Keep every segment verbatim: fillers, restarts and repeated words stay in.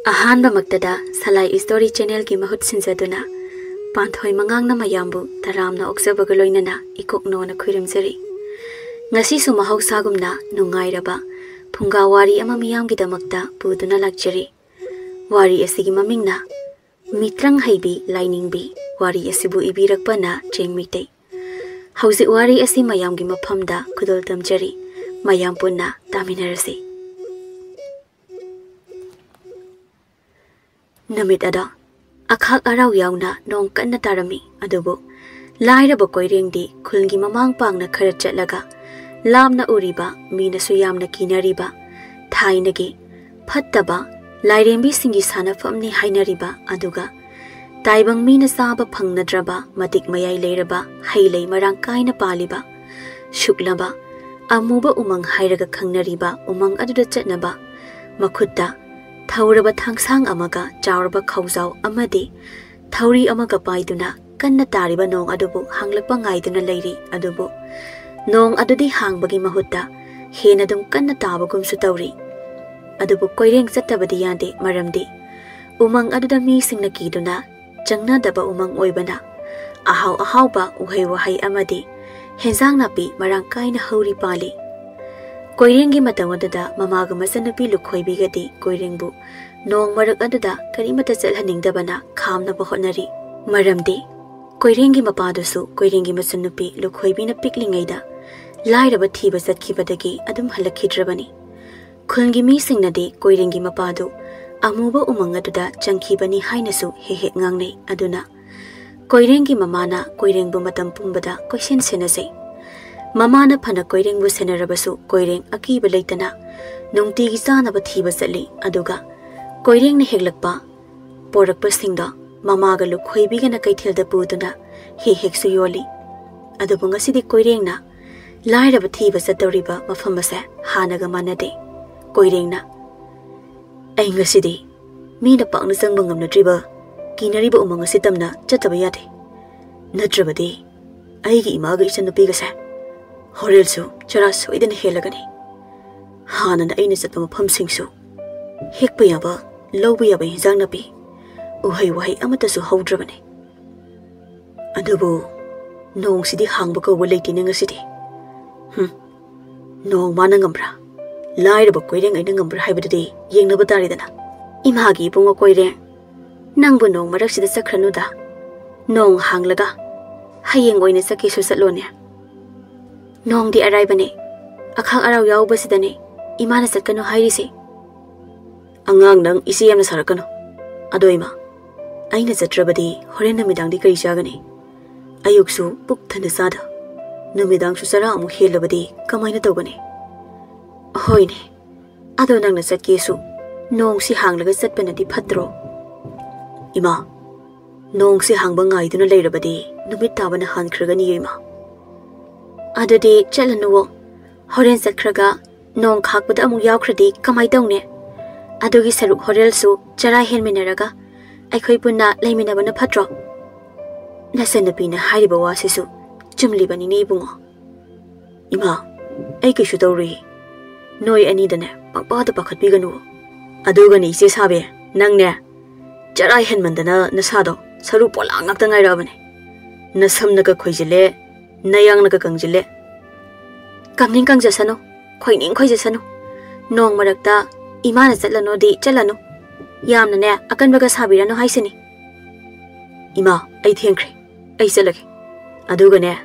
ꯑꯍꯥꯟꯕꯃꯛꯇꯗ ꯁꯂꯥꯏ story ꯆꯦꯅꯦꯜꯒꯤ ꯃꯍꯨꯠ ꯁꯤꯟꯖꯗꯨꯅ ꯄꯥꯟꯊꯣꯏ ꯃꯉꯥꯡꯅ ꯃꯌꯥꯝꯕꯨ ꯇꯔꯥꯝꯅ ꯑꯣꯛꯆꯕꯒ ꯂꯣꯏꯅꯅ ꯏꯀꯣꯛꯅꯣꯅ ꯈꯨꯔꯨꯝꯖꯔꯤ꯫ ꯉꯁꯤꯁꯨ ꯃꯍꯧꯁꯥꯒꯨꯝꯅ ꯅꯨꯡꯉꯥꯏꯔꯕ ꯐꯨꯡꯒꯥ ꯋꯥꯔꯤ ꯑꯃ ꯃꯤꯌꯥꯝꯒꯤꯗꯃꯛꯇ ꯄꯨꯗꯨꯅ ꯂꯥꯛꯆꯔꯤ꯫ ꯋꯥꯔꯤ ꯑꯁꯤꯒꯤ ꯃꯃꯤꯡꯅ ꯃꯤꯇ꯭ꯔꯪ ꯍꯩꯕꯤ ꯂꯥꯏꯅꯤꯡꯕꯤ꯫ ꯋꯥꯔꯤ ꯑꯁꯤꯕꯨ ꯏꯕꯤꯔꯛꯄꯅ ꯆꯦꯡ ꯃꯩꯇꯩ꯫ ꯍꯧꯖꯤꯛ ꯋꯥꯔꯤ ꯑꯁꯤ ꯃꯌꯥꯝꯒꯤ ꯃꯐꯝꯗ ꯈꯨꯗꯣꯜ ꯇꯝꯖꯔꯤ꯫ ꯃꯌꯥꯝ ꯄꯨꯟꯅ ꯇꯥꯃꯤꯟꯅꯔꯁꯤ꯫ ꯅꯨꯃꯤꯠ ꯑꯗꯣ ꯑꯈꯥꯛ ꯑꯔꯥꯎ ꯌꯥꯎꯅ ꯅꯣꯡ ꯀꯟꯅ ꯇꯥꯔꯝꯃꯤ꯫ ꯑꯗꯨꯕꯨ ꯂꯥꯏꯔꯕ ꯀꯣꯏꯔꯦꯡꯗꯤ ꯈꯨꯜꯒꯤ ꯃꯃꯥꯡ ꯄꯥꯡꯅ ꯈꯔ ꯆꯠꯂꯒ ꯂꯥꯞꯅ ꯎꯔꯤꯕ, ꯃꯤꯅꯁꯨ ꯌꯥꯝꯅ ꯀꯤꯅꯔꯤꯕ, ꯊꯥꯏꯅꯒꯤ ꯐꯠꯇꯕ ꯂꯥꯏꯔꯦꯝꯕꯤꯁꯤꯡꯒꯤ ꯁꯥꯟꯅꯐꯝꯅꯤ ꯍꯥꯏꯅꯔꯤꯕ, ꯑꯗꯨꯒ ꯇꯥꯏꯕꯪ ꯃꯤꯅ ꯆꯥꯕ ꯐꯪꯅꯗ꯭ꯔꯕ ꯃꯇꯤꯛ ꯃꯌꯥꯏ ꯂꯩꯔꯕ ꯍꯩ ꯂꯩ ꯃꯔꯥꯡ ꯀꯥꯏꯅ ꯄꯥꯜꯂꯤꯕ, ꯁꯨꯛꯂꯕ ꯑꯃꯨꯕ ꯎꯃꯪ ꯍꯥꯏꯔꯒ ꯈꯪꯅꯔꯤꯕ ꯎꯃꯪ ꯑꯗꯨꯗ ꯆꯠꯅꯕ ꯃꯈꯨꯠꯇ ꯊꯧꯔꯕ ꯊꯥꯡꯁꯥꯡ ꯑꯃꯒ ꯆꯥꯎꯔꯕ ꯈꯧꯖꯥꯎ ꯑꯃꯗꯤ ꯊꯧꯔꯤ ꯑꯃꯒ ꯄꯥꯏꯗꯨꯅ ꯀꯟꯅ ꯇꯥꯔꯤꯕ ꯅꯣꯡ ꯑꯗꯨꯕꯨ ꯍꯥꯡꯂꯛꯄ ꯉꯥꯏꯗꯨꯅ ꯂꯩꯔꯤ꯫ ꯑꯗꯨꯕꯨ ꯅꯣꯡ ꯑꯗꯨꯗꯤ ꯍꯥꯡꯕꯒꯤ ꯃꯍꯨꯠꯇ ꯍꯦꯟꯅ ꯑꯗꯨꯝ ꯀꯟꯅ ꯇꯥꯕꯒꯨꯝꯁꯨ ꯇꯧꯔꯤ꯫ ꯑꯗꯨꯕꯨ ꯀꯣꯏꯔꯦꯡ ꯆꯠꯇꯕꯗꯤ ꯌꯥꯗꯦ, ꯃꯔꯝꯗꯤ ꯎꯃꯪ ꯑꯗꯨꯗ ꯃꯤꯁꯤꯡꯅ ꯀꯤꯗꯨꯅ ꯆꯪꯅꯗꯕ ꯎꯃꯪ ꯑꯣꯏꯕꯅ ꯑꯍꯥꯎ ꯑꯍꯥꯎꯕ ꯎꯍꯩ ꯋꯥꯍꯩ ꯑꯃꯗꯤ ꯍꯦꯟꯖꯥꯡ ꯅꯥꯄꯤ ꯃꯔꯥꯡ ꯀꯥꯏꯅ ꯍꯧꯔꯤ ꯄꯥꯜꯂꯤ꯫ ꯀꯣꯏꯔꯦꯡꯒꯤ ꯃꯇꯝ ꯑꯗꯨꯗ ꯃꯃꯥꯒ ꯃꯆꯟꯅꯨꯄꯤ ꯂꯨꯈꯣꯏꯕꯤꯒꯗꯤ ꯀꯣꯏꯔꯦꯡꯕꯨ ꯅꯣꯡ ꯃꯔꯛ ꯑꯗꯨꯗ ꯀꯔꯤꯃꯠꯇ ꯆꯠꯍꯟꯅꯤꯡꯗꯕꯅ ꯈꯥꯝꯅꯕ ꯍꯣꯠꯅꯔꯤ꯫ ꯃꯔꯝꯗꯤ ꯀꯣꯏꯔꯦꯡꯒꯤ ꯃꯄꯥꯗꯨꯁꯨ ꯀꯣꯏꯔꯦꯡꯒꯤ ꯃꯆꯟꯅꯨꯄꯤ ꯂꯨꯈꯣꯏꯕꯤꯅ ꯄꯤꯛꯂꯤꯉꯩꯗ ꯂꯥꯏꯔꯕ ꯊꯤꯕ ꯆꯠꯈꯤꯕꯗꯒꯤ ꯑꯗꯨꯝ ꯍꯜꯂꯛꯈꯤꯗ꯭ꯔꯕꯅꯤ꯫ ꯈꯨꯜꯒꯤ ꯃꯤꯁꯤꯡꯅꯗꯤ ꯀꯣꯏꯔꯦꯡꯒꯤ ꯃꯄꯥꯗꯨ ꯑꯃꯨꯕ ꯎꯃꯪ ꯑꯗꯨꯗ ꯆꯪꯈꯤꯕꯅꯤ ꯍꯥꯏꯅꯁꯨ ꯍꯦꯛ ꯍꯦꯛ ꯉꯥꯡꯅꯩ꯫ ꯑꯗꯨꯅ ꯀꯣꯏꯔꯦꯡꯒꯤ ꯃꯃꯥꯅ ꯀꯣꯏꯔꯦꯡꯕꯨ ꯃꯇꯝ ꯄꯨꯝꯕꯗ ꯀꯣꯏꯁꯦꯟ ꯁꯦꯟꯅꯖꯩ꯫ ꯃꯃꯥꯅ ꯐꯅ ꯀꯣꯏꯔꯦꯡꯕꯨ ꯁꯦꯟꯅꯔꯕꯁꯨ ꯀꯣꯏꯔꯦꯡ ꯑꯀꯤꯕ ꯂꯩꯇꯅ ꯅꯨꯡꯇꯤꯒꯤ ꯆꯥꯅꯕ ꯊꯤꯕ ꯆꯠꯂꯤ꯫ ꯑꯗꯨꯒ ꯀꯣꯏꯔꯦꯡꯅ ꯍꯦꯛꯂꯛꯄ ꯄꯣꯔꯛꯄꯁꯤꯡꯗꯣ ꯃꯃꯥꯒ ꯂꯨꯈꯣꯏꯕꯤꯒꯅ ꯀꯩꯊꯦꯜꯗ ꯄꯨꯗꯨꯅ ꯍꯦꯛ ꯍꯦꯛꯁꯨ ꯌꯣꯜꯂꯤ꯫ ꯑꯗꯨꯕꯨ ꯉꯁꯤꯗꯤ ꯀꯣꯏꯔꯦꯡꯅ ꯂꯥꯏꯔꯕ ꯊꯤꯕ ꯆꯠꯇꯧꯔꯤꯕ ꯃꯐꯝ ꯑꯁꯦ ꯍꯥꯟꯅꯒ ꯃꯥꯟꯅꯗꯦ꯫ ꯀꯣꯏꯔꯦꯡꯅ, "ꯑꯩ ꯉꯁꯤꯗꯤ ꯃꯤꯅ ꯄꯥꯛꯅ ꯆꯪꯕ ꯉꯝꯅꯗ꯭ꯔꯤꯕ ꯀꯤꯅꯔꯤꯕ ꯎꯃꯪ ꯑꯁꯤ ꯇꯝꯅ ꯆꯠꯇꯕ ꯌꯥꯗꯦ꯫ ꯅꯠꯇ꯭ꯔꯕꯗꯤ ꯑꯩꯒꯤ ꯏꯃꯥꯒ ꯏꯆꯟꯅꯨꯄꯤꯒꯁꯦ ꯍꯣꯔꯦꯜꯁꯨ ꯆꯔꯥ ꯁꯣꯏꯗꯅ ꯍꯦꯜꯂꯒꯅꯤ꯫ ꯍꯥꯟꯅꯅ ꯑꯩꯅ ꯆꯠꯄ ꯃꯐꯝꯁꯤꯡꯁꯨ ꯍꯦꯛꯄ ꯌꯥꯕ ꯂꯧꯕ ꯌꯥꯕ ꯍꯤꯟꯖꯥꯡ ꯅꯥꯄꯤ, ꯎꯍꯩ ꯋꯥꯍꯩ ꯑꯃꯠꯇꯁꯨ ꯍꯧꯗ꯭ꯔꯕꯅꯤ꯫ ꯑꯗꯨꯕꯨ ꯅꯣꯡꯁꯤꯗꯤ ꯍꯥꯡꯕ ꯀꯧꯕ ꯂꯩꯇꯦꯅꯦ ꯉꯁꯤꯗꯤ꯫ ꯍꯨꯝ, ꯅꯣꯡ ꯃꯥꯅ ꯉꯝꯕ꯭ꯔꯥ? ꯂꯥꯏꯔꯕ ꯀꯣꯏꯔꯦꯡ ꯑꯩꯅ ꯉꯝꯕ꯭ꯔꯥ ꯍꯥꯏꯕꯗꯨꯗꯤ ꯌꯦꯡꯅꯕ ꯇꯥꯔꯦꯗꯅ꯫ ꯏꯃꯥꯒꯤ ꯏꯕꯨꯡꯉꯣ ꯀꯣꯏꯔꯦꯡ, ꯅꯪꯕꯨ ꯅꯣꯡ ꯃꯔꯛꯁꯤꯗ ꯆꯠꯈ꯭ꯔꯅꯨꯗ꯫ ꯅꯣꯡ ꯍꯥꯡꯂꯒ ꯍꯌꯦꯡ ꯑꯣꯏꯅ ꯆꯠꯀꯦꯁꯨ ꯆꯠꯂꯣꯅꯦ꯫ ꯅꯣꯡꯗꯤ ꯑꯔꯥꯏꯕꯅꯦ, ꯑꯈꯥꯛ ꯑꯔꯥꯎ ꯌꯥꯎꯕꯁꯤꯗꯅꯦ ꯏꯃꯥꯅ ꯆꯠꯀꯅꯨ ꯍꯥꯏꯔꯤꯁꯦ꯫ ꯑꯉꯥꯡ ꯅꯪ ꯏꯆꯦ ꯌꯥꯝꯅ ꯁꯥꯔꯛꯀꯅꯨ꯫ ꯑꯗꯣ ꯏꯃꯥ, ꯑꯩꯅ ꯆꯠꯇ꯭ꯔꯕꯗꯤ ꯍꯣꯔꯦꯟ ꯅꯨꯃꯤꯗꯥꯡꯗꯤ ꯀꯔꯤ ꯆꯥꯒꯅꯤ? ꯑꯌꯨꯛꯁꯨ ꯄꯨꯛ ꯊꯟꯅ ꯆꯥꯗ, ꯅꯨꯃꯤꯗꯥꯡꯁꯨ ꯆꯔꯥ ꯑꯃꯨꯛ ꯍꯦꯜꯂꯕꯗꯤ ꯀꯃꯥꯏꯅ ꯇꯧꯒꯅꯤ? ꯍꯣꯏꯅꯦ, ꯑꯗꯣ ꯅꯪꯅ ꯆꯠꯀꯦꯁꯨ ꯅꯣꯡꯁꯤ ꯍꯥꯡꯂꯒ ꯆꯠꯄꯅꯗꯤ ꯐꯠꯇ꯭ꯔꯣ? ꯏꯃꯥ, ꯅꯣꯡꯁꯤ ꯍꯥꯡꯕ ꯉꯥꯏꯗꯨꯅ ꯂꯩꯔꯕꯗꯤ ꯅꯨꯃꯤꯠ ꯇꯥꯕꯅ ꯍꯥꯟꯈ꯭ꯔꯒꯅꯤꯌꯦ ꯏꯃꯥ꯫ ꯑꯗꯨꯗꯤ ꯆꯠꯂꯅꯨꯋꯣ, ꯍꯣꯔꯦꯟ ꯆꯠꯈ꯭ꯔꯒ ꯅꯣꯡ ꯈꯥꯛꯄꯗ ꯑꯃꯨꯛ ꯌꯥꯎꯈ꯭ꯔꯗꯤ ꯀꯃꯥꯏ ꯇꯧꯅꯤ? ꯑꯗꯨꯒꯤ ꯁꯔꯨꯛ ꯍꯣꯔꯦꯟꯁꯨ ꯆꯔꯥ ꯍꯦꯟꯃꯤꯟꯅꯔꯒ ꯑꯩꯈꯣꯏ ꯄꯨꯟꯅ ꯂꯩꯃꯤꯟꯅꯕꯅ ꯐꯠꯇ꯭ꯔꯣ? ꯅꯆꯟꯅꯨꯄꯤꯅ ꯍꯥꯏꯔꯤꯕ ꯋꯥꯁꯤꯁꯨ ꯆꯨꯝꯂꯤꯕꯅꯤꯅꯦ ꯏꯕꯨꯡꯉꯣ꯫ ꯏꯃꯥ, ꯑꯩ ꯀꯩꯁꯨ ꯇꯧꯔꯨꯏ꯫ ꯅꯣꯏ ꯑꯅꯤꯗꯅꯦ ꯄꯪꯄꯥꯗ ꯄꯥꯈꯠꯄꯤꯒꯅꯨ꯫ ꯑꯗꯨꯒꯅꯦ ꯏꯆꯦ ꯁꯥꯕꯤ, ꯅꯪꯅꯦ ꯆꯔꯥ ꯍꯦꯟꯃꯟꯗꯅ ꯅꯁꯥꯗꯣ ꯁꯔꯨ ꯄꯣꯂꯥꯡ ꯉꯥꯛꯇ ꯉꯥꯏꯔꯛꯑꯕꯅꯦ꯫ ꯅꯁꯝꯅꯒ ꯈꯣꯏꯖꯤꯜꯂꯦ, ꯅꯌꯥꯡꯅꯒ ꯀꯪꯖꯤꯜꯂꯦ꯫ ꯀꯪꯅꯤꯡ ꯀꯪꯖꯁꯅꯨ, ꯈꯣꯏꯅꯤꯡ ꯈꯣꯏꯖꯁꯅꯨ꯫ ꯅꯣꯡ ꯃꯔꯛꯇ ꯏꯃꯥꯅ ꯆꯠꯂꯅꯣꯗꯤ ꯆꯠꯂꯅꯨ꯫ ꯌꯥꯝꯅꯅꯦ ꯑꯀꯟꯕꯒ ꯁꯥꯕꯤꯔꯅꯨ ꯍꯥꯏꯁꯤꯅꯤ꯫ ꯏꯃꯥ, ꯑꯩ ꯊꯦꯡꯈ꯭ꯔꯦ, ꯑꯩ ꯆꯠꯂꯒꯦ꯫ ꯑꯗꯨꯒꯅꯦ,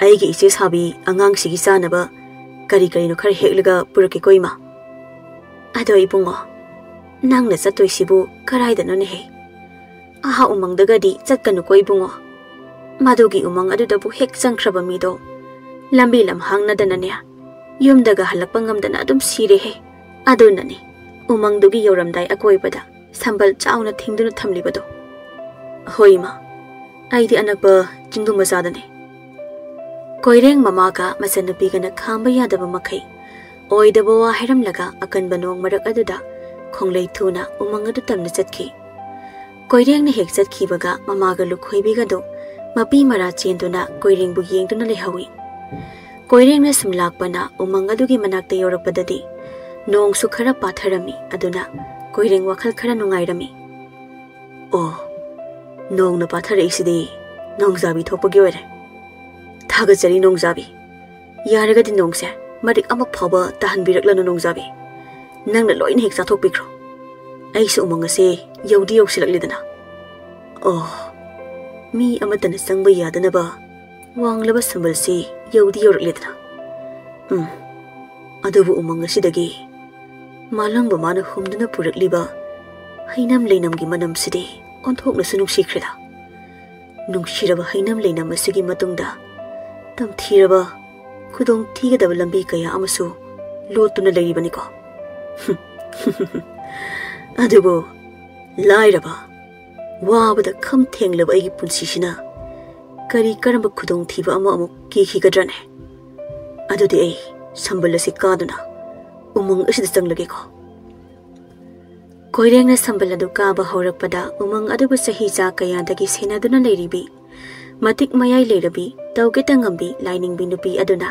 ꯑꯩꯒꯤ ꯏꯆꯦ ꯁꯥꯕꯤ ꯑꯉꯥꯡꯁꯤꯒꯤ ꯆꯥꯅꯕ ꯀꯔꯤ ꯀꯔꯤꯅꯣ ꯈꯔ ꯍꯦꯛꯂꯒ ꯄꯨꯔꯛꯀꯦꯀꯣ ꯏꯃꯥ꯫ ꯑꯗꯣ ꯏꯕꯨꯡꯉꯣ, ꯅꯪꯅ ꯆꯠꯇꯣꯏꯁꯤꯕꯨ ꯀꯔꯥꯏꯗꯅꯣꯅꯦꯍꯦ? ꯑꯍꯥ ꯎꯃꯪꯗꯒꯗꯤ ꯆꯠꯀꯅꯨꯀꯣ ꯏꯕꯨꯡꯉꯣ꯫ ꯃꯗꯨꯒꯤ ꯎꯃꯪ ꯑꯗꯨꯗꯕꯨ ꯍꯦꯛ ꯆꯪꯈ꯭ꯔꯕ ꯃꯤꯗꯣ ꯂꯝꯕꯤ ꯂꯝꯍꯥꯡꯅꯗꯅꯅꯦ, ꯌꯨꯝꯗꯒ ꯍꯜꯂꯛꯄ ꯉꯝꯗꯅ ꯑꯗꯨꯝ ꯁꯤꯔꯦꯍꯦ꯫ ꯑꯗꯨꯅꯅꯦ ꯎꯃꯪꯗꯨꯒꯤ ꯌꯧꯔꯝꯗꯥꯏ ꯑꯀꯣꯏꯕꯗ ꯁꯝꯕꯜ ꯆꯥꯎꯅ ꯊꯤꯡꯗꯨꯅ ꯊꯝꯂꯤꯕꯗꯣ꯫ ꯍꯣꯏ ꯏꯃꯥ, ꯑꯩꯗꯤ ꯑꯅꯛꯄ ꯆꯤꯡꯗꯨ ꯃꯆꯥꯗꯅꯦ꯫ ꯀꯣꯏꯔꯦꯡ ꯃꯃꯥꯒ ꯃꯆꯟꯅꯨꯄꯤꯒꯅ ꯈꯥꯝꯕ ꯌꯥꯗꯕ ꯃꯈꯩ ꯑꯣꯏꯗꯕ ꯋꯥ ꯍꯥꯏꯔꯝꯂꯒ ꯑꯀꯟꯕ ꯅꯣꯡ ꯃꯔꯛ ꯑꯗꯨꯗ ꯈꯣꯡꯂꯩ ꯊꯨꯅ ꯎꯃꯪ ꯑꯗꯨ ꯇꯝꯅ ꯆꯠꯈꯤ꯫ ꯀꯣꯏꯔꯦꯡꯅ ꯍꯦꯛ ꯆꯠꯈꯤꯕꯒ ꯃꯃꯥꯒ ꯂꯨꯈꯣꯏꯕꯤꯒꯗꯨ ꯃꯄꯤ ꯃꯔꯥ ꯆꯦꯟꯗꯨꯅ ꯀꯣꯏꯔꯦꯡꯕꯨ ꯌꯦꯡꯗꯨꯅ ꯂꯩꯍꯧꯏ꯫ ꯀꯣꯏꯔꯦꯡꯅ ꯁꯨꯝ ꯂꯥꯛꯄꯅ ꯎꯃꯪ ꯑꯗꯨꯒꯤ ꯃꯅꯥꯛꯇ ꯌꯧꯔꯛꯄꯗꯗꯤ ꯅꯣꯡꯁꯨ ꯈꯔ ꯄꯥꯊꯔꯝꯃꯤ꯫ ꯑꯗꯨꯅ ꯀꯣꯏꯔꯦꯡ ꯋꯥꯈꯜ ꯈꯔ ꯅꯨꯡꯉꯥꯏꯔꯝꯃꯤ꯫ "ꯑꯣ, ꯅꯣꯡꯅ ꯄꯥꯊꯔꯛꯏꯁꯤꯗꯤ ꯅꯣꯡꯖꯥꯕꯤ ꯊꯣꯛꯄꯒꯤ ꯑꯣꯏꯔꯦ꯫ ꯊꯥꯒꯠꯆꯔꯤ ꯅꯣꯡꯖꯥꯕꯤ꯫ ꯌꯥꯔꯒꯗꯤ ꯅꯣꯡꯁꯦ ꯃꯔꯤꯛ ꯑꯃ ꯐꯥꯎꯕ ꯇꯥꯍꯟꯕꯤꯔꯛꯂꯅꯨ ꯅꯣꯡꯖꯥꯕꯤ꯫ ꯅꯪꯅ ꯂꯣꯏꯅ ꯍꯦꯛ ꯆꯥꯊꯣꯛꯄꯤꯈ꯭ꯔꯣ꯫ ꯑꯩꯁꯨ ꯎꯃꯪ ꯑꯁꯦ ꯌꯧꯗꯤ ꯌꯧꯁꯤꯜꯂꯛꯂꯤꯗꯅ꯫ ꯑꯣ, ꯃꯤ ꯑꯃꯠꯇꯅ ꯆꯪꯕ ꯌꯥꯗꯅꯕ ꯋꯥꯡꯂꯕ ꯁꯝꯕꯜꯁꯤ ꯌꯧꯗꯤ ꯌꯧꯔꯛꯂꯤꯗꯅ꯫ ꯎꯝ, ꯑꯗꯨꯕꯨ ꯎꯃꯪ ꯑꯁꯤꯗꯒꯤ ꯃꯥꯂꯪꯕ ꯃꯥꯅ ꯍꯨꯝꯗꯨꯅ ꯄꯨꯔꯛꯂꯤꯕ ꯍꯩꯅꯝ ꯂꯩꯅꯝꯒꯤ ꯃꯅꯝꯁꯤꯗꯤ ꯑꯣꯟꯊꯣꯛꯅꯁꯨ ꯅꯨꯡꯁꯤꯈ꯭ꯔꯦꯗ꯫ ꯅꯨꯡꯁꯤꯔꯕ ꯍꯩꯅꯝ ꯂꯩꯅꯝ ꯑꯁꯤꯒꯤ ꯃꯇꯨꯡꯗ ꯇꯝꯊꯤꯔꯕ ꯈꯨꯗꯣꯡ ꯊꯤꯒꯗꯕ ꯂꯝꯕꯤ ꯀꯌꯥ ꯑꯃꯁꯨ ꯂꯣꯠꯇꯨꯅ ꯂꯩꯔꯤꯕꯅꯤꯀꯣ꯫ ꯑꯗꯨꯕꯨ ꯂꯥꯏꯔꯕ, ꯋꯥꯕꯗ ꯈꯝ ꯊꯦꯡꯂꯕ ꯑꯩꯒꯤ ꯄꯨꯟꯁꯤꯁꯤꯅ ꯀꯔꯤ ꯀꯔꯝꯕ ꯈꯨꯗꯣꯡꯊꯤꯕ ꯑꯃ ꯑꯃꯨꯛ ꯀꯤꯈꯤꯒꯗ꯭ꯔꯅꯦ? ꯑꯗꯨꯗꯤ ꯑꯩ ꯁꯝꯕꯜ ꯑꯁꯤ ꯀꯥꯗꯨꯅ ꯎꯃꯪ ꯑꯁꯤꯗ ꯆꯪꯂꯒꯦꯀꯣ꯫" ꯀꯣꯏꯔꯦꯡꯅ ꯁꯝꯕꯜ ꯑꯗꯨ ꯀꯥꯕ ꯍꯧꯔꯛꯄꯗ ꯎꯃꯪ ꯑꯗꯨꯕꯨ ꯆꯍꯤ ꯆꯥ ꯀꯌꯥꯗꯒꯤ ꯁꯦꯟꯅꯗꯨꯅ ꯂꯩꯔꯤꯕꯤ, ꯃꯇꯤꯛ ꯃꯌꯥꯏ ꯂꯩꯔꯕꯤ, ꯇꯧꯒꯦꯇ ꯉꯝꯕꯤ ꯂꯥꯏꯅꯤꯡꯕꯤ ꯅꯨꯄꯤ ꯑꯗꯨꯅ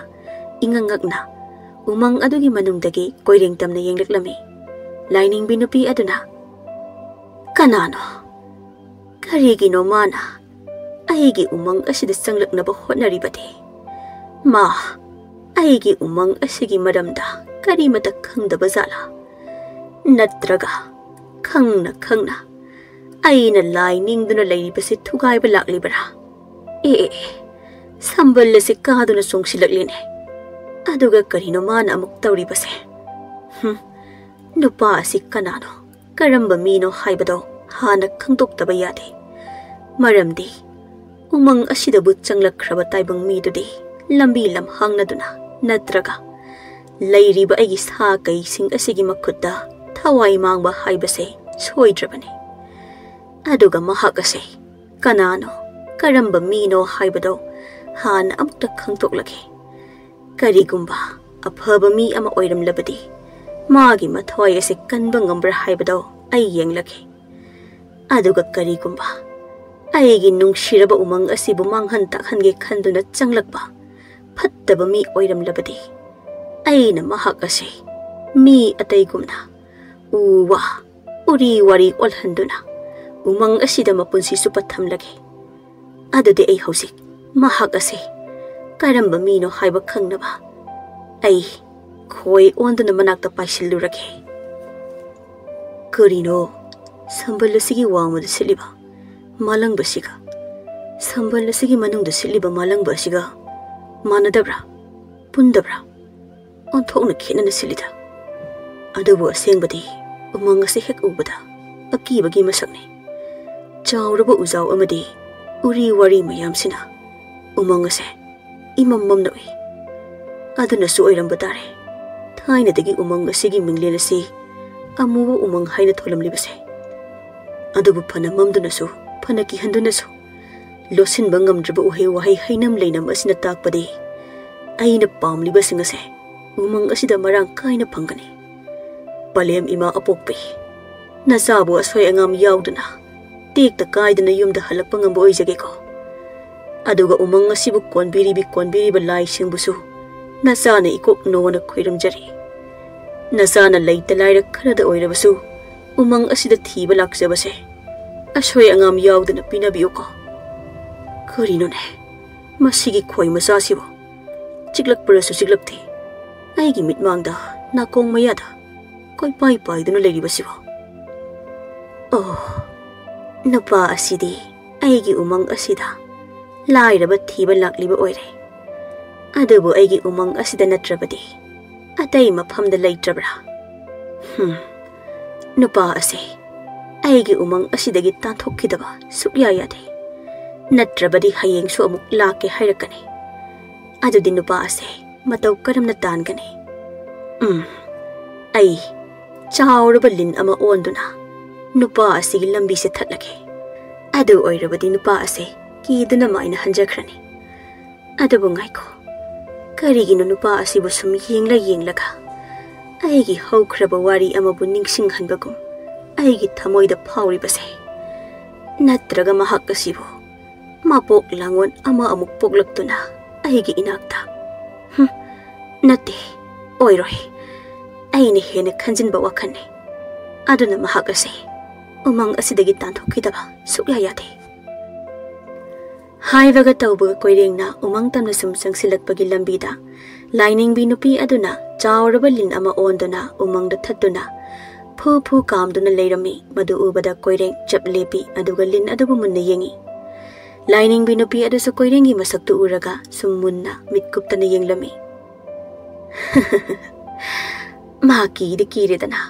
ꯏꯉꯛ ꯉꯛꯅ ꯎꯃꯪ ꯑꯗꯨꯒꯤ ꯃꯅꯨꯡꯗꯒꯤ ꯀꯣꯏꯔꯦꯡ ꯇꯝꯅ ꯌꯦꯡꯂꯛꯂꯝꯃꯤ꯫ ꯂꯥꯏꯅꯤꯡꯕꯤ ꯅꯨꯄꯤ ꯑꯗꯨꯅ, "ꯀꯅꯥꯅꯣ? ꯀꯔꯤꯒꯤꯅꯣ ꯃꯥꯅ ꯑꯩꯒꯤ ꯎꯃꯪ ꯑꯁꯤꯗ ꯆꯪꯂꯛꯅꯕ ꯍꯣꯠꯅꯔꯤꯕꯗꯤ? ꯃꯥ ꯑꯩꯒꯤ ꯎꯃꯪ ꯑꯁꯤꯒꯤ ꯃꯔꯝꯗ ꯀꯔꯤꯃꯇ ꯈꯪꯗꯕ ꯖꯥꯠꯂꯥ? ꯅꯠꯇ꯭ꯔꯒ ꯈꯪꯅ ꯈꯪꯅ ꯑꯩꯅ ꯂꯥꯏ ꯅꯤꯡꯗꯨꯅ ꯂꯩꯔꯤꯕꯁꯤ ꯊꯨꯒꯥꯏꯕ ꯂꯥꯛꯂꯤꯕꯔꯥ? ꯑꯦ, ꯑꯦ, ꯑꯦ, ꯁꯝꯕꯜ ꯑꯁꯤ ꯀꯥꯗꯨꯅ ꯆꯣꯡꯁꯤꯜꯂꯛꯂꯤꯅꯦ꯫ ꯑꯗꯨꯒ ꯀꯔꯤꯅꯣ ꯃꯥꯅ ꯑꯃꯨꯛ ꯇꯧꯔꯤꯕꯁꯦ? ꯍꯨꯝ, ꯅꯨꯄꯥ ꯑꯁꯤ ꯀꯅꯥꯅꯣ, ꯀꯔꯝꯕ ꯃꯤꯅꯣ ꯍꯥꯏꯕꯗꯣ ꯍꯥꯟꯅ ꯈꯪꯗꯣꯛꯇꯕ ꯌꯥꯗꯦ꯫ ꯃꯔꯝꯗꯤ ꯎꯃꯪ ꯑꯁꯤꯗꯕꯨ ꯆꯪꯂꯛꯈ꯭ꯔꯕ ꯇꯥꯏꯕꯪ ꯃꯤꯗꯨꯗꯤ ꯂꯝꯕꯤ ꯂꯝꯍꯥꯡꯅꯗꯨꯅ ꯅꯠꯇ꯭ꯔꯒ ꯂꯩꯔꯤꯕ ꯑꯩꯒꯤ ꯁꯥ ꯀꯩꯁꯤꯡ ꯑꯁꯤꯒꯤ ꯃꯈꯨꯠꯇ ꯊꯋꯥꯏ ꯃꯥꯡꯕ ꯍꯥꯏꯕꯁꯦ ꯁꯣꯏꯗ꯭ꯔꯕꯅꯤ꯫ ꯑꯗꯨꯒ ꯃꯍꯥꯛ ꯑꯁꯦ ꯀꯅꯥꯅꯣ, ꯀꯔꯝꯕ ꯃꯤꯅꯣ ꯍꯥꯏꯕꯗꯣ ꯍꯥꯟꯅ ꯑꯃꯨꯛꯇ ꯈꯪꯗꯣꯛꯂꯒꯦ꯫ ꯀꯔꯤꯒꯨꯝꯕ ꯑꯐꯕ ꯃꯤ ꯑꯃ ꯑꯣꯏꯔꯝꯂꯕꯗꯤ ꯃꯥꯒꯤ ꯃꯊ꯭ꯋꯥꯏ ꯑꯁꯤ ꯀꯟꯕ ꯉꯝꯕ꯭ꯔꯥ ꯍꯥꯏꯕꯗꯣ ꯑꯩ ꯌꯦꯡꯂꯒꯦ꯫ ꯑꯗꯨꯒ ꯀꯔꯤꯒꯨꯝꯕ ꯑꯩꯒꯤ ꯅꯨꯡꯁꯤꯔꯕ ꯎꯃꯪ ꯑꯁꯤꯕꯨ ꯃꯥꯡꯍꯟ ꯇꯥꯛꯍꯟꯒꯦ ꯈꯟꯗꯨꯅ ꯆꯪꯂꯛꯄ ꯐꯠꯇꯕ ꯃꯤ ꯑꯣꯏꯔꯝꯂꯕꯗꯤ ꯑꯩꯅ ꯃꯍꯥꯛ ꯑꯁꯤ ꯃꯤ ꯑꯇꯩꯒꯨꯝꯅ ꯎ ꯋꯥ, ꯎꯔꯤ ꯋꯥꯔꯤ ꯑꯣꯜꯍꯟꯗꯨꯅ ꯎꯃꯪ ꯑꯁꯤꯗ ꯃꯄꯨꯟꯁꯤ ꯆꯨꯞꯄ ꯊꯝꯂꯒꯦ꯫ ꯑꯗꯨꯗꯤ ꯑꯩ ꯍꯧꯖꯤꯛ ꯃꯍꯥꯛ ꯑꯁꯦ ꯀꯔꯝꯕ ꯃꯤꯅꯣ ꯍꯥꯏꯕ ꯈꯪꯅꯕ ꯑꯩ ꯈꯣꯏ ꯑꯣꯟꯗꯨꯅ ꯃꯅꯥꯛꯇ ꯄꯥꯏꯁꯤꯜꯂꯨꯔꯒꯦ꯫ ꯀꯔꯤꯅꯣ ꯁꯝꯕꯜ ꯑꯁꯤꯒꯤ ꯋꯥꯡꯃꯗ ꯁꯤꯠꯂꯤꯕ ꯃꯥꯂꯪꯕꯁꯤꯒ ꯁꯝꯕꯜ ꯑꯁꯤꯒꯤ ꯃꯅꯨꯡꯗ ꯁꯤꯠꯂꯤꯕ ꯃꯥꯂꯪꯕ ꯑꯁꯤꯒ ꯃꯥꯟꯅꯗꯕ꯭ꯔꯥ? ꯄꯨꯟꯗꯕ꯭ꯔꯥ? ꯑꯣꯟꯊꯣꯛꯅ ꯈꯦꯠꯅꯅ ꯁꯤꯠꯂꯤꯗ꯫ ꯑꯗꯨꯕꯨ ꯑꯁꯦꯡꯕꯗꯤ ꯎꯃꯪ ꯑꯁꯤ ꯍꯦꯛ ꯎꯕꯗ ꯑꯀꯤꯕꯒꯤ ꯃꯁꯛꯅꯤ꯫ ꯆꯥꯎꯔꯕ ꯎꯖꯥꯎ ꯑꯃꯗꯤ ꯎꯔꯤ ꯋꯥꯔꯤ ꯃꯌꯥꯝꯁꯤꯅ ꯎꯃꯪ ꯑꯁꯦ ꯏꯃꯝ ꯃꯝꯅ ꯎꯏ꯫ ꯑꯗꯨꯅꯁꯨ ꯑꯣꯏꯔꯝꯕ ꯇꯥꯔꯦ ꯊꯥꯏꯅꯗꯒꯤ ꯎꯃꯪ ꯑꯁꯤꯒꯤ ꯃꯤꯡꯂꯦꯟ ꯑꯁꯤ ꯑꯃꯨꯕ ꯎꯃꯪ ꯍꯥꯏꯅ ꯊꯣꯜꯂꯝꯂꯤꯕꯁꯦ꯫ ꯑꯗꯨꯕꯨ ꯐꯅ ꯃꯝꯗꯨꯅꯁꯨ, ꯐꯅ ꯀꯤꯍꯟꯗꯨꯅꯁꯨ, ꯂꯣꯠꯁꯤꯟꯕ ꯉꯝꯗ꯭ꯔꯕ ꯎꯍꯩ ꯋꯥꯍꯩ ꯍꯩꯅꯝ ꯂꯩꯅꯝ ꯑꯁꯤꯅ ꯇꯥꯛꯄꯗꯤ ꯑꯩꯅ ꯄꯥꯝꯂꯤꯕꯁꯤꯡ ꯑꯁꯦ ꯎꯃꯪ ꯑꯁꯤꯗ ꯃꯔꯥꯡ ꯀꯥꯏꯅ ꯐꯪꯒꯅꯤ꯫ ꯄꯂꯦꯝ ꯏꯃꯥ ꯑꯄꯣꯛꯄꯤ, ꯅꯆꯥꯕꯨ ꯑꯁꯣꯏ ꯑꯉꯥꯝ ꯌꯥꯎꯗꯅ ꯇꯦꯛꯇ ꯀꯥꯏꯗꯅ ꯌꯨꯝꯗ ꯍꯜꯂꯛꯄ ꯉꯝꯕ ꯑꯣꯏꯖꯒꯦꯀꯣ꯫ ꯑꯗꯨꯒ ꯎꯃꯪ ꯑꯁꯤꯕꯨ ꯀꯣꯟꯕꯤꯔꯤꯕꯤ ꯀꯣꯟꯕꯤꯔꯤꯕ ꯂꯥꯏꯁꯤꯡꯕꯨꯁꯨ ꯅꯆꯥꯅ ꯏꯀꯣꯛ ꯅꯣꯅ ꯈꯣꯏꯔꯝꯖꯔꯤ꯫ ꯅꯆꯥꯅ ꯂꯩꯇ ꯂꯥꯏꯔ ꯈꯔꯗ ꯑꯣꯏꯔꯕꯁꯨ ꯎꯃꯪ ꯑꯁꯤꯗ ꯊꯤꯕ ꯂꯥꯛꯆꯕꯁꯦ ꯑꯁꯣꯏ ꯑꯉꯥꯝ ꯌꯥꯎꯗꯅ ꯄꯤꯅꯕꯤꯌꯨꯀꯣ꯫ ꯀꯔꯤꯅꯣꯅꯦ ꯃꯁꯤꯒꯤ ꯈꯣꯏ ꯃꯆꯥꯁꯤꯕꯨ? ꯆꯤꯛꯂꯛꯄ꯭ꯔꯁꯨ ꯆꯤꯛꯂꯛꯇꯦ꯫ ꯑꯩꯒꯤ ꯃꯤꯠꯃꯥꯡꯗ ꯅꯥꯀꯣꯡ ꯃꯌꯥꯗ ꯀꯣꯏꯄꯥꯏ ꯄꯥꯏꯗꯨꯅ ꯂꯩꯔꯤꯕꯁꯤꯕꯨ? ꯑꯣ, ꯅꯨꯄꯥ ꯑꯁꯤꯗꯤ ꯑꯩꯒꯤ ꯎꯃꯪ ꯑꯁꯤꯗ ꯂꯥꯏꯔꯕ ꯊꯤꯕ ꯂꯥꯛꯂꯤꯕ ꯑꯣꯏꯔꯦ꯫ ꯑꯗꯨꯕꯨ ꯑꯩꯒꯤ ꯎꯃꯪ ꯑꯁꯤꯗ ꯅꯠꯇ꯭ꯔꯕꯗꯤ ꯑꯇꯩ ꯃꯐꯝꯗ ꯂꯩꯇ꯭ꯔꯕ꯭ꯔꯥ? ꯍꯨꯝ, ꯅꯨꯄꯥ ꯑꯁꯦ ꯑꯩꯒꯤ ꯎꯃꯪ ꯑꯁꯤꯗꯒꯤ ꯇꯥꯟꯊꯣꯛꯈꯤꯗꯕ ꯁꯨꯛꯌꯥ ꯌꯥꯗꯦ꯫ ꯅꯠꯇ꯭ꯔꯕꯗꯤ ꯍꯌꯦꯡꯁꯨ ꯑꯃꯨꯛ ꯂꯥꯛꯀꯦ ꯍꯥꯏꯔꯛꯀꯅꯤ꯫ ꯑꯗꯨꯗꯤ ꯅꯨꯄꯥ ꯑꯁꯦ ꯃꯇꯧ ꯀꯔꯝꯅ ꯇꯥꯟꯒꯅꯤ? ꯎꯝ, ꯑꯩ ꯆꯥꯎꯔꯕ ꯂꯤꯟ ꯑꯃ ꯑꯣꯟꯗꯨꯅ ꯅꯨꯄꯥ ꯑꯁꯤꯒꯤ ꯂꯝꯕꯤꯁꯦ ꯊꯠꯂꯒꯦ꯫ ꯑꯗꯨ ꯑꯣꯏꯔꯕꯗꯤ ꯅꯨꯄꯥ ꯑꯁꯦ ꯀꯤꯗꯨꯅ ꯃꯥꯏꯅ ꯍꯟꯖꯈ꯭ꯔꯅꯤ꯫ ꯑꯗꯨꯕꯨ ꯉꯥꯏꯈꯣ, ꯀꯔꯤꯒꯤꯅꯣ ꯅꯨꯄꯥ ꯑꯁꯤꯕꯨ ꯁꯨꯝ ꯌꯦꯡꯂ ꯌꯦꯡꯂꯒ ꯑꯩꯒꯤ ꯍꯧꯈ꯭ꯔꯕ ꯋꯥꯔꯤ ꯑꯃꯕꯨ ꯅꯤꯡꯁꯤꯡꯍꯟꯕꯒꯨꯝ ꯑꯩꯒꯤ ꯊꯃꯣꯏꯗ ꯐꯥꯎꯔꯤꯕꯁꯦ? ꯅꯠꯇ꯭ꯔꯒ ꯃꯍꯥꯛ ꯑꯁꯤꯕꯨ ꯃꯄꯣꯛ ꯂꯥꯡꯑꯣꯟ ꯑꯃ ꯑꯃꯨꯛ ꯄꯣꯛꯂꯛꯇꯨꯅ ꯑꯩꯒꯤ ꯏꯅꯥꯛꯇ? ꯍꯨꯝ, ꯅꯠꯇꯦ, ꯑꯣꯏꯔꯣꯏ꯫ ꯑꯩꯅ ꯍꯦꯟꯅ ꯈꯟꯖꯤꯟꯕ ꯋꯥꯈꯜꯅꯤ꯫ ꯑꯗꯨꯅ ꯃꯍꯥꯛ ꯑꯁꯦ ꯎꯃꯪ ꯑꯁꯤꯗꯒꯤ ꯇꯥꯟꯊꯣꯛꯈꯤꯗꯕ ꯁꯨꯛꯌꯥ ꯌꯥꯗꯦ꯫ ꯍꯥꯏꯕꯒ ꯇꯧꯕꯒ ꯀꯣꯏꯔꯦꯡꯅ ꯎꯃꯪ ꯇꯝꯅ ꯁꯨꯝ ꯆꯪꯁꯤꯜꯂꯛꯄꯒꯤ ꯂꯝꯕꯤꯗ ꯂꯥꯏꯅꯤꯡꯕꯤ ꯅꯨꯄꯤ ꯑꯗꯨꯅ ꯆꯥꯎꯔꯕ ꯂꯤꯟ ꯑꯃ ꯑꯣꯟꯗꯨꯅ ꯎꯃꯪꯗ ꯊꯠꯇꯨꯅ ꯐꯨ ꯐꯨ ꯀꯥꯝꯗꯨꯅ ꯂꯩꯔꯝꯃꯤ꯫ ꯃꯗꯨ ꯎꯕꯗ ꯀꯣꯏꯔꯦꯡ ꯆꯞ ꯂꯦꯞꯄꯤ, ꯑꯗꯨꯒ ꯂꯤꯟ ꯑꯗꯨꯕꯨ ꯃꯨꯟꯅ ꯌꯦꯡꯉꯤ꯫ ꯂꯥꯏꯅꯤꯡꯕꯤ ꯅꯨꯄꯤ ꯑꯗꯨꯁꯨ ꯀꯣꯏꯔꯦꯡꯒꯤ ꯃꯁꯛꯇꯨ ꯎꯔꯒ ꯁꯨꯝ ꯃꯨꯟꯅ ꯃꯤꯠ ꯀꯨꯞꯇꯅ ꯌꯦꯡꯂꯝꯃꯤ꯫ ꯃꯥ ꯀꯤꯗꯤ ꯀꯤꯔꯦꯗꯅ,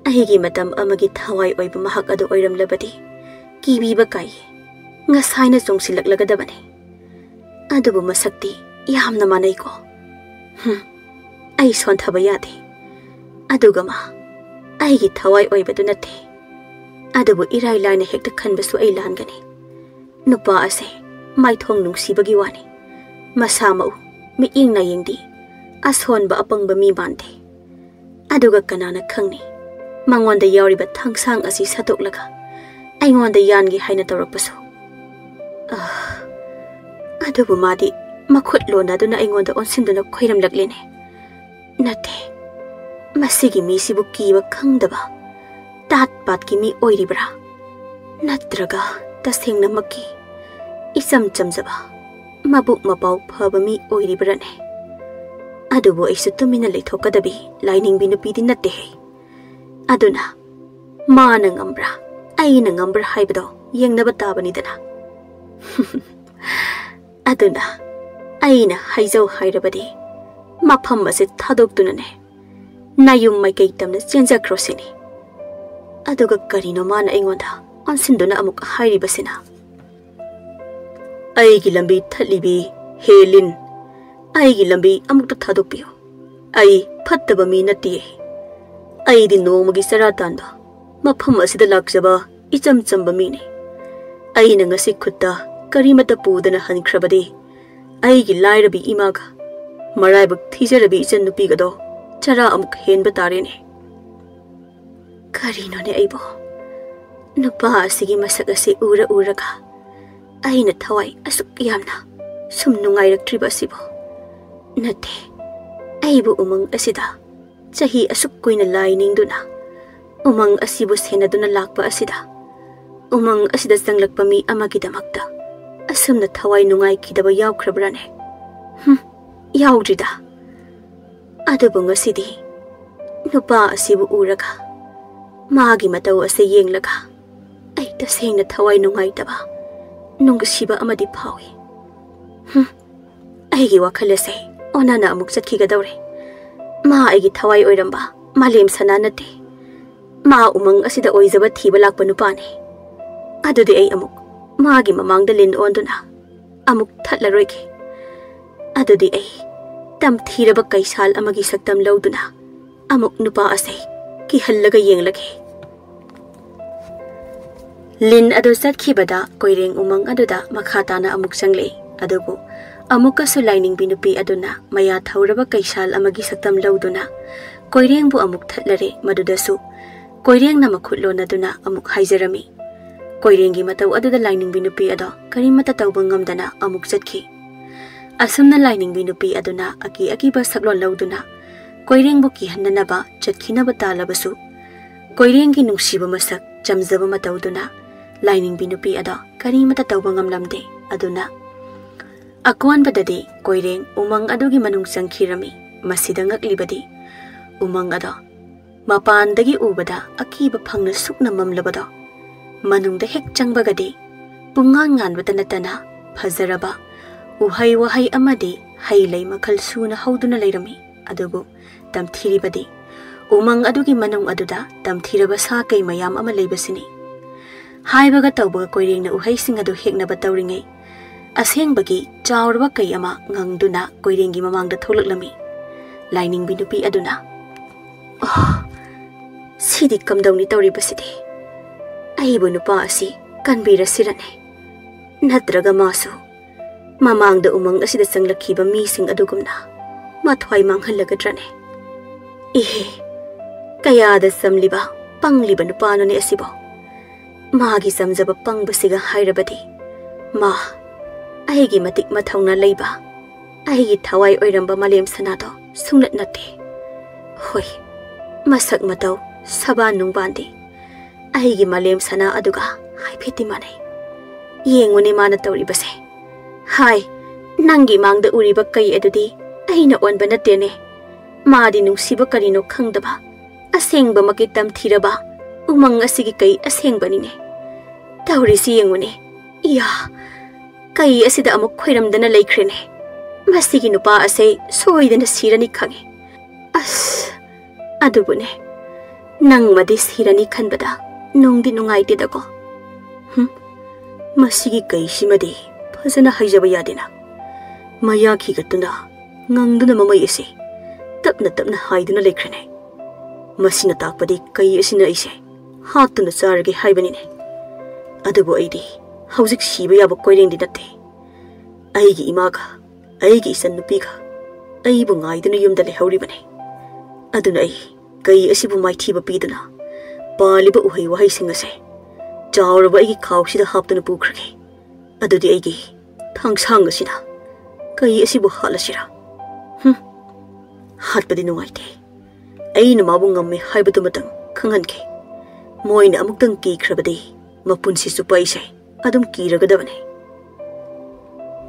ꯑꯩꯒꯤ ꯃꯇꯝ ꯑꯃꯒꯤ ꯊꯋꯥꯏ ꯑꯣꯏꯕ ꯃꯍꯥꯛ ꯑꯗꯨ ꯑꯣꯏꯔꯝꯂꯕꯗꯤ ꯀꯤꯕꯤꯕ ꯀꯥꯏꯌꯦ, ꯉꯁꯥꯏꯅ ꯆꯣꯡꯁꯤꯜꯂꯛꯂꯒꯗꯕꯅꯤ꯫ ꯑꯗꯨꯕꯨ ꯃꯁꯛꯇꯤ ꯌꯥꯝꯅ ꯃꯥꯟꯅꯩꯀꯣ꯫ ꯍꯨꯝ, ꯑꯩ ꯁꯣꯟꯊꯕ ꯌꯥꯗꯦ꯫ ꯑꯗꯨꯒ ꯃꯥ ꯑꯩꯒꯤ ꯊꯋꯥꯏ ꯑꯣꯏꯕꯗꯨ ꯅꯠꯇꯦ꯫ ꯑꯗꯨꯕꯨ ꯏꯔꯥꯏ ꯂꯥꯏꯅ ꯍꯦꯛꯇ ꯈꯟꯕꯁꯨ ꯑꯩ ꯂꯥꯟꯒꯅꯤ꯫ ꯅꯨꯄꯥ ꯑꯁꯦ ꯃꯥꯏꯊꯣꯡ ꯅꯨꯡꯁꯤꯕꯒꯤ ꯋꯥꯅꯤ, ꯃꯁꯥ ꯃꯎ, ꯃꯤꯠꯌꯦꯡ ꯅꯥꯌꯦꯡꯗꯤ ꯑꯁꯣꯟꯕ ꯑꯄꯪꯕ ꯃꯤ ꯃꯥꯟꯗꯦ꯫ ꯑꯗꯨꯒ ꯀꯅꯥꯅ ꯈꯪꯅꯤ, ꯃꯉꯣꯟꯗ ꯌꯥꯎꯔꯤꯕ ꯊꯥꯡꯁꯥꯡ ꯑꯁꯤ ꯁꯠꯇꯣꯛꯂꯒ ꯑꯩꯉꯣꯟꯗ ꯌꯥꯟꯒꯦ ꯍꯥꯏꯅ ꯇꯧꯔꯛꯄꯁꯨ꯫ ꯑꯥ, ꯑꯗꯨꯕꯨ ꯃꯥꯗꯤ ꯃꯈꯨꯠ ꯂꯣꯟꯅꯗꯨꯅ ꯑꯩꯉꯣꯟꯗ ꯑꯣꯟꯁꯤꯟꯗꯨꯅ ꯈꯣꯏꯔꯝꯂꯛꯂꯦꯅꯦ꯫ ꯅꯠꯇꯦ, ꯃꯁꯤꯒꯤ ꯃꯤꯁꯤꯕꯨ ꯀꯤꯕ ꯈꯪꯗꯕ ꯇꯥꯠ ꯄꯥꯠꯀꯤ ꯃꯤ ꯑꯣꯏꯔꯤꯕ꯭ꯔꯥ? ꯅꯠꯇ꯭ꯔꯒ ꯇꯁꯦꯡꯅꯃꯛꯀꯤ ꯏꯆꯝ ꯆꯝꯖꯕ, ꯃꯕꯨꯛ ꯃꯄꯥꯎ ꯐꯕ ꯃꯤ ꯑꯣꯏꯔꯤꯕ꯭ꯔꯥꯅꯦ? ꯑꯗꯨꯕꯨ ꯑꯩꯁꯨ ꯇꯨꯃꯤꯟꯅ ꯂꯩꯊꯣꯛꯀꯗꯕꯤ ꯂꯥꯏꯅꯤꯡꯕꯤ ꯅꯨꯄꯤꯗꯤ ꯅꯠꯇꯦꯍꯦ꯫ ꯑꯗꯨꯅ ꯃꯥꯅ ꯉꯝꯕ꯭ꯔꯥ, ꯑꯩꯅ ꯉꯝꯕ꯭ꯔꯥ ꯍꯥꯏꯕꯗꯣ ꯌꯦꯡꯅꯕ ꯇꯥꯕꯅꯤꯗꯅ꯫ ꯑꯗꯨꯅ ꯑꯩꯅ ꯍꯥꯏꯖꯧ ꯍꯥꯏꯔꯕꯗꯤ, ꯃꯐꯝ ꯑꯁꯤ ꯊꯥꯗꯣꯛꯇꯨꯅꯅꯦ ꯅꯌꯨꯝ ꯃꯥꯏꯀꯩ ꯇꯝꯅ ꯆꯦꯟꯖꯈ꯭ꯔꯣ ꯁꯤꯅꯤ꯫ ꯑꯗꯨꯒ ꯀꯔꯤꯅꯣ ꯃꯥꯅ ꯑꯩꯉꯣꯟꯗ ꯑꯣꯟꯁꯤꯟꯗꯨꯅ ꯑꯃꯨꯛ ꯍꯥꯏꯔꯤꯕꯁꯤꯅ? ꯑꯩꯒꯤ ꯂꯝꯕꯤ ꯊꯠꯂꯤꯕꯤ ꯍꯦ ꯂꯤꯟ, ꯑꯩꯒꯤ ꯂꯝꯕꯤ ꯑꯃꯨꯛꯇ ꯊꯥꯗꯣꯛꯄꯤꯌꯨ꯫ ꯑꯩ ꯐꯠꯇꯕ ꯃꯤ ꯅꯠꯇꯦ꯫ ꯑꯩꯗꯤ ꯅꯣꯡꯃꯒꯤ ꯆꯔꯥ ꯇꯥꯟꯕ, ꯃꯐꯝ ꯑꯁꯤꯗ ꯂꯥꯛꯆꯕ ꯏꯆꯝ ꯆꯝꯕ ꯃꯤꯅꯤ꯫ ꯑꯩꯅ ꯉꯁꯤ ꯈꯨꯠꯇ ꯀꯔꯤꯃꯠꯇ ꯄꯨꯗꯅ ꯍꯟꯈ꯭ꯔꯕꯗꯤ, ꯑꯩꯒꯤ ꯂꯥꯏꯔꯕꯤ ꯏꯃꯥꯒ ꯃꯔꯥꯏꯕꯛ ꯊꯤꯖꯔꯕꯤ ꯏꯆꯟꯅꯨꯄꯤꯒꯗꯣ ꯆꯔꯥ ꯑꯃꯨꯛ ꯍꯦꯟꯕ ꯇꯥꯔꯦꯅꯦ꯫ ꯀꯔꯤꯅꯣꯅꯦ ꯑꯩꯕꯨ? ꯅꯨꯄꯥ ꯑꯁꯤꯒꯤ ꯃꯁꯛ ꯑꯁꯤ ꯎꯔ ꯎꯔꯒ ꯑꯩꯅ ꯊꯋꯥꯏ ꯑꯁꯨꯛ ꯌꯥꯝꯅ ꯁꯨꯝ ꯅꯨꯡꯉꯥꯏꯔꯛꯇ꯭ꯔꯤꯕ ꯑꯁꯤꯕꯨ? ꯅꯠꯇꯦ, ꯑꯩꯕꯨ ꯎꯃꯪ ꯑꯁꯤꯗ ꯆꯍꯤ ꯑꯁꯨꯛ ꯀꯨꯏꯅ ꯂꯥꯏ ꯅꯤꯡꯗꯨꯅ ꯎꯃꯪ ꯑꯁꯤꯕꯨ ꯁꯦꯟꯅꯗꯨꯅ ꯂꯥꯛꯄ ꯑꯁꯤꯗ, ꯎꯃꯪ ꯑꯁꯤꯗ ꯆꯪꯂꯛꯄ ꯃꯤ ꯑꯃꯒꯤꯗꯃꯛꯇ ꯑꯁꯨꯝꯅ ꯊꯋꯥꯏ ꯅꯨꯡꯉꯥꯏꯈꯤꯗꯕ ꯌꯥꯎꯈ꯭ꯔꯕ꯭ꯔꯥꯅꯦ? ꯍꯨꯝ, ꯌꯥꯎꯗ꯭ꯔꯤꯗ꯫ ꯑꯗꯨꯕꯨ ꯉꯁꯤꯗꯤ ꯅꯨꯄꯥ ꯑꯁꯤꯕꯨ ꯎꯔꯒ, ꯃꯥꯒꯤ ꯃꯇꯧ ꯑꯁꯤ ꯌꯦꯡꯂꯒ, ꯑꯩ ꯇꯁꯦꯡꯅ ꯊꯋꯥꯏ ꯅꯨꯡꯉꯥꯏꯇꯕ, ꯅꯨꯡꯁꯤꯕ ꯑꯃꯗꯤ ꯐꯥꯎꯏ꯫ ꯍꯨꯝ, ꯑꯩꯒꯤ ꯋꯥꯈꯜ ꯑꯁꯦ ꯑꯣꯟꯅꯅ ꯑꯃꯨꯛ ꯆꯠꯈꯤꯒꯗꯧꯔꯦ꯫ ꯃꯥ ꯑꯩꯒꯤ ꯊꯋꯥꯏ ꯑꯣꯏꯔꯝꯕ ꯃꯥꯂꯦꯝ ꯁꯅꯥ ꯅꯠꯇꯦ꯫ ꯃꯥ ꯎꯃꯪ ꯑꯁꯤꯗ ꯑꯣꯏꯖꯕ ꯊꯤꯕ ꯂꯥꯛꯄ ꯅꯨꯄꯥꯅꯤ꯫ ꯑꯗꯨꯗꯤ ꯑꯩ ꯑꯃꯨꯛ ꯃꯥꯒꯤ ꯃꯃꯥꯡꯗ ꯂꯤꯟ ꯑꯣꯟꯗꯨꯅ ꯑꯃꯨꯛ ꯊꯠꯂꯔꯣꯏꯒꯦ꯫ ꯑꯗꯨꯗꯤ ꯑꯩ ꯇꯝꯊꯤꯔꯕ ꯀꯩꯁꯥꯜ ꯑꯃꯒꯤ ꯁꯛꯇꯝ ꯂꯧꯗꯨꯅ ꯑꯃꯨꯛ ꯅꯨꯄꯥ ꯑꯁꯦ ꯀꯤꯍꯜꯂꯒ ꯌꯦꯡꯂꯒꯦ꯫ ꯂꯤꯟ ꯑꯗꯨ ꯆꯠꯈꯤꯕꯗ ꯀꯣꯏꯔꯦꯡ ꯎꯃꯪ ꯑꯗꯨꯗ ꯃꯈꯥ ꯇꯥꯅ ꯑꯃꯨꯛ ꯆꯪꯂꯛꯏ꯫ ꯑꯗꯨꯕꯨ ꯑꯃꯨꯛꯀꯁꯨ ꯂꯥꯏꯅꯤꯡꯕꯤ ꯅꯨꯄꯤ ꯑꯗꯨꯅ ꯃꯌꯥ ꯊꯧꯔꯕ ꯀꯩꯁꯥꯜ ꯑꯃꯒꯤ ꯁꯛꯇꯝ ꯂꯧꯗꯨꯅ ꯀꯣꯏꯔꯦꯡꯕꯨ ꯑꯃꯨꯛ ꯊꯠꯂꯔꯦ꯫ ꯃꯗꯨꯗꯁꯨ ꯀꯣꯏꯔꯦꯡꯅ ꯃꯈꯨꯠ ꯂꯣꯟꯅꯗꯨꯅ ꯑꯃꯨꯛ ꯍꯥꯏꯖꯔꯝꯃꯤ꯫ ꯀꯣꯏꯔꯦꯡꯒꯤ ꯃꯇꯧ ꯑꯗꯨꯗ ꯂꯥꯏꯅꯤꯡꯕꯤ ꯅꯨꯄꯤ ꯑꯗꯣ ꯀꯔꯤꯃꯠꯇ ꯇꯧꯕ ꯉꯝꯗꯅ ꯑꯃꯨꯛ ꯆꯠꯈꯤ꯫ ꯑꯁꯨꯝꯅ ꯂꯥꯏꯅꯤꯡꯕꯤ ꯅꯨꯄꯤ ꯑꯗꯨꯅ ꯑꯀꯤ ꯑꯀꯤꯕ ꯁꯛꯂꯣꯟ ꯂꯧꯗꯨꯅ ꯀꯣꯏꯔꯦꯡꯕꯨ ꯀꯤꯍꯟꯅꯅꯕ ꯆꯠꯈꯤꯅꯕ ꯇꯥꯜꯂꯕꯁꯨ, ꯀꯣꯏꯔꯦꯡꯒꯤ ꯅꯨꯡꯁꯤꯕ ꯃꯁꯛ, ꯆꯝꯖꯕ ꯃꯇꯧꯗꯨꯅ ꯂꯥꯏꯅꯤꯡꯕꯤ ꯅꯨꯄꯤ ꯑꯗꯣ ꯀꯔꯤꯃꯠꯇ ꯇꯧꯕ ꯉꯝꯂꯝꯗꯦ꯫ ꯑꯗꯨꯅ ꯑꯀꯣꯟꯕꯗꯗꯤ ꯀꯣꯏꯔꯦꯡ ꯎꯃꯪ ꯑꯗꯨꯒꯤ ꯃꯅꯨꯡ ꯆꯪꯈꯤꯔꯝꯃꯤ꯫ ꯃꯁꯤꯗ ꯉꯛꯂꯤꯕꯗꯤ, ꯎꯃꯪ ꯑꯗꯣ ꯃꯄꯥꯟꯗꯒꯤ ꯎꯕꯗ ꯑꯀꯤꯕ ꯐꯪꯅ ꯁꯨꯛꯅ ꯃꯝꯂꯕꯗꯣ, ꯃꯅꯨꯡꯗ ꯍꯦꯛ ꯆꯪꯕꯒꯗꯤ ꯄꯨꯡꯉꯥꯟ ꯉꯥꯟꯕꯇ ꯅꯠꯇꯅ ꯐꯖꯔꯕ ꯎꯍꯩ ꯋꯥꯍꯩ ꯑꯃꯗꯤ ꯍꯩ ꯂꯩ ꯃꯈꯜ ꯁꯨꯅ ꯍꯧꯗꯨꯅ ꯂꯩꯔꯝꯃꯤ꯫ ꯑꯗꯨꯕꯨ ꯇꯝꯊꯤꯔꯤꯕꯗꯤ ꯎꯃꯪ ꯑꯗꯨꯒꯤ ꯃꯅꯨꯡ ꯑꯗꯨꯗ ꯇꯝꯊꯤꯔꯕ ꯁꯥ ꯀꯩ ꯃꯌꯥꯝ ꯑꯃ ꯂꯩꯕꯁꯤꯅꯤ꯫ ꯍꯥꯏꯕꯒ ꯇꯧꯕꯒ ꯀꯣꯏꯔꯦꯡꯅ ꯎꯍꯩꯁꯤꯡ ꯑꯗꯨ ꯍꯦꯛꯅꯕ ꯇꯧꯔꯤꯉꯩ, ꯑꯁꯦꯡꯕꯒꯤ ꯆꯥꯎꯔꯕ ꯀꯩ ꯑꯃ ꯉꯪꯗꯨꯅ ꯀꯣꯏꯔꯦꯡꯒꯤ ꯃꯃꯥꯡꯗ ꯊꯣꯛꯂꯛꯂꯝꯃꯤ꯫ ꯂꯥꯏꯅꯤꯡꯕꯤ ꯅꯨꯄꯤ ꯑꯗꯨꯅ, "ꯑꯣ, ꯁꯤꯗꯤ ꯀꯝꯗꯧꯅꯤ ꯇꯧꯔꯤꯕꯁꯤꯗꯤ? ꯑꯩꯕꯨ ꯅꯨꯄꯥ ꯑꯁꯤ ꯀꯟꯕꯤꯔꯁꯤꯔꯅꯦ? ꯅꯠꯇ꯭ꯔꯒ ꯃꯥꯁꯨ ꯃꯃꯥꯡꯗ ꯎꯃꯪ ꯑꯁꯤꯗ ꯆꯪꯂꯛꯈꯤꯕ ꯃꯤꯁꯤꯡ ꯑꯗꯨꯒꯨꯝꯅ ꯃꯊ꯭ꯋꯥꯏ ꯃꯥꯡꯍꯜꯂꯒꯗ꯭ꯔꯅꯦ? ꯏꯍꯦ, ꯀꯌꯥꯗ ꯆꯝꯂꯤꯕ, ꯄꯪꯂꯤꯕ ꯅꯨꯄꯥꯅꯣꯅꯦ ꯑꯁꯤꯕꯣ! ꯃꯥꯒꯤ ꯆꯝꯖꯕ ꯄꯪꯕꯁꯤꯒ ꯍꯥꯏꯔꯕꯗꯤ, ꯃꯥ ꯑꯩꯒꯤ ꯃꯇꯤꯛ ꯃꯊꯧꯅꯥ ꯂꯩꯕ, ꯑꯩꯒꯤ ꯊꯋꯥꯏ ꯑꯣꯏꯔꯝꯕ ꯃꯥꯂꯦꯝ ꯁꯅꯥꯗꯣ ꯁꯨꯡꯅꯠ ꯅꯠꯇꯦ꯫ ꯍꯣꯏ, ꯃꯁꯛ ꯃꯇꯧ, ꯁꯕꯥꯟ ꯅꯨꯡꯕꯥꯟꯗꯤ ꯑꯩꯒꯤ ꯃꯥꯂꯦꯝ ꯁꯅꯥ ꯑꯗꯨꯒ ꯍꯥꯏꯐꯦꯠꯇꯤ ꯃꯥꯟꯅꯩ꯫ ꯌꯦꯡꯉꯨꯅꯦ ꯃꯥꯅ ꯇꯧꯔꯤꯕꯁꯦ꯫ ꯍꯥꯏ, ꯅꯪꯒꯤ ꯃꯥꯡꯗ ꯎꯔꯤꯕ ꯀꯩ ꯑꯗꯨꯗꯤ ꯑꯩꯅ ꯑꯣꯟꯕ ꯅꯠꯇꯦꯅꯦ꯫ ꯃꯥꯗꯤ ꯅꯨꯡꯁꯤꯕ ꯀꯔꯤꯅꯣ ꯈꯪꯗꯕ, ꯑꯁꯦꯡꯕꯃꯛꯀꯤ ꯇꯝꯊꯤꯔꯕ ꯎꯃꯪ ꯑꯁꯤꯒꯤ ꯀꯩ ꯑꯁꯦꯡꯕꯅꯤꯅꯦ꯫ ꯇꯧꯔꯤꯁꯤ ꯌꯦꯡꯉꯨꯅꯦ꯫ ꯏꯌꯥ, ꯀꯩ ꯑꯁꯤꯗ ꯑꯃꯨꯛ ꯈꯣꯏꯔꯝꯗꯅ ꯂꯩꯈ꯭ꯔꯦꯅꯦ꯫ ꯃꯁꯤꯒꯤ ꯅꯨꯄꯥ ꯑꯁꯦ ꯁꯣꯏꯗꯅ ꯁꯤꯔꯅꯤ ꯈꯪꯉꯦ꯫ ꯑꯁ, ꯑꯗꯨꯕꯨꯅꯦ, ꯅꯪꯃꯗꯤ ꯁꯤꯔꯅꯤ ꯈꯟꯕꯗ ꯅꯨꯡꯗꯤ ꯅꯨꯡꯉꯥꯏꯇꯦꯗꯀꯣ꯫ ꯍꯨꯝ, ꯃꯁꯤꯒꯤ ꯀꯩꯁꯤꯃꯗꯤ ꯐꯖꯅ ꯍꯥꯏꯖꯕ ꯌꯥꯗꯦꯅ꯫ ꯃꯌꯥ ꯈꯤꯒꯠꯇꯨꯅ ꯉꯪꯗꯨꯅ ꯃꯃꯩ ꯑꯁꯤ ꯇꯞꯅ ꯇꯞꯅ ꯍꯥꯏꯗꯨꯅ ꯂꯩꯈ꯭ꯔꯦꯅꯦ꯫ ꯃꯁꯤꯅ ꯇꯥꯛꯄꯗꯤ ꯀꯩ ꯑꯁꯤꯅ ꯑꯩꯁꯦ ꯍꯥꯠꯇꯨꯅ ꯆꯥꯔꯒꯦ ꯍꯥꯏꯕꯅꯤꯅꯦ꯫ ꯑꯗꯨꯕꯨ ꯑꯩꯗꯤ ꯍꯧꯖꯤꯛ ꯁꯤꯕ ꯌꯥꯕ ꯀꯣꯏꯔꯦꯡꯗꯤ ꯅꯠꯇꯦ꯫ ꯑꯩꯒꯤ ꯏꯃꯥꯒ ꯑꯩꯒꯤ ꯏꯆꯟ ꯅꯨꯄꯤꯒ ꯑꯩꯕꯨ ꯉꯥꯏꯗꯨꯅ ꯌꯨꯝꯗ ꯂꯩꯍꯧꯔꯤꯕꯅꯤ꯫ ꯑꯗꯨꯅ ꯑꯩ ꯀꯩ ꯑꯁꯤꯕꯨ ꯃꯥꯏꯊꯤꯕ ꯄꯤꯗꯨꯅ ꯄꯥꯜꯂꯤꯕ ꯎꯍꯩ ꯋꯥꯍꯩꯁꯤꯡ ꯑꯁꯦ ꯆꯥꯎꯔꯕ ꯑꯩꯒꯤ ꯈꯥꯎꯁꯤꯗ ꯍꯥꯞꯇꯨꯅ ꯄꯨꯈ꯭ꯔꯒꯦ꯫ ꯑꯗꯨꯗꯤ ꯑꯩꯒꯤ ꯊꯥꯡꯁꯥꯡ ꯑꯁꯤꯅ ꯀꯩ ꯑꯁꯤꯕꯨ ꯍꯥꯠꯂꯁꯤꯔꯥ? ꯍꯨꯝ, ꯍꯥꯠꯄꯗꯤ ꯅꯨꯡꯉꯥꯏꯇꯦ꯫ ꯑꯩꯅ ꯃꯥꯕꯨ ꯉꯝꯃꯦ ꯍꯥꯏꯕꯗꯨꯃꯇꯪ ꯈꯪꯍꯟꯈꯤ꯫ ꯃꯣꯏꯅ ꯑꯃꯨꯛꯇꯪ ꯀꯤꯈ꯭ꯔꯕꯗꯤ ꯃꯄꯨꯟꯁꯤ ꯆꯨꯞꯄ ꯑꯩꯁꯦ ꯑꯗꯨꯝ ꯀꯤꯔꯒꯗꯕꯅꯤ꯫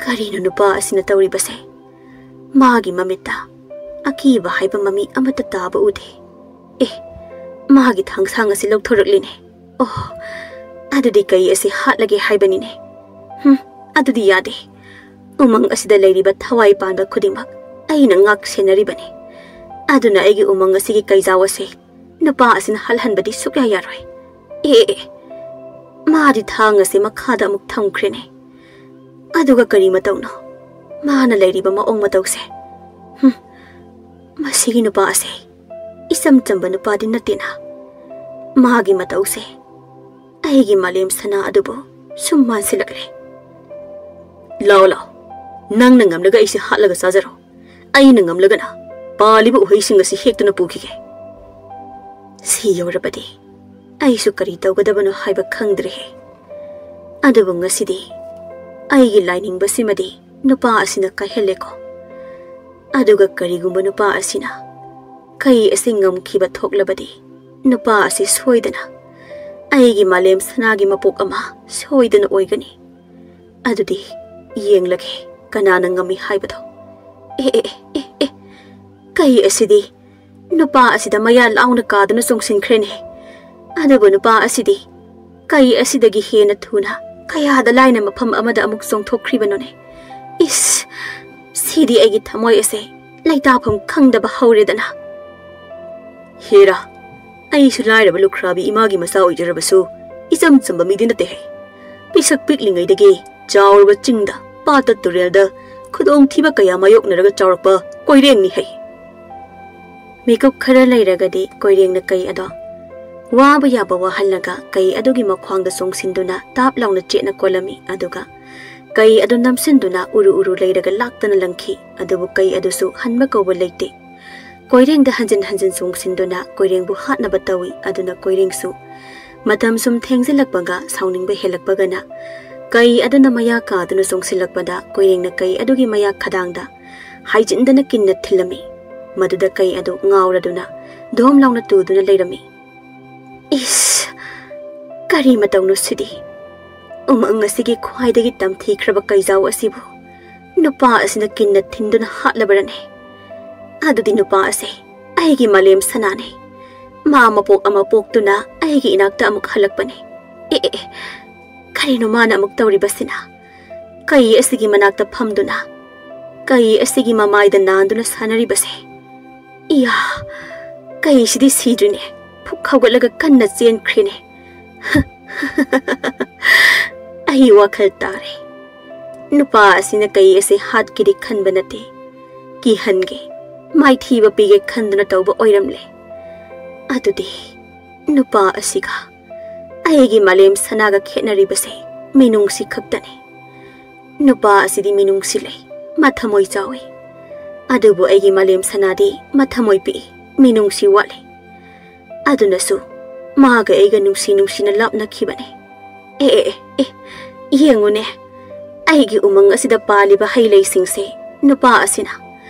ꯀꯔꯤꯅꯣ ꯅꯨꯄꯥ ꯑꯁꯤꯅ ꯇꯧꯔꯤꯕꯁꯦ? ꯃꯥꯒꯤ ꯃꯃꯤꯠꯇ ꯑꯀꯤꯕ ꯍꯥꯏꯕ ꯃꯃꯤ ꯑꯃꯠꯇ ꯇꯥꯕ ꯎꯗꯦ꯫ ꯑꯦ, ꯃꯥꯒꯤ ꯊꯥꯡꯁꯥꯡ ꯑꯁꯤ ꯂꯧꯊꯣꯔꯛꯂꯤꯅꯦ꯫ ꯑꯣ, ꯑꯗꯨꯗꯤ ꯀꯩ ꯑꯁꯤ ꯍꯥꯠꯂꯒꯦ ꯍꯥꯏꯕꯅꯤꯅꯦ꯫ ꯍꯨꯝ, ꯑꯗꯨꯗꯤ ꯌꯥꯗꯦ꯫ ꯎꯃꯪ ꯑꯁꯤꯗ ꯂꯩꯔꯤꯕ ꯊꯋꯥꯏ ꯄꯥꯟꯕ ꯈꯨꯗꯤꯡꯃꯛ ꯑꯩꯅ ꯉꯥꯛ ꯁꯦꯟꯅꯔꯤꯕꯅꯤ꯫ ꯑꯗꯨꯅ ꯑꯩꯒꯤ ꯎꯃꯪ ꯑꯁꯤꯒꯤ ꯀꯩꯖꯥꯎ ꯑꯁꯤ ꯅꯨꯄꯥ ꯑꯁꯤꯅ ꯍꯜꯍꯟꯕꯗꯤ ꯁꯨꯛꯌꯥ ꯌꯥꯔꯣꯏ꯫ ꯑꯦ, ꯑꯦ, ꯃꯥꯗꯤ ꯊꯥꯡ ꯑꯁꯤ ꯃꯈꯥꯗ ꯑꯃꯨꯛ ꯊꯝꯈ꯭ꯔꯦꯅꯦ꯫ ꯑꯗꯨꯒ ꯀꯔꯤ ꯃꯇꯧꯅꯣ ꯃꯥꯅ ꯂꯩꯔꯤꯕ ꯃꯑꯣꯡ ꯃꯇꯧꯁꯦ? ꯍꯨꯝ, ꯃꯁꯤꯒꯤ ꯅꯨꯄꯥ ꯑꯁꯦ ꯏꯆꯝ ꯆꯝꯕ ꯅꯨꯄꯥꯗꯤ ꯅꯠꯇꯦꯅ꯫ ꯃꯥꯒꯤ ꯃꯇꯧꯁꯦ ꯑꯩꯒꯤ ꯃꯥꯂꯦꯝ ꯁꯅꯥ ꯑꯗꯨꯕꯨ ꯁꯨꯝ ꯃꯥꯟꯁꯤꯜꯂꯛꯂꯦ꯫ ꯂꯥꯎ, ꯂꯥꯎ, ꯅꯪꯅ ꯉꯝꯂꯒ ꯑꯩꯁꯦ ꯍꯥꯠꯂꯒ ꯆꯥꯖꯔꯣ꯫ ꯑꯩꯅ ꯉꯝꯂꯒꯅ ꯄꯥꯜꯂꯤꯕ ꯎꯍꯩꯁꯤꯡ ꯑꯁꯤ ꯍꯦꯛꯇꯨꯅ ꯄꯨꯈꯤꯒꯦ꯫ ꯁꯤ ꯌꯧꯔꯕꯗꯤ ꯑꯩꯁꯨ ꯀꯔꯤ ꯇꯧꯒꯗꯕꯅꯣ ꯍꯥꯏꯕ ꯈꯪꯗ꯭ꯔꯦꯍꯦ꯫ ꯑꯗꯨꯕꯨ ꯉꯁꯤꯗꯤ ꯑꯩꯒꯤ ꯂꯥꯏꯅꯤꯡꯕꯁꯤꯃꯗꯤ ꯅꯨꯄꯥ ꯑꯁꯤꯅ ꯀꯥꯏꯍꯜꯂꯦꯀꯣ꯫ ꯑꯗꯨꯒ ꯀꯔꯤꯒꯨꯝꯕ ꯅꯨꯄꯥ ꯑꯁꯤꯅ ꯀꯩ ꯑꯁꯤ ꯉꯝꯈꯤꯕ ꯊꯣꯛꯂꯕꯗꯤ ꯅꯨꯄꯥ ꯑꯁꯤ ꯁꯣꯏꯗꯅ ꯑꯩꯒꯤ ꯃꯥꯂꯦꯝ ꯁꯅꯥꯒꯤ ꯃꯄꯣꯛ ꯑꯃ ꯁꯣꯏꯗꯅ ꯑꯣꯏꯒꯅꯤ꯫ ꯑꯗꯨꯗꯤ ꯌꯦꯡꯂꯒꯦ, ꯀꯅꯥꯅ ꯉꯝꯃꯤ ꯍꯥꯏꯕꯗꯣ꯫ ꯑꯦ, ꯑꯦ, ꯑꯦ, ꯑꯦ, ꯑꯦ, ꯀꯩ ꯑꯁꯤꯗꯤ ꯅꯨꯄꯥ ꯑꯁꯤꯗ ꯃꯌꯥ ꯂꯥꯎꯅ ꯀꯥꯗꯨꯅ ꯆꯣꯡꯁꯤꯟꯈ꯭ꯔꯦꯅꯦ꯫ ꯑꯗꯨꯕꯨ ꯅꯨꯄꯥ ꯑꯁꯤꯗꯤ ꯀꯩ ꯑꯁꯤꯗꯒꯤ ꯍꯦꯟꯅ ꯊꯨꯅ ꯀꯌꯥꯗ ꯂꯥꯏꯅ ꯃꯐꯝ ꯑꯃꯗ ꯑꯃꯨꯛ ꯆꯣꯡꯊꯣꯛꯈ꯭ꯔꯤꯕꯅꯣꯅꯦ꯫ ꯏꯁ, ꯁꯤꯗꯤ ꯑꯩꯒꯤ ꯊꯃꯣꯏ ꯑꯁꯦ ꯂꯩꯇꯥꯐꯝ ꯈꯪꯗꯕ ꯍꯧꯔꯦꯗꯅ꯫ ꯍꯦꯔꯥ, ꯑꯩꯁꯨ ꯂꯥꯏꯔꯕ ꯂꯨꯈ꯭ꯔꯥꯕꯤ ꯏꯃꯥꯒꯤ ꯃꯆꯥ ꯑꯣꯏꯖꯔꯕꯁꯨ ꯏꯆꯝ ꯆꯝꯕ ꯃꯤꯗꯤ ꯅꯠꯇꯦꯍꯦ꯫ ꯄꯤꯁꯛ ꯄꯤꯛꯂꯤꯉꯩꯗꯒꯤ ꯆꯥꯎꯔꯕ ꯆꯤꯡꯗ, ꯄꯥꯠꯇ, ꯇꯨꯔꯦꯜꯗ ꯈꯨꯗꯣꯡꯊꯤꯕ ꯀꯌꯥ ꯃꯥꯌꯣꯛꯅꯔꯒ ꯆꯥꯎꯔꯛꯄ ꯀꯣꯏꯔꯦꯡꯅꯤ ꯍꯩ꯫ ꯃꯤꯀꯨꯞ ꯈꯔ ꯂꯩꯔꯒꯗꯤ ꯀꯣꯏꯔꯦꯡꯅ ꯀꯩ ꯑꯗꯣ ꯋꯥꯕ ꯌꯥꯕ ꯋꯥꯍꯜꯂꯒ ꯀꯩ ꯑꯗꯨꯒꯤ ꯃꯈ꯭ꯋꯥꯡꯗ ꯆꯣꯡꯁꯤꯟꯗꯨꯅ ꯇꯥꯞ ꯂꯥꯎꯅ ꯆꯦꯠꯅ ꯀꯣꯜꯂꯝꯃꯤ꯫ ꯑꯗꯨꯒ ꯀꯩ ꯑꯗꯨ ꯅꯝꯁꯤꯟꯗꯨꯅ ꯎꯔꯨ ꯎꯔꯨ ꯂꯩꯔꯒ ꯂꯥꯛꯇꯅ ꯂꯪꯈꯤ꯫ ꯑꯗꯨꯕꯨ ꯀꯩ ꯑꯗꯨꯁꯨ ꯍꯟꯕ ꯀꯧꯕ ꯂꯩꯇꯦ꯫ ꯀꯣꯏꯔꯦꯡꯗ ꯍꯟꯖꯤꯟ ꯍꯟꯖꯤꯟ ꯆꯣꯡꯁꯤꯟꯗꯨꯅ ꯀꯣꯏꯔꯦꯡꯕꯨ ꯍꯥꯠꯅꯕ ꯇꯧꯏ꯫ ꯑꯗꯨꯅ ꯀꯣꯏꯔꯦꯡꯁꯨ ꯃꯇꯝ ꯁꯨꯝ ꯊꯦꯡꯖꯤꯜꯂꯛꯄꯒ ꯁꯥꯎꯅꯤꯡꯕ ꯍꯦꯜꯂꯛꯄꯒꯅ ꯀꯩ ꯑꯗꯨꯅ ꯃꯌꯥ ꯀꯥꯗꯨꯅ ꯆꯣꯡꯁꯤꯜꯂꯛꯄꯗ ꯀꯣꯏꯔꯦꯡꯅ ꯀꯩ ꯑꯗꯨꯒꯤ ꯃꯌꯥ ꯈꯗꯥꯡꯗ ꯍꯥꯏꯖꯤꯟꯗꯅ ꯀꯤꯟꯅ ꯊꯤꯜꯂꯝꯃꯤ꯫ ꯃꯗꯨꯗ ꯀꯩ ꯑꯗꯨ ꯉꯥꯎꯔꯗꯨꯅ ꯙꯣꯝ ꯂꯥꯎꯅ ꯇꯨꯗꯨꯅ ꯂꯩꯔꯝꯃꯤ꯫ ꯏꯁ! ꯀꯔꯤ ꯃꯇꯧꯅꯣ ꯁꯤꯗꯤ? ꯎꯃꯪ ꯑꯁꯤꯒꯤ ꯈ꯭ꯋꯥꯏꯗꯒꯤ ꯇꯝꯊꯤꯈ꯭ꯔꯕ ꯀꯩꯖꯥꯎ ꯑꯁꯤꯕꯨ ꯅꯨꯄꯥ ꯑꯁꯤꯅ ꯀꯤꯟꯅ ꯊꯤꯟꯗꯨꯅ ꯍꯥꯠꯂꯕꯔꯅꯦ? ꯑꯗꯨꯗꯤ ꯅꯨꯄꯥ ꯑꯁꯦ ꯑꯩꯒꯤ ꯃꯥꯂꯦꯝ ꯁꯅꯥꯅꯦ꯫ ꯃꯥ ꯃꯄꯣꯛ ꯑꯃ ꯄꯣꯛꯇꯨꯅ ꯑꯩꯒꯤ ꯏꯅꯥꯛꯇ ꯑꯃꯨꯛ ꯍꯜꯂꯛꯄꯅꯦ꯫ ꯑꯦ, ꯑꯦ, ꯑꯦ, ꯀꯔꯤꯅꯣ ꯃꯥꯅ ꯑꯃꯨꯛ ꯇꯧꯔꯤꯕꯁꯤꯅ? ꯀꯩ ꯑꯁꯤꯒꯤ ꯃꯅꯥꯛꯇ ꯐꯝꯗꯨꯅ, ꯀꯩ ꯑꯁꯤꯒꯤ ꯃꯃꯥꯏꯗ ꯅꯥꯟꯗꯨꯅ ꯁꯥꯟꯅꯔꯤꯕꯁꯦ? ꯏꯌꯥ, ꯀꯩꯁꯤꯗꯤ ꯁꯤꯗ꯭ꯔꯤꯅꯦ, ꯐꯨꯛ ꯍꯧꯒꯠꯂꯒ ꯀꯟꯅ ꯆꯦꯟꯈ꯭ꯔꯦꯅꯦ꯫ ꯑꯩ ꯋꯥꯈꯜ ꯇꯥꯔꯦ꯫ ꯅꯨꯄꯥ ꯑꯁꯤꯅ ꯀꯩ ꯑꯁꯤ ꯍꯥꯠꯀꯦꯗꯤ ꯈꯟꯕ ꯅꯠꯇꯦ, ꯀꯤꯍꯟꯒꯦ, ꯃꯥꯏꯊꯤꯕ ꯄꯤꯒꯦ ꯈꯟꯗꯨꯅ ꯇꯧꯕ ꯑꯣꯏꯔꯝꯂꯦ꯫ ꯑꯗꯨꯗꯤ ꯅꯨꯄꯥ ꯑꯁꯤꯒ ꯑꯩꯒꯤ ꯃꯥꯂꯦꯝ ꯁꯅꯥꯒ ꯈꯦꯠꯅꯔꯤꯕꯁꯦ ꯃꯤꯅꯨꯡꯁꯤ ꯈꯛꯇꯅꯤ꯫ ꯅꯨꯄꯥ ꯑꯁꯤꯗꯤ ꯃꯤꯅꯨꯡꯁꯤ ꯂꯩ, ꯃꯊꯃꯣꯏ ꯆꯥꯎꯏ꯫ ꯑꯗꯨꯕꯨ ꯑꯩꯒꯤ ꯃꯥꯂꯦꯝ ꯁꯅꯥꯗꯤ ꯃꯊꯃꯣꯏ ꯄꯤꯛꯏ, ꯃꯤꯅꯨꯡꯁꯤ ꯋꯥꯠꯂꯤ꯫ ꯑꯗꯨꯅꯁꯨ ꯃꯥꯒ ꯑꯩꯒ ꯅꯨꯡꯁꯤ ꯅꯨꯡꯁꯤꯅ ꯂꯥꯞꯅꯈꯤꯕꯅꯤ꯫ ꯑꯦ, ꯑꯦ, ꯑꯦ, ꯑꯦ, ꯌꯦꯡꯉꯨꯅꯦ, ꯑꯩꯒꯤ ꯎꯃꯪ ꯑꯁꯤꯗ ꯄꯥꯜꯂꯤꯕ ꯍꯩ ꯂꯩꯁꯤꯡꯁꯦ ꯅꯨꯄꯥ ꯑꯁꯤꯅ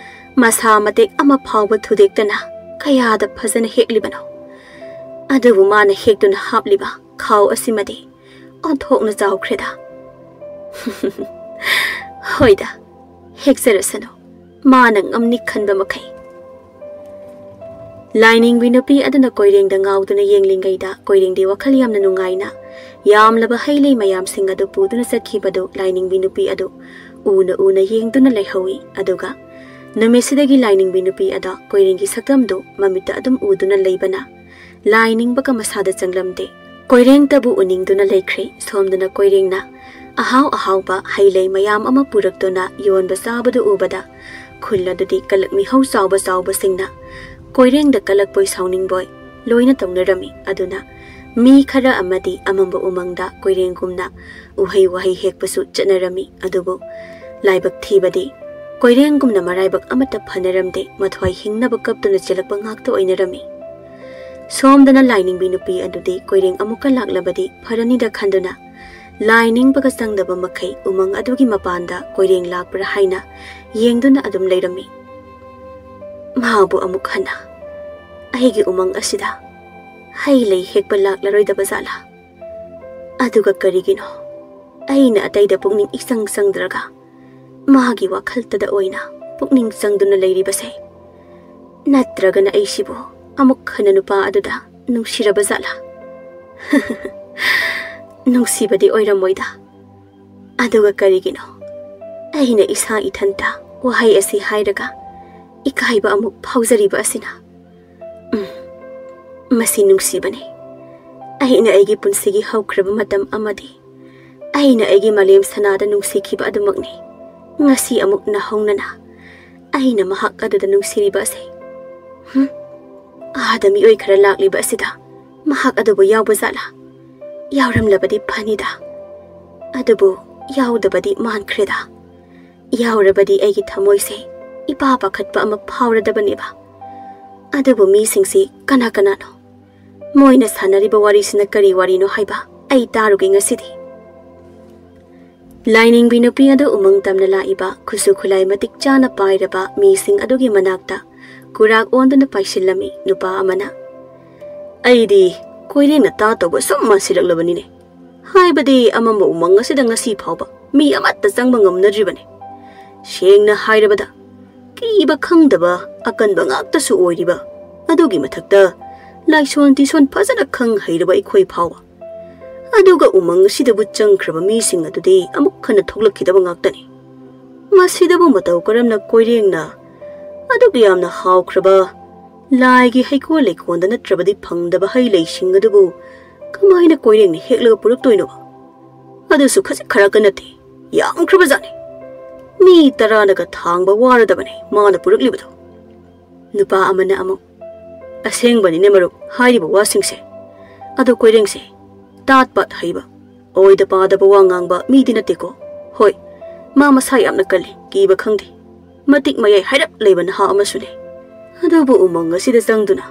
ꯃꯁꯥ ꯃꯇꯦꯛ ꯑꯃ ꯐꯥꯎꯕ ꯊꯨꯗꯦꯛꯇꯅ ꯀꯌꯥꯗ ꯐꯖꯅ ꯍꯦꯛꯂꯤꯕꯅꯣ꯫ ꯑꯗꯨꯕꯨ ꯃꯥꯅ ꯍꯦꯛꯇꯨꯅ ꯍꯥꯞꯂꯤꯕ ꯈꯥꯎ ꯑꯁꯤꯃꯗꯤ ꯑꯣꯟꯊꯣꯛꯅ ꯆꯥꯎꯈ꯭ꯔꯦꯗ꯫ ꯍꯣꯏꯗ, ꯍꯦꯛꯆꯔꯁꯅꯨ, ꯃꯥꯅ ꯉꯝꯅꯤ ꯈꯟꯕ ꯃꯈꯩ꯫ ꯂꯥꯏꯅꯤꯡꯕꯤ ꯅꯨꯄꯤ ꯑꯗꯨꯅ ꯀꯣꯏꯔꯦꯡꯗ ꯉꯥꯎꯗꯨꯅ ꯌꯦꯡꯂꯤꯉꯩꯗ ꯀꯣꯏꯔꯦꯡꯗꯤ ꯋꯥꯈꯜ ꯌꯥꯝꯅ ꯅꯨꯡꯉꯥꯏꯅ ꯌꯥꯝꯂꯕ ꯍꯩ ꯂꯩ ꯃꯌꯥꯝꯁꯤꯡ ꯑꯗꯨ ꯄꯨꯗꯨꯅ ꯆꯠꯈꯤꯕꯗꯨ ꯂꯥꯏꯅꯤꯡꯕꯤ ꯅꯨꯄꯤ ꯑꯗꯨ ꯎꯅ ꯎꯅ ꯌꯦꯡꯗꯨꯅ ꯂꯩꯍꯧꯏ꯫ ꯑꯗꯨꯒ ꯅꯨꯃꯤꯠꯁꯤꯗꯒꯤ ꯂꯥꯏꯅꯤꯡꯕꯤ ꯅꯨꯄꯤ ꯑꯗ ꯀꯣꯏꯔꯦꯡꯒꯤ ꯁꯛꯇꯝꯗꯨ ꯃꯃꯤꯠꯇ ꯑꯗꯨꯝ ꯎꯗꯨꯅ ꯂꯩꯕꯅ ꯂꯥꯏꯅꯤꯡꯕꯒ ꯃꯁꯥꯗ ꯆꯪꯂꯝꯗꯦ꯫ ꯀꯣꯏꯔꯦꯡꯇꯕꯨ ꯎꯅꯤꯡꯗꯨꯅ ꯂꯩꯈ꯭ꯔꯦ꯫ ꯁꯣꯝꯗꯅ ꯀꯣꯏꯔꯦꯡꯅ ꯑꯍꯥꯎ ꯑꯍꯥꯎꯕ ꯍꯩ ꯂꯩ ꯃꯌꯥꯝ ꯑꯃ ꯄꯨꯔꯛꯇꯨꯅ ꯌꯣꯟꯕ ꯆꯥꯕꯗꯨ ꯎꯕꯗ ꯈꯨꯜ ꯑꯗꯨꯗꯤ ꯀꯂꯛ ꯃꯤꯍꯧ ꯆꯥꯎꯕ ꯆꯥꯎꯕꯁꯤꯡꯅ ꯀꯣꯏꯔꯦꯡꯗ ꯀꯂꯛꯄꯣꯏ ꯁꯥꯎꯅꯤꯡꯕꯣꯏ ꯂꯣꯏꯅ ꯇꯧꯅꯔꯝꯃꯤ꯫ ꯑꯗꯨꯅ ꯃꯤ ꯈꯔ ꯑꯃꯗꯤ ꯑꯃꯝꯕ ꯎꯃꯪꯗ ꯀꯣꯏꯔꯦꯡꯒꯨꯝꯅ ꯎꯍꯩ ꯋꯥꯍꯩ ꯍꯦꯛꯄꯁꯨ ꯆꯠꯅꯔꯝꯃꯤ꯫ ꯑꯗꯨꯕꯨ ꯂꯥꯏꯕꯛ ꯊꯤꯕꯗꯤ ꯀꯣꯏꯔꯦꯡꯒꯨꯝꯅ ꯃꯔꯥꯏꯕꯛ ꯑꯃꯠꯇ ꯐꯅꯔꯝꯗꯦ꯫ ꯃꯊ꯭ꯋꯥꯏ ꯍꯤꯡꯅꯕ ꯀꯞꯇꯨꯅ ꯆꯦꯜꯂꯛꯄ ꯉꯥꯛꯇ ꯑꯣꯏꯅꯔꯝꯃꯤ꯫ ꯁꯣꯝꯗꯅ ꯂꯥꯏꯅꯤꯡꯕꯤ ꯅꯨꯄꯤ ꯑꯗꯨꯗꯤ ꯀꯣꯏꯔꯦꯡ ꯑꯃꯨꯛꯀ ꯂꯥꯛꯂꯕꯗꯤ ꯐꯔꯅꯤꯗ ꯈꯟꯗꯨꯅ ꯂꯥꯏꯅꯤꯡꯕꯒ ꯆꯪꯗꯕ ꯃꯈꯩ ꯎꯃꯪ ꯑꯗꯨꯒꯤ ꯃꯄꯥꯟꯗ ꯀꯣꯏꯔꯦꯡ ꯂꯥꯛꯄ꯭ꯔꯥ ꯍꯥꯏꯅ ꯌꯦꯡꯗꯨꯅ ꯑꯗꯨꯝ ꯂꯩꯔꯝꯃꯤ꯫ ꯃꯥꯕꯨ ꯑꯃꯨꯛ ꯍꯟꯅ ꯑꯩꯒꯤ ꯎꯃꯪ ꯑꯁꯤꯗ ꯍꯩ ꯂꯩ ꯍꯦꯛꯄ ꯂꯥꯛꯂꯔꯣꯏꯗꯕ ꯖꯥꯠꯂꯥ? ꯑꯗꯨꯒ ꯀꯔꯤꯒꯤꯅꯣ ꯑꯩꯅ ꯑꯇꯩꯗ ꯄꯨꯛꯅꯤꯡ ꯏꯆꯪ ꯆꯪꯗ꯭ꯔꯒ ꯃꯥꯒꯤ ꯋꯥꯈꯜꯇꯗ ꯑꯣꯏꯅ ꯄꯨꯛꯅꯤꯡ ꯆꯪꯗꯨꯅ ꯂꯩꯔꯤꯕꯁꯦ? ꯅꯠꯇ꯭ꯔꯒꯅ ꯑꯩꯁꯤꯕꯨ ꯑꯃꯨꯛ ꯍꯟꯅ ꯅꯨꯄꯥ ꯑꯗꯨꯗ ꯅꯨꯡꯁꯤꯔꯕ ꯖꯥꯠꯂꯥ? ꯅꯨꯡꯁꯤꯕꯗꯤ ꯑꯣꯏꯔꯝꯃꯣꯏꯗ꯫ ꯑꯗꯨꯒ ꯀꯔꯤꯒꯤꯅꯣ ꯑꯩꯅ ꯏꯁꯥ ꯏꯊꯟꯇ ꯋꯥꯍꯩ ꯑꯁꯤ ꯍꯥꯏꯔꯒ ꯏꯀꯥꯏꯕ ꯑꯃꯨꯛ ꯐꯥꯎꯖꯔꯤꯕ ꯑꯁꯤꯅ? ꯎꯝ, ꯃꯁꯤ ꯅꯨꯡꯁꯤꯕꯅꯤ꯫ ꯑꯩꯅ ꯑꯩꯒꯤ ꯄꯨꯟꯁꯤꯒꯤ ꯍꯧꯈ꯭ꯔꯕ ꯃꯇꯝ ꯑꯃꯗꯤ ꯑꯩꯅ ꯑꯩꯒꯤ ꯃꯥꯂꯦꯝ ꯁꯅꯥꯗ ꯅꯨꯡꯁꯤꯈꯤꯕ ꯑꯗꯨꯃꯛꯅꯤ꯫ ꯉꯁꯤ ꯑꯃꯨꯛ ꯅꯍꯧꯅꯅ ꯑꯩꯅ ꯃꯍꯥꯛ ꯑꯗꯨꯗ ꯅꯨꯡꯁꯤꯔꯤꯕ ꯑꯁꯤ꯫ ꯍꯨꯝ, ꯑꯥꯗ ꯃꯤꯑꯣꯏ ꯈꯔ ꯂꯥꯛꯂꯤꯕ ꯑꯁꯤꯗ ꯃꯍꯥꯛ ꯑꯗꯨꯕꯨ ꯌꯥꯎꯕ ꯖꯥꯠꯂꯥ? ꯌꯥꯎꯔꯝꯂꯕꯗꯤ ꯐꯅꯤꯗ꯫ ꯑꯗꯨꯕꯨ ꯌꯥꯎꯗꯕꯗꯤ ꯃꯥꯟꯈ꯭ꯔꯦꯗ꯫ ꯌꯥꯎꯔꯕꯗꯤ ꯑꯩꯒꯤ ꯊꯃꯣꯏꯁꯦ ꯏꯄꯥ ꯄꯥꯈꯠꯄ ꯑꯃ ꯐꯥꯎꯔꯗꯕꯅꯦꯕ꯫ ꯑꯗꯨꯕꯨ ꯃꯤꯁꯤꯡꯁꯤ ꯀꯅꯥ ꯀꯅꯥꯅꯣ? ꯃꯣꯏꯅ ꯁꯥꯟꯅꯔꯤꯕ ꯋꯥꯔꯤꯁꯤꯅ ꯀꯔꯤ ꯋꯥꯔꯤꯅꯣ ꯍꯥꯏꯕ ꯑꯩ ꯇꯥꯔꯨꯒꯦ ꯉꯁꯤꯗꯤ꯫ ꯂꯥꯏꯅꯤꯡꯕꯤ ꯅꯨꯄꯤ ꯑꯗꯨ ꯎꯃꯪ ꯇꯝꯅ ꯂꯥꯛꯏꯕ ꯈꯨꯠꯁꯨ ꯈꯨꯠꯂꯥꯏ ꯃꯇꯤꯛ ꯆꯥꯅ ꯄꯥꯏꯔꯕ ꯃꯤꯁꯤꯡ ꯑꯗꯨꯒꯤ ꯃꯅꯥꯛꯇ ꯀꯨꯔꯥꯛ ꯑꯣꯟꯗꯨꯅ ꯄꯥꯏꯁꯤꯜꯂꯝꯃꯤ ꯅꯨꯄꯥ ꯑꯃꯅ꯫ ꯑꯩꯗꯤ ꯀꯣꯏꯔꯦꯡꯅ ꯇꯥ ꯇꯧꯕ ꯁꯨꯝ ꯃꯥꯟꯁꯤꯜꯂꯛꯂꯕꯅꯤꯅꯦ꯫ ꯍꯥꯏꯕꯗꯤ ꯑꯃꯝꯕ ꯎꯃꯪ ꯑꯁꯤꯗ ꯉꯁꯤ ꯐꯥꯎꯕ ꯃꯤ ꯑꯃꯠꯇ ꯆꯪꯕ ꯉꯝꯅꯗ꯭ꯔꯤꯕꯅꯤ꯫ ꯁꯦꯡꯅ ꯍꯥꯏꯔꯕꯗ, ꯀꯤꯕ ꯈꯪꯗꯕ ꯑꯀꯟꯕ ꯉꯥꯛꯇꯁꯨ ꯑꯣꯏꯔꯤꯕ, ꯑꯗꯨꯒꯤ ꯃꯊꯛꯇ ꯂꯥꯏꯁꯣꯟ ꯇꯤꯁꯣꯟ ꯐꯖꯅ ꯈꯪ ꯍꯩꯔꯕ ꯑꯩꯈꯣꯏ ꯐꯥꯎꯕ꯫ ꯑꯗꯨꯒ ꯎꯃꯪ ꯑꯁꯤꯗꯕꯨ ꯆꯪꯈ꯭ꯔꯕ ꯃꯤꯁꯤꯡ ꯑꯗꯨꯗꯤ ꯑꯃꯨꯛ ꯍꯟꯅ ꯊꯣꯛꯂꯛꯈꯤꯗꯕ ꯉꯥꯛꯇꯅꯤ꯫ ꯃꯁꯤꯗꯕꯨ ꯃꯇꯧ ꯀꯔꯝꯅ ꯀꯣꯏꯔꯦꯡꯅ ꯑꯗꯨꯛ ꯌꯥꯝꯅ ꯍꯥꯎꯈ꯭ꯔꯕ ꯂꯥꯏꯒꯤ ꯍꯩꯀꯣꯜ ꯂꯩꯀꯣꯜꯗ ꯅꯠꯇ꯭ꯔꯕꯗꯤ ꯐꯪꯗꯕ ꯍꯩ ꯂꯩꯁꯤꯡ ꯑꯗꯨꯕꯨ ꯀꯃꯥꯏꯅ ꯀꯣꯏꯔꯦꯡꯅ ꯍꯦꯛꯂꯒ ꯄꯨꯔꯛꯇꯣꯏꯅꯣ? ꯑꯗꯨꯁꯨ ꯈꯖꯤꯛ ꯈꯔꯛꯀ ꯅꯠꯇꯦ, ꯌꯥꯝꯈ꯭ꯔꯕꯖꯥꯠꯅꯤ꯫ ꯃꯤ ꯇꯔꯥꯅꯒ ꯊꯥꯡꯕ ꯋꯥꯔꯗꯕꯅꯤ ꯃꯥꯅ ꯄꯨꯔꯛꯂꯤꯕꯗꯣ꯫ ꯅꯨꯄꯥ ꯑꯃꯅ ꯑꯃꯨꯛ, "ꯑꯁꯦꯡꯕꯅꯤꯅꯦ ꯃꯔꯨꯞ ꯍꯥꯏꯔꯤꯕ ꯋꯥꯁꯤꯡꯁꯦ꯫ ꯑꯗꯣ ꯀꯣꯏꯔꯦꯡꯁꯦ ꯇꯥꯠ ꯄꯥꯠ ꯍꯩꯕ, ꯑꯣꯏꯗ ꯄꯥꯗꯕ ꯋꯥ ꯉꯥꯡꯕ ꯃꯤꯗꯤ ꯅꯠꯇꯦꯀꯣ꯫ ꯍꯣꯏ, ꯃꯥ ꯃꯁꯥ ꯌꯥꯝꯅ ꯀꯜꯂꯤ, ꯀꯤꯕ ꯈꯪꯗꯦ꯫ ꯃꯇꯤꯛ ꯃꯌꯥꯏ ꯍꯥꯏꯔꯞ ꯂꯩꯕ ꯅꯍꯥ ꯑꯃꯁꯨꯅꯦ꯫ ꯑꯗꯨꯕꯨ ꯎꯃꯪ ꯑꯁꯤꯗ ꯆꯪꯗꯨꯅ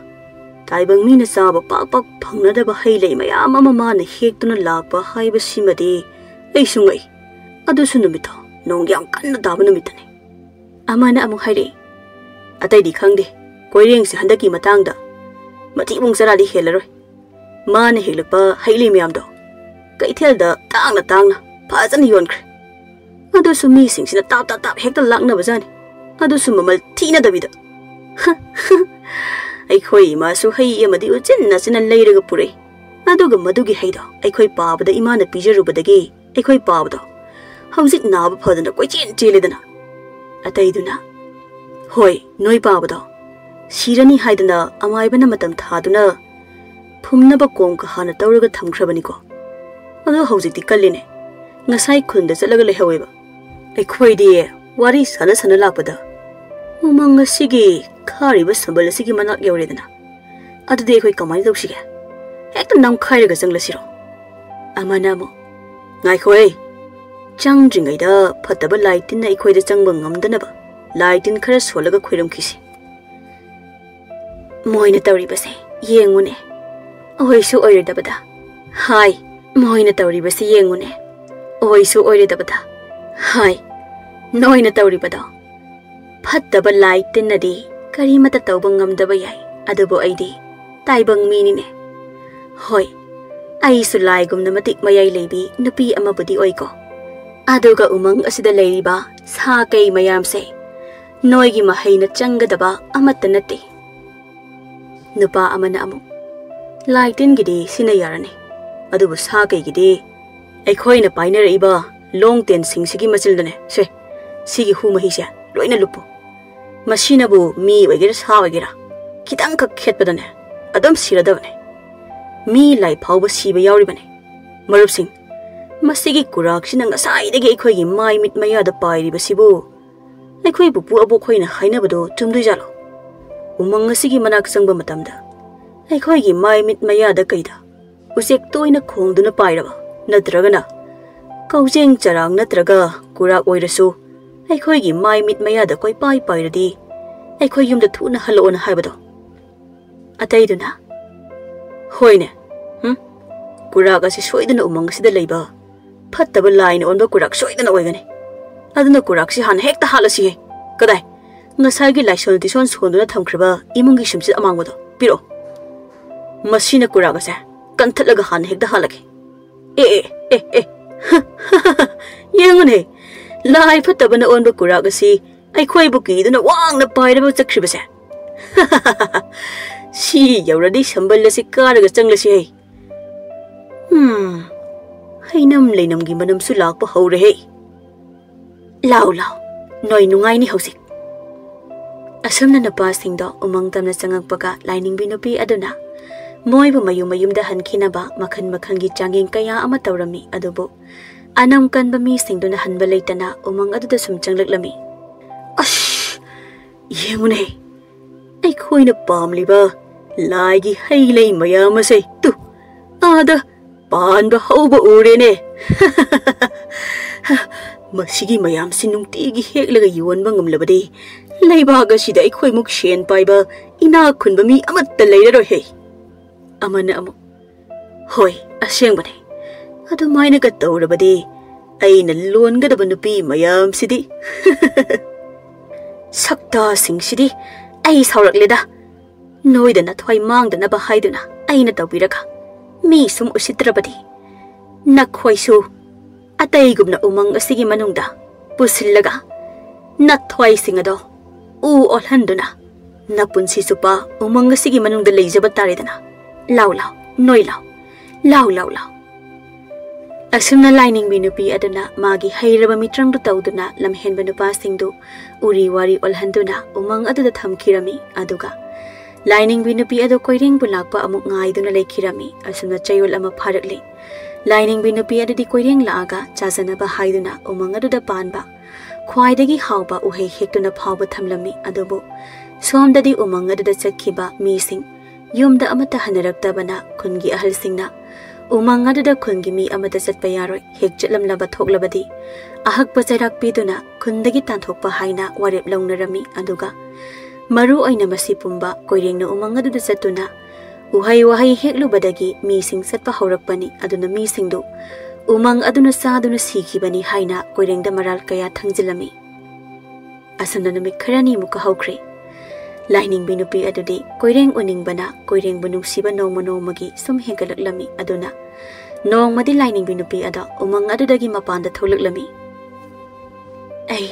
ꯇꯥꯏꯕꯪ ꯃꯤꯅ ꯆꯥꯕ ꯄꯥꯛ ꯄꯥꯛ ꯐꯪꯅꯗꯕ ꯍꯩ ꯂꯩ ꯃꯌꯥꯝ ꯑꯃ ꯃꯥꯅ ꯍꯦꯛꯇꯨꯅ ꯂꯥꯛꯄ ꯍꯥꯏꯕꯁꯤꯃꯗꯤ ꯑꯩꯁꯨ ꯉꯛꯏ꯫ ꯑꯗꯨꯁꯨ ꯅꯨꯃꯤꯠꯇꯣ ꯅꯣꯡ ꯌꯥꯝ ꯀꯟꯅ ꯇꯥꯕ ꯅꯨꯃꯤꯠꯇꯅꯤ꯫" ꯑꯃꯅ ꯑꯃꯨꯛ ꯍꯥꯏꯔꯛꯏ, "ꯑꯇꯩꯗꯤ ꯈꯪꯗꯦ, ꯀꯣꯏꯔꯦꯡꯁꯦ ꯍꯟꯗꯛꯀꯤ ꯃꯇꯥꯡꯗ ꯃꯊꯤꯕꯣꯡ ꯆꯔꯥꯗꯤ ꯍꯦꯜꯂꯔꯣꯏ꯫ ꯃꯥꯅ ꯍꯦꯛꯂꯛꯄ ꯍꯩꯂꯩ ꯃꯌꯥꯝꯗꯣ ꯀꯩꯊꯦꯜꯗ ꯇꯥꯡꯅ ꯇꯥꯡꯅ ꯐꯖꯅ ꯌꯣꯟꯈ꯭ꯔꯦ꯫ ꯑꯗꯨꯁꯨ ꯃꯤꯁꯤꯡꯁꯤꯅ ꯇꯥꯞ ꯇꯥꯞ ꯇꯥꯞ ꯍꯦꯛꯇ ꯂꯥꯛꯅꯕꯖꯥꯠꯅꯤ, ꯑꯗꯨꯁꯨ ꯃꯃꯜ ꯊꯤꯅꯗꯕꯤꯗ꯫ ꯑꯩꯈꯣꯏ ꯏꯃꯥꯁꯨ ꯍꯩ ꯑꯃꯗꯤ ꯎꯆꯤꯟ ꯅꯥꯆꯤꯟꯅ ꯂꯩꯔꯒ ꯄꯨꯔꯛꯏ꯫ ꯑꯗꯨꯒ ꯃꯗꯨꯒꯤ ꯍꯩꯗꯣ ꯑꯩꯈꯣꯏ ꯄꯥꯕꯗ ꯏꯃꯥꯅ ꯄꯤꯖꯔꯨꯕꯗꯒꯤ ꯑꯩꯈꯣꯏ ꯄꯥꯕꯗꯣ ꯍꯧꯖꯤꯛ ꯅꯥꯕ ꯐꯗꯅ ꯀꯣꯏꯆꯦꯟ ꯆꯦꯜꯂꯦꯗꯅ꯫ ꯑꯇꯩꯗꯨꯅ, ꯍꯣꯏ, ꯅꯣꯏ ꯄꯥꯕꯗꯣ ꯁꯤꯔꯅꯤ ꯍꯥꯏꯗꯅ ꯑꯃꯥꯏꯕꯅ ꯃꯇꯝ ꯊꯥꯗꯨꯅ ꯐꯨꯝꯅꯕ ꯀꯣꯝꯒ ꯍꯥꯟꯅ ꯇꯧꯔꯒ ꯊꯝꯈ꯭ꯔꯕꯅꯤꯀꯣ꯫ ꯑꯗꯣ ꯍꯧꯖꯤꯛꯇꯤ ꯀꯜꯂꯤꯅꯦ꯫ ꯉꯁꯥꯏ ꯈꯨꯟꯗ ꯆꯠꯂꯒ ꯂꯩꯍꯧꯋꯦꯕ꯫ ꯑꯩꯈꯣꯏꯗꯤ ꯋꯥꯔꯤ ꯁꯥꯟꯅ ꯁꯥꯟꯅ ꯂꯥꯛꯄꯗ ꯎꯃꯪ ꯑꯁꯤꯒꯤ ꯈꯥꯔꯤꯕ ꯁꯝꯕꯜ ꯑꯁꯤꯒꯤ ꯃꯅꯥꯛ ꯌꯧꯔꯦꯗꯅ꯫ ꯑꯗꯨꯗꯤ ꯑꯩꯈꯣꯏ ꯀꯃꯥꯏꯅ ꯇꯧꯁꯤꯒꯦ? ꯍꯦꯛꯇ ꯅꯝꯈꯥꯏꯔꯒ ꯆꯪꯂꯁꯤꯔꯣ?" ꯑꯃꯅ ꯑꯃꯨꯛ, "ꯉꯥꯏꯈꯣꯍꯦ, ꯆꯪꯗ꯭ꯔꯤꯉꯩꯗ ꯐꯠꯇꯕ ꯂꯥꯏ ꯇꯤꯟꯅ ꯑꯩꯈꯣꯏꯗ ꯆꯪꯕ ꯉꯝꯗꯅꯕ ꯂꯥꯏ ꯇꯤꯟ ꯈꯔ ꯁꯣꯜꯂꯒ ꯈꯣꯏꯔꯝꯈꯤꯁꯤ꯫" "ꯃꯣꯏꯅ ꯇꯧꯔꯤꯕꯁꯦ ꯌꯦꯡꯉꯨꯅꯦ, ꯑꯣꯏꯁꯨ ꯑꯣꯏꯔꯣꯏꯗꯕꯗ꯫ ꯍꯥꯏ, ꯃꯣꯏꯅ ꯇꯧꯔꯤꯕꯁꯦ ꯌꯦꯡꯉꯨꯅꯦ, ꯑꯣꯏꯁꯨ ꯑꯣꯏꯔꯣꯏꯗꯕꯗ꯫ ꯍꯥꯏ, ꯅꯣꯏꯅ ꯇꯧꯔꯤꯕꯗꯣ ꯐꯠꯇꯕ ꯂꯥꯏ ꯇꯤꯟꯅꯗꯤ ꯀꯔꯤꯃꯠꯇ ꯇꯧꯕ ꯉꯝꯗꯕ ꯌꯥꯏ, ꯑꯗꯨꯕꯨ ꯑꯩꯗꯤ ꯇꯥꯏꯕꯪ ꯃꯤꯅꯤꯅꯦ꯫ ꯍꯣꯏ, ꯑꯩꯁꯨ ꯂꯥꯏꯒꯨꯝꯅ ꯃꯇꯤꯛ ꯃꯌꯥꯏ ꯂꯩꯕꯤ ꯅꯨꯄꯤ ꯑꯃꯕꯨꯗꯤ ꯑꯣꯏꯀꯣ꯫ ꯑꯗꯨꯒ ꯎꯃꯪ ꯑꯁꯤꯗ ꯂꯩꯔꯤꯕ ꯁꯥ ꯀꯩ ꯃꯌꯥꯝꯁꯦ ꯅꯣꯏꯒꯤ ꯃꯍꯩꯅ ꯆꯪꯒꯗꯕ ꯑꯃꯠꯇ ꯅꯠꯇꯦ꯫ ꯅꯨꯄꯥ ꯑꯃꯅ ꯑꯃꯨꯛ, "ꯂꯥꯏ ꯇꯤꯟꯒꯤꯗꯤ ꯁꯤꯅ ꯌꯥꯔꯅꯤ, ꯑꯗꯨꯕꯨ ꯁꯥ ꯀꯩꯒꯤꯗꯤ ꯑꯩꯈꯣꯏꯅ ꯄꯥꯏꯅꯔꯛꯏꯕ ꯂꯣꯡ ꯇꯦꯟꯁꯤꯡꯁꯤꯒꯤ ꯃꯆꯤꯟꯗꯅꯦ꯫ ꯁꯦ, ꯁꯤꯒꯤ ꯍꯨ ꯃꯍꯤꯁꯦ ꯂꯣꯏꯅ ꯂꯨꯞꯄꯨ꯫ ꯃꯁꯤꯅꯕꯨ ꯃꯤ ꯑꯣꯏꯒꯦꯔꯥ ꯁꯥ ꯑꯣꯏꯒꯦꯔꯥ, ꯈꯤꯇꯪꯈꯛ ꯈꯦꯠꯄꯗꯅꯦ ꯑꯗꯨꯝ ꯁꯤꯔꯗꯕꯅꯦ꯫ ꯃꯤ ꯂꯥꯏ ꯐꯥꯎꯕ ꯁꯤꯕ ꯌꯥꯎꯔꯤꯕꯅꯦ꯫ ꯃꯔꯨꯞꯁꯤꯡ, ꯃꯁꯤꯒꯤ ꯀꯨꯔꯥꯛꯁꯤꯅ ꯉꯁꯥꯏꯗꯒꯤ ꯑꯩꯈꯣꯏꯒꯤ ꯃꯥꯏ ꯃꯤꯠ ꯃꯌꯥꯗ ꯄꯥꯏꯔꯤꯕꯁꯤꯕꯨ ꯑꯩꯈꯣꯏ ꯄꯨꯄꯨ ꯑꯕꯣꯛꯈꯣꯏꯅ ꯍꯥꯏꯅꯕꯗꯣ ꯆꯨꯝꯗꯣꯏꯖꯥꯠꯂꯣ? ꯎꯃꯪ ꯑꯁꯤꯒꯤ ꯃꯅꯥꯛ ꯆꯪꯕ ꯃꯇꯝꯗ ꯑꯩꯈꯣꯏꯒꯤ ꯃꯥꯏ ꯃꯤꯠ ꯃꯌꯥꯗ ꯀꯩꯗ ꯎꯆꯦꯛ ꯇꯣꯏꯅ ꯈꯣꯡꯗꯨꯅ ꯄꯥꯏꯔꯕ ꯅꯠꯇ꯭ꯔꯒꯅ ꯀꯧꯖꯦꯡ ꯆꯔꯥꯡ ꯅꯠꯇ꯭ꯔꯒ ꯀꯨꯔꯥꯛ ꯑꯣꯏꯔꯁꯨ ꯑꯩꯈꯣꯏꯒꯤ ꯃꯥꯏ ꯃꯤꯠ ꯃꯌꯥꯗ ꯀꯣꯏꯄꯥꯏ ꯄꯥꯏꯔꯗꯤ ꯑꯩꯈꯣꯏ ꯌꯨꯝꯗ ꯊꯨꯅ ꯍꯜꯂꯛꯑꯣꯅ ꯍꯥꯏꯕꯗꯣ꯫ ꯑꯇꯩꯗꯨꯅ, "ꯍꯣꯏꯅꯦ, ꯍꯨꯝ, ꯀꯨꯔꯥꯛ ꯑꯁꯤ ꯁꯣꯏꯗꯅ ꯎꯃꯪ ꯑꯁꯤꯗ ꯂꯩꯕ ꯐꯠꯇꯕ ꯂꯥꯏꯅ ꯑꯣꯟꯕ ꯀꯨꯔꯥꯛ ꯁꯣꯏꯗꯅ ꯑꯣꯏꯒꯅꯤ꯫ ꯑꯗꯨꯅ ꯀꯨꯔꯥꯛꯁꯤ ꯍꯥꯟꯅ ꯍꯦꯛꯇ ꯍꯥꯠꯂꯁꯤꯍꯦ꯫ ꯀꯗꯥꯏ? ꯉꯁꯥꯏꯒꯤ ꯂꯥꯏꯁꯣꯟ ꯇꯤꯁꯣꯟ ꯁꯣꯟꯗꯨꯅ ꯊꯝꯈ꯭ꯔꯕ ꯏꯃꯨꯡꯒꯤ ꯁꯨꯝꯆꯤꯠ ꯑꯃꯥꯡꯕꯗꯣ ꯄꯤꯔꯛꯑꯣ꯫ ꯃꯁꯤꯅ ꯀꯨꯔꯥꯛ ꯑꯁꯦ ꯀꯟꯊꯠꯂꯒ ꯍꯥꯟꯅ ꯍꯦꯛꯇ ꯍꯥꯠꯂꯒꯦ꯫ ꯑꯦ, ꯑꯦ, ꯑꯦ, ꯑꯦ, ꯌꯦꯡꯉꯨꯅꯦ, ꯂꯥꯏ ꯐꯠꯇꯕꯅ ꯑꯣꯟꯕ ꯀꯨꯔꯥꯛ ꯑꯁꯤ ꯑꯩꯈꯣꯏꯕꯨ ꯀꯤꯗꯨꯅ ꯋꯥꯡꯅ ꯄꯥꯏꯔꯒ ꯆꯠꯈ꯭ꯔꯤꯕꯁꯦ꯫ ꯁꯤ ꯌꯧꯔꯗꯤ ꯁꯝꯕꯜ ꯑꯁꯤ ꯀꯥꯔꯒ ꯆꯪꯂꯁꯤ ꯍꯦ꯫ ꯍꯨꯝ, ꯍꯩꯅꯝ ꯂꯩꯅꯝꯒꯤ ꯃꯅꯝꯁꯨ ꯂꯥꯛꯄ ꯍꯧꯔꯦꯍꯦ꯫ ꯂꯥꯎ, ꯂꯥꯎ, ꯅꯣꯏ ꯅꯨꯡꯉꯥꯏꯅꯤ ꯍꯧꯖꯤꯛ꯫" ꯑꯁꯨꯝꯅ ꯅꯨꯄꯥꯁꯤꯡꯗꯣ ꯎꯃꯪ ꯇꯝꯅ ꯆꯪꯉꯛꯄꯒ ꯂꯥꯏꯅꯤꯡꯕꯤ ꯅꯨꯄꯤ ꯑꯗꯨꯅ ꯃꯣꯏꯕꯨ ꯃꯌꯨꯝ ꯃꯌꯨꯝꯗ ꯍꯟꯈꯤꯅꯕ ꯃꯈꯜ ꯃꯈꯜꯒꯤ ꯆꯥꯡꯌꯦꯡ ꯀꯌꯥ ꯑꯃ ꯇꯧꯔꯝꯃꯤ꯫ ꯑꯗꯨꯕꯨ ꯑꯅꯝ ꯀꯟꯕ ꯃꯤꯁꯤꯡꯗꯨꯅ ꯍꯟꯕ ꯂꯩꯇꯅ ꯎꯃꯪ ꯑꯗꯨꯗ ꯁꯨꯝ ꯆꯪꯂꯛꯂꯝꯃꯤ꯫ "ꯑꯁ, ꯌꯦꯡꯉꯨꯅꯦ, ꯑꯩꯈꯣꯏꯅ ꯄꯥꯝꯂꯤꯕ ꯂꯥꯏꯒꯤ ꯍꯩ ꯂꯩ ꯃꯌꯥꯝ ꯑꯁꯦ ꯇꯨ, ꯑꯥꯗ ꯄꯥꯟꯕ ꯍꯧꯕ ꯎꯔꯦꯅꯦ꯫ ꯃꯁꯤꯒꯤ ꯃꯌꯥꯝꯁꯤ ꯅꯨꯡꯇꯤꯒꯤ ꯍꯦꯛꯂꯒ ꯌꯣꯟꯕ ꯉꯝꯂꯕꯗꯤ ꯂꯩꯕꯥꯛ ꯑꯁꯤꯗ ꯑꯩꯈꯣꯏꯃꯨꯛ ꯁꯦꯟ ꯄꯥꯏꯕ ꯏꯅꯥꯛ ꯈꯨꯟꯕ ꯃꯤ ꯑꯃꯠꯇ ꯂꯩꯔꯔꯣꯏꯍꯦ꯫" ꯑꯃꯅ ꯑꯃꯨꯛ, "ꯍꯣꯏ, ꯑꯁꯦꯡꯕꯅꯦ꯫ ꯑꯗꯨꯃꯥꯏꯅꯒ ꯇꯧꯔꯕꯗꯤ ꯑꯩꯅ ꯂꯣꯟꯒꯗꯕ ꯅꯨꯄꯤ ꯃꯌꯥꯝꯁꯤꯗꯤ꯫" "ꯁꯛꯇꯥꯁꯤꯡꯁꯤꯗꯤ ꯑꯩ ꯁꯥꯎꯔꯛꯂꯦꯗ꯫ ꯅꯣꯏꯗ ꯅꯊ꯭ꯋꯥꯏ ꯃꯥꯡꯗꯅꯕ ꯍꯥꯏꯗꯨꯅ ꯑꯩꯅ ꯇꯧꯕꯤꯔꯒ ꯃꯤ ꯁꯨꯝ ꯎꯁꯤꯠꯇ꯭ꯔꯕꯗꯤ, ꯅꯈꯣꯏꯁꯨ ꯑꯇꯩꯒꯨꯝꯅ ꯎꯃꯪ ꯑꯁꯤꯒꯤ ꯃꯅꯨꯡꯗ ꯄꯨꯁꯤꯜꯂꯒ ꯅꯊ꯭ꯋꯥꯏꯁꯤꯡ ꯑꯗꯣ ꯎ ꯑꯣꯜꯍꯟꯗꯨꯅ ꯅꯄꯨꯟꯁꯤ ꯆꯨꯞꯄ ꯎꯃꯪ ꯑꯁꯤꯒꯤ ꯃꯅꯨꯡꯗ ꯂꯩꯖꯕ ꯇꯥꯔꯦꯗꯅ꯫ ꯂꯥꯎ ꯂꯥꯎ, ꯅꯣꯏ ꯂꯥꯎ, ꯂꯥꯎ ꯂꯥꯎ ꯂꯥꯎ꯫ ꯑꯁꯨꯝꯅ ꯂꯥꯏꯅꯤꯡꯕꯤ ꯅꯨꯄꯤ ꯑꯗꯨꯅ ꯃꯥꯒꯤ ꯍꯩꯔꯕ ꯃꯤꯇ꯭ꯔꯪꯗꯨ ꯇꯧꯗꯨꯅ ꯂꯝꯍꯦꯟꯕ ꯅꯨꯄꯥꯁꯤꯡꯗꯨ ꯎꯔꯤ ꯋꯥꯔꯤ ꯑꯣꯜꯍꯟꯗꯨꯅ ꯎꯃꯪ ꯑꯗꯨꯗ ꯊꯝꯈꯤꯔꯝꯃꯤ꯫ ꯑꯗꯨꯒ ꯂꯥꯏꯅꯤꯡꯕꯤ ꯅꯨꯄꯤ ꯑꯗꯨ ꯀꯣꯏꯔꯦꯡꯕꯨ ꯂꯥꯛꯄ ꯑꯃꯨꯛ ꯉꯥꯏꯗꯨꯅ ꯂꯩꯈꯤꯔꯝꯃꯤ꯫ ꯑꯁꯨꯝꯅ ꯆꯌꯣꯜ ꯑꯃ ꯐꯥꯔꯛꯂꯤ꯫ ꯂꯥꯏꯅꯤꯡꯕꯤ ꯅꯨꯄꯤ ꯑꯗꯨꯗꯤ ꯀꯣꯏꯔꯦꯡ ꯂꯥꯛꯑꯒ ꯆꯥꯖꯅꯕ ꯍꯥꯏꯗꯨꯅ ꯎꯃꯪ ꯑꯗꯨꯗ ꯄꯥꯟꯕ ꯈ꯭ꯋꯥꯏꯗꯒꯤ ꯍꯥꯎꯕ ꯎꯍꯩ ꯍꯦꯛꯇꯨꯅ ꯐꯥꯎꯕ ꯊꯝꯂꯝꯃꯤ꯫ ꯑꯗꯨꯕꯨ ꯁꯣꯝꯗꯗꯤ ꯎꯃꯪ ꯑꯗꯨꯗ ꯆꯠꯈꯤꯕ ꯃꯤꯁꯤꯡ ꯌꯨꯝꯗ ꯑꯃꯠꯇ ꯍꯟꯅꯔꯛꯇꯕꯅ ꯈꯨꯟꯒꯤ ꯑꯍꯜꯁꯤꯡꯅ ꯎꯃꯪ ꯑꯗꯨꯗ ꯈꯨꯟꯒꯤ ꯃꯤ ꯑꯃꯠꯇ ꯆꯠꯄ ꯌꯥꯔꯣꯏ, ꯍꯦꯛ ꯆꯠꯂꯝꯂꯕ ꯊꯣꯛꯂꯕꯗꯤ ꯑꯍꯛꯄ ꯆꯩꯔꯥꯛ ꯄꯤꯗꯨꯅ ꯈꯨꯟꯗꯒꯤ ꯇꯥꯟꯊꯣꯛꯄ ꯍꯥꯏꯅ ꯋꯥꯔꯦꯞ ꯂꯧꯅꯔꯝꯃꯤ꯫ ꯑꯗꯨꯒ ꯃꯔꯨ ꯑꯣꯏꯅ ꯃꯁꯤ ꯄꯨꯝꯕ ꯀꯣꯏꯔꯦꯡꯅ ꯎꯃꯪ ꯑꯗꯨꯗ ꯆꯠꯇꯨꯅ ꯎꯍꯩ ꯋꯥꯍꯩ ꯍꯦꯛꯂꯨꯕꯗꯒꯤ ꯃꯤꯁꯤꯡ ꯆꯠꯄ ꯍꯧꯔꯛꯄꯅꯤ꯫ ꯑꯗꯨꯅ ꯃꯤꯁꯤꯡꯗꯨ ꯎꯃꯪ ꯑꯗꯨꯅ ꯆꯥꯗꯨꯅ ꯁꯤꯈꯤꯕꯅꯤ ꯍꯥꯏꯅ ꯀꯣꯏꯔꯦꯡꯗ ꯃꯔꯥꯜ ꯀꯌꯥ ꯊꯪꯖꯤꯜꯂꯝꯃꯤ꯫ ꯑꯁꯨꯝꯅ ꯅꯨꯃꯤꯠ ꯈꯔꯅꯤꯃꯨꯛꯀ ꯍꯧꯈ꯭ꯔꯦ꯫ ꯂꯥꯏꯅꯤꯡꯕꯤ ꯅꯨꯄꯤ ꯑꯗꯨꯗꯤ ꯀꯣꯏꯔꯦꯡ ꯎꯅꯤꯡꯕꯅ ꯀꯣꯏꯔꯦꯡꯕꯨ ꯅꯨꯡꯁꯤꯕ ꯅꯣꯡꯃ ꯅꯣꯡꯃꯒꯤ ꯁꯨꯝ ꯍꯦꯟꯒꯠꯂꯛꯂꯝꯃꯤ꯫ ꯑꯗꯨꯅ ꯅꯣꯡꯃꯗꯤ ꯂꯥꯏꯅꯤꯡꯕꯤ ꯅꯨꯄꯤ ꯑꯗꯣ ꯎꯃꯪ ꯑꯗꯨꯗꯒꯤ ꯃꯄꯥꯟꯗ ꯊꯣꯛꯂꯛꯂꯝꯃꯤ꯫ ꯑꯩ,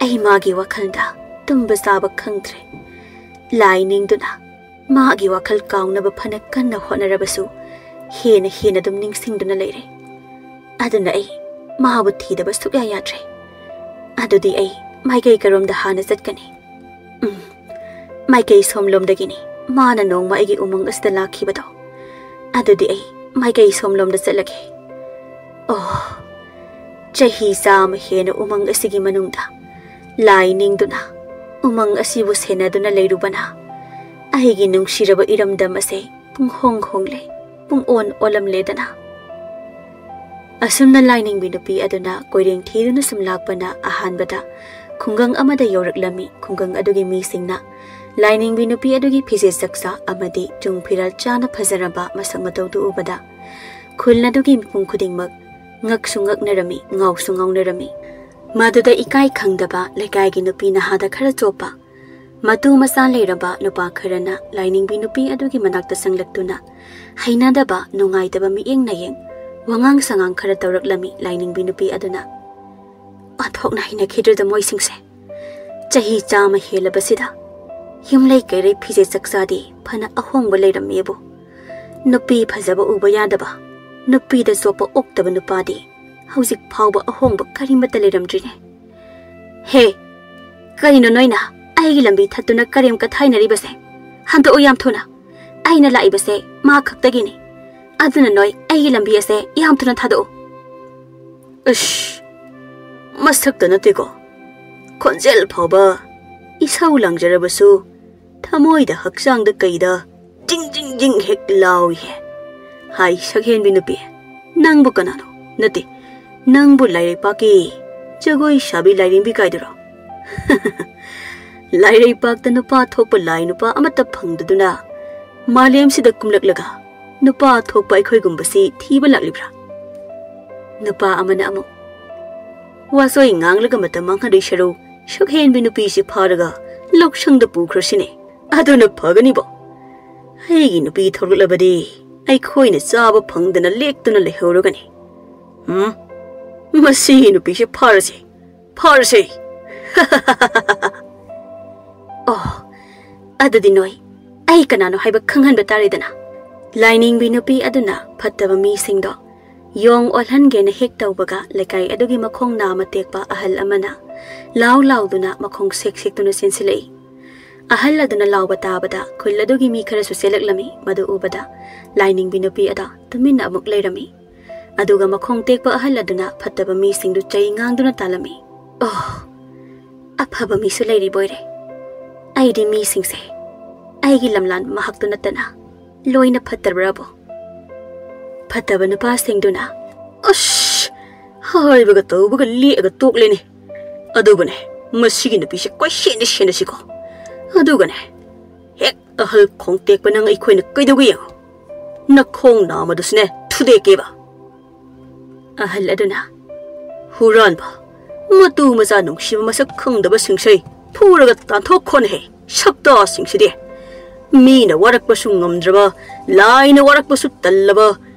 ꯑꯩ ꯃꯥꯒꯤ ꯋꯥꯈꯜꯗ ꯇꯨꯝꯕ ꯆꯥꯕ ꯈꯪꯗ꯭ꯔꯦ꯫ ꯂꯥꯏ ꯅꯤꯡꯗꯨꯅ ꯃꯥꯒꯤ ꯋꯥꯈꯜ ꯀꯥꯎꯅꯕ ꯐꯅ ꯀꯟꯅ ꯍꯣꯠꯅꯔꯕꯁꯨ ꯍꯦꯟꯅ ꯍꯦꯟꯅ ꯑꯗꯨꯝ ꯅꯤꯡꯁꯤꯡꯗꯨꯅ ꯂꯩꯔꯦ꯫ ꯑꯗꯨꯅ ꯑꯩ ꯃꯥꯕꯨ ꯊꯤꯗꯕ ꯁꯨꯛꯌꯥ ꯌꯥꯗ꯭ꯔꯦ꯫ ꯑꯗꯨꯗꯤ ꯑꯩ ꯃꯥꯏꯀꯩ ꯀꯔꯣꯝꯗ ꯍꯥꯟꯅ ꯆꯠꯀꯅꯤ? ꯎꯝ, ꯃꯥꯏꯀꯩ ꯁꯣꯝꯂꯣꯝꯗꯒꯤꯅꯤ ꯃꯥꯅ ꯅꯣꯡꯃ ꯑꯩꯒꯤ ꯎꯃꯪ ꯑꯁꯤꯗ ꯂꯥꯛꯈꯤꯕꯗꯣ꯫ ꯑꯗꯨꯗꯤ ꯑꯩ ꯃꯥꯏꯀꯩ ꯁꯣꯝꯂꯣꯝꯗ ꯆꯠꯂꯒꯦ꯫ ꯑꯣ, ꯆꯍꯤ ꯆꯥꯝꯃ ꯍꯦꯟꯅ ꯎꯃꯪ ꯑꯁꯤꯒꯤ ꯃꯅꯨꯡꯗ ꯂꯥꯏ ꯅꯤꯡꯗꯨꯅ ꯎꯃꯪ ꯑꯁꯤꯕꯨ ꯁꯦꯟꯅꯗꯨꯅ ꯂꯩꯔꯨꯕꯅ ꯑꯩꯒꯤ ꯅꯨꯡꯁꯤꯔꯕ ꯏꯔꯝꯗꯝ ꯑꯁꯦ ꯄꯨꯡꯍꯣꯡ ꯍꯣꯡꯂꯦ, ꯄꯨꯡꯑꯣꯟ ꯑꯣꯜꯂꯝꯂꯦꯗꯅ꯫ ꯑꯁꯨꯝꯅ ꯂꯥꯏꯅꯤꯡꯕꯤ ꯅꯨꯄꯤ ꯑꯗꯨꯅ ꯀꯣꯏꯔꯦꯡ ꯊꯤꯗꯨꯅ ꯁꯨꯝ ꯂꯥꯛꯄꯅ ꯑꯍꯥꯟꯕꯗ ꯈꯨꯡꯒꯪ ꯑꯃꯗ ꯌꯧꯔꯛꯂꯝꯃꯤ꯫ ꯈꯨꯡꯒꯪ ꯑꯗꯨꯒꯤ ꯃꯤꯁꯤꯡꯅ ꯂꯥꯏꯅꯤꯡꯕꯤ ꯅꯨꯄꯤ ꯑꯗꯨꯒꯤ ꯐꯤꯖꯦꯠ ꯆꯛꯆꯥ ꯑꯃꯗꯤ ꯆꯨꯡ ꯐꯤꯔꯥꯜ ꯆꯥꯅ ꯐꯖꯔꯕ ꯃꯁꯛ ꯃꯇꯧꯗꯨ ꯎꯕꯗ ꯈꯨꯜ ꯑꯗꯨꯒꯤ ꯃꯤꯄꯨꯝ ꯈꯨꯗꯤꯡꯃꯛ ꯉꯛꯁꯨ ꯉꯛꯅꯔꯝꯃꯤ, ꯉꯥꯎꯁꯨ ꯉꯥꯎꯅꯔꯝꯃꯤ꯫ ꯃꯗꯨꯗ ꯏꯀꯥꯏ ꯈꯪꯗꯕ ꯂꯩꯀꯥꯏꯒꯤ ꯅꯨꯄꯤ ꯅꯍꯥꯗ ꯈꯔ ꯆꯣꯞꯄ ꯃꯇꯨ ꯃꯆꯥ ꯂꯩꯔꯕ ꯅꯨꯄꯥ ꯈꯔꯅ ꯂꯥꯏꯅꯤꯡꯕꯤ ꯅꯨꯄꯤ ꯑꯗꯨꯒꯤ ꯃꯅꯥꯛꯇ ꯆꯪꯂꯛꯇꯨꯅ ꯍꯩꯅꯗꯕ, ꯅꯨꯡꯉꯥꯏꯇꯕ ꯃꯤꯠꯌꯦꯡ ꯅꯌꯦꯡ, ꯋꯥꯉꯥꯡ ꯁꯉꯥꯡ ꯈꯔ ꯇꯧꯔꯛꯂꯝꯃꯤ ꯂꯥꯏꯅꯤꯡꯕꯤ ꯅꯨꯄꯤ ꯑꯗꯨꯅ꯫ "ꯑꯣꯟꯊꯣꯛꯅ ꯍꯩꯅꯈꯤꯗ꯭ꯔꯦꯗ ꯃꯣꯏꯁꯤꯡꯁꯦ꯫ ꯆꯍꯤ ꯆꯥꯝꯃ ꯍꯦꯜꯂꯕꯁꯤꯗ ꯌꯨꯝꯂꯩ ꯀꯩꯔꯩ, ꯐꯤꯖꯦ ꯆꯥꯛꯆꯥꯗꯤ ꯐꯅ ꯑꯍꯣꯡꯕ ꯂꯩꯔꯝꯃꯦꯕꯨ, ꯅꯨꯄꯤ ꯐꯖꯕ ꯎꯕ ꯌꯥꯗꯕ, ꯅꯨꯄꯤꯗ ꯆꯣꯞꯄ ꯑꯣꯛꯇꯕ ꯅꯨꯄꯥꯗꯤ ꯍꯧꯖꯤꯛ ꯐꯥꯎꯕ ꯑꯍꯣꯡꯕ ꯀꯔꯤꯃꯠꯇ ꯂꯩꯔꯝꯗ꯭ꯔꯤꯅꯦ꯫ ꯍꯦ, ꯀꯔꯤꯅꯣ ꯅꯣꯏꯅ ꯑꯩꯒꯤ ꯂꯝꯕꯤ ꯊꯠꯇꯨꯅ ꯀꯔꯦꯝ ꯀꯊꯥꯏꯅꯔꯤꯕꯁꯦ? ꯍꯟꯗꯣꯛꯎ ꯌꯥꯝ ꯊꯨꯅ꯫ ꯑꯩꯅ ꯂꯥꯛꯏꯕꯁꯦ ꯃꯥ ꯈꯛꯇꯒꯤꯅꯤ꯫ ꯑꯗꯨꯅ ꯅꯣꯏ ꯑꯩꯒꯤ ꯂꯝꯕꯤ ꯑꯁꯦ ꯌꯥꯝ ꯊꯨꯅ ꯊꯥꯗꯣꯛꯎ꯫" "ꯑꯁ, ꯃꯁꯛꯇ ꯅꯠꯇꯦꯀꯣ, ꯈꯣꯟꯖꯦꯜ ꯐꯥꯎꯕ ꯏꯁꯧ ꯂꯥꯡꯖꯔꯕꯁꯨ ꯊꯃꯣꯏꯗ, ꯍꯛꯆꯥꯡꯗ, ꯀꯩꯗ ꯖꯤꯡ ꯖꯤꯡ ꯖꯤꯡ ꯍꯦꯛ ꯂꯥꯎꯏꯍꯦ꯫ ꯍꯥꯏ, ꯁꯛꯍꯦꯟꯕꯤ ꯅꯨꯄꯤ, ꯅꯪꯕꯨ ꯀꯅꯥꯅꯣ? ꯅꯠꯇꯦ, ꯅꯪꯕꯨ ꯂꯥꯏꯔꯩꯄꯥꯛꯀꯤ ꯖꯒꯣꯏ ꯁꯥꯕꯤ ꯂꯥꯏꯔꯦꯝꯕꯤ ꯀꯥꯏꯗꯨꯔꯣ?" "ꯂꯥꯏꯔꯩꯄꯥꯛꯇ ꯅꯨꯄꯥ ꯊꯣꯛꯄ ꯂꯥꯏ ꯅꯨꯄꯥ ꯑꯃꯠꯇ ꯐꯪꯗꯗꯨꯅ ꯃꯥꯂꯦꯝꯁꯤꯗ ꯀꯨꯝꯂꯛꯂꯒ ꯅꯨꯄꯥ ꯊꯣꯛꯄ ꯑꯩꯈꯣꯏꯒꯨꯝꯕꯁꯤ ꯊꯤꯕ ꯂꯥꯛꯂꯤꯕ꯭ꯔꯥ?" ꯅꯨꯄꯥ ꯑꯃꯅ ꯑꯃꯨꯛ꯫ "ꯋꯥꯆꯣꯏ ꯉꯥꯡꯂꯒ ꯃꯇꯝ ꯃꯥꯡꯍꯟꯗꯣꯏ ꯁꯔꯨꯛ, ꯁꯛꯍꯦꯟꯕꯤ ꯅꯨꯄꯤꯁꯤ ꯐꯥꯔꯒ ꯂꯧꯁꯪꯗ ꯄꯨꯈ꯭ꯔꯁꯤꯅꯦ꯫ ꯑꯗꯨꯅ ꯐꯒꯅꯤꯕꯣ꯫ ꯑꯩꯒꯤ ꯅꯨꯄꯤ ꯊꯣꯛꯂꯛꯂꯕꯗꯤ ꯑꯩꯈꯣꯏꯅ ꯆꯥꯕ ꯐꯪꯗꯅ ꯂꯦꯛꯇꯨꯅ ꯂꯩꯍꯧꯔꯒꯅꯤ꯫ ꯎꯝ, ꯃꯁꯤꯒꯤ ꯅꯨꯄꯤꯁꯦ ꯐꯥꯔꯁꯦ, ꯐꯥꯔꯁꯦ꯫" "ꯑꯣ, ꯑꯗꯨꯗꯤ ꯅꯣꯏ ꯑꯩ ꯀꯅꯥꯅꯣ ꯍꯥꯏꯕ ꯈꯪꯍꯟꯕ ꯇꯥꯔꯦꯗꯅ꯫" ꯂꯥꯏꯅꯤꯡꯕꯤ ꯅꯨꯄꯤ ꯑꯗꯨꯅ ꯐꯠꯇꯕ ꯃꯤꯁꯤꯡꯗꯣ ꯌꯣꯡ ꯑꯣꯜꯍꯟꯒꯦꯅ ꯍꯦꯛ ꯇꯧꯕꯒ, ꯂꯩꯀꯥꯏ ꯑꯗꯨꯒꯤ ꯃꯈꯣꯡ ꯅꯥꯝꯃ ꯇꯦꯛꯄ ꯑꯍꯜ ꯑꯃꯅ ꯂꯥꯎ ꯂꯥꯎꯗꯨꯅ ꯃꯈꯣꯡ ꯁꯦꯛ ꯁꯦꯛꯇꯨꯅ ꯆꯦꯟꯁꯤꯜꯂꯛꯏ꯫ ꯑꯍꯜ ꯑꯗꯨꯅ ꯂꯥꯎꯕ ꯇꯥꯕꯗ ꯈꯨꯜ ꯑꯗꯨꯒꯤ ꯃꯤ ꯈꯔꯁꯨ ꯆꯦꯜꯂꯛꯂꯝꯃꯤ꯫ ꯃꯗꯨ ꯎꯕꯗ ꯂꯥꯏꯅꯤꯡꯕꯤ ꯅꯨꯄꯤ ꯑꯗꯣ ꯇꯨꯃꯤꯟꯅ ꯑꯃꯨꯛ ꯂꯩꯔꯝꯃꯤ꯫ ꯑꯗꯨꯒ ꯃꯈꯣꯡ ꯇꯦꯛꯄ ꯑꯍꯜ ꯑꯗꯨꯅ ꯐꯠꯇꯕ ꯃꯤꯁꯤꯡꯗꯨ ꯆꯩ ꯉꯥꯡꯗꯨꯅ ꯇꯥꯜꯂꯝꯃꯤ꯫ "ꯑꯣ, ꯑꯐꯕ ꯃꯤꯁꯨ ꯂꯩꯔꯤꯕꯣꯏꯔꯦ꯫ ꯑꯩꯗꯤ ꯃꯤꯁꯤꯡꯁꯦ ꯑꯩꯒꯤ ꯂꯝꯂꯥꯟ ꯃꯍꯥꯛꯇꯨ ꯅꯠꯇꯅ ꯂꯣꯏꯅ ꯐꯠꯇꯕ꯭ꯔꯥꯕꯣ?" ꯐꯠꯇꯕ ꯅꯨꯄꯥꯁꯤꯡꯗꯨꯅ, "ꯑꯁ, ꯍꯥꯏꯕꯒ ꯇꯧꯕꯒ ꯂꯦꯛꯑꯒ ꯇꯣꯛꯂꯦꯅꯦ꯫ ꯑꯗꯨꯒꯅꯦ, ꯃꯁꯤꯒꯤ ꯅꯨꯄꯤꯁꯦ ꯀꯣꯏꯁꯦꯟꯅ ꯁꯦꯟꯅꯁꯤꯀꯣ꯫ ꯑꯗꯨꯒꯅꯦ, ꯍꯦꯛ ꯑꯍꯜ ꯈꯣꯡ ꯇꯦꯛꯄ ꯅꯪ ꯑꯩꯈꯣꯏꯅ ꯀꯩꯗꯧꯒꯦ ꯌꯦꯡꯉꯣ꯫ ꯅꯈꯣꯡ ꯅꯥꯝꯃꯗꯨꯁꯨꯅꯦ ꯊꯨꯗꯦꯛꯀꯦꯕ꯫" ꯑꯍꯜ ꯑꯗꯨꯅ, "ꯍꯨꯔꯥꯟꯕ, ꯃꯇꯨ ꯃꯆꯥ ꯅꯨꯡꯁꯤꯕ ꯃꯁꯛ ꯈꯪꯗꯕꯁꯤꯡꯁꯦ ꯐꯨꯔꯒ ꯇꯥꯟꯊꯣꯛꯈꯣꯅꯦꯍꯦ, ꯁꯛꯇꯥꯁꯤꯡꯁꯤꯗꯤ꯫ ꯃꯤꯅ ꯋꯥꯔꯛꯄꯁꯨ ꯉꯝꯗ꯭ꯔꯕ, ꯂꯥꯏꯅ ꯋꯥꯔꯛꯄꯁꯨ ꯇꯜꯂꯕ,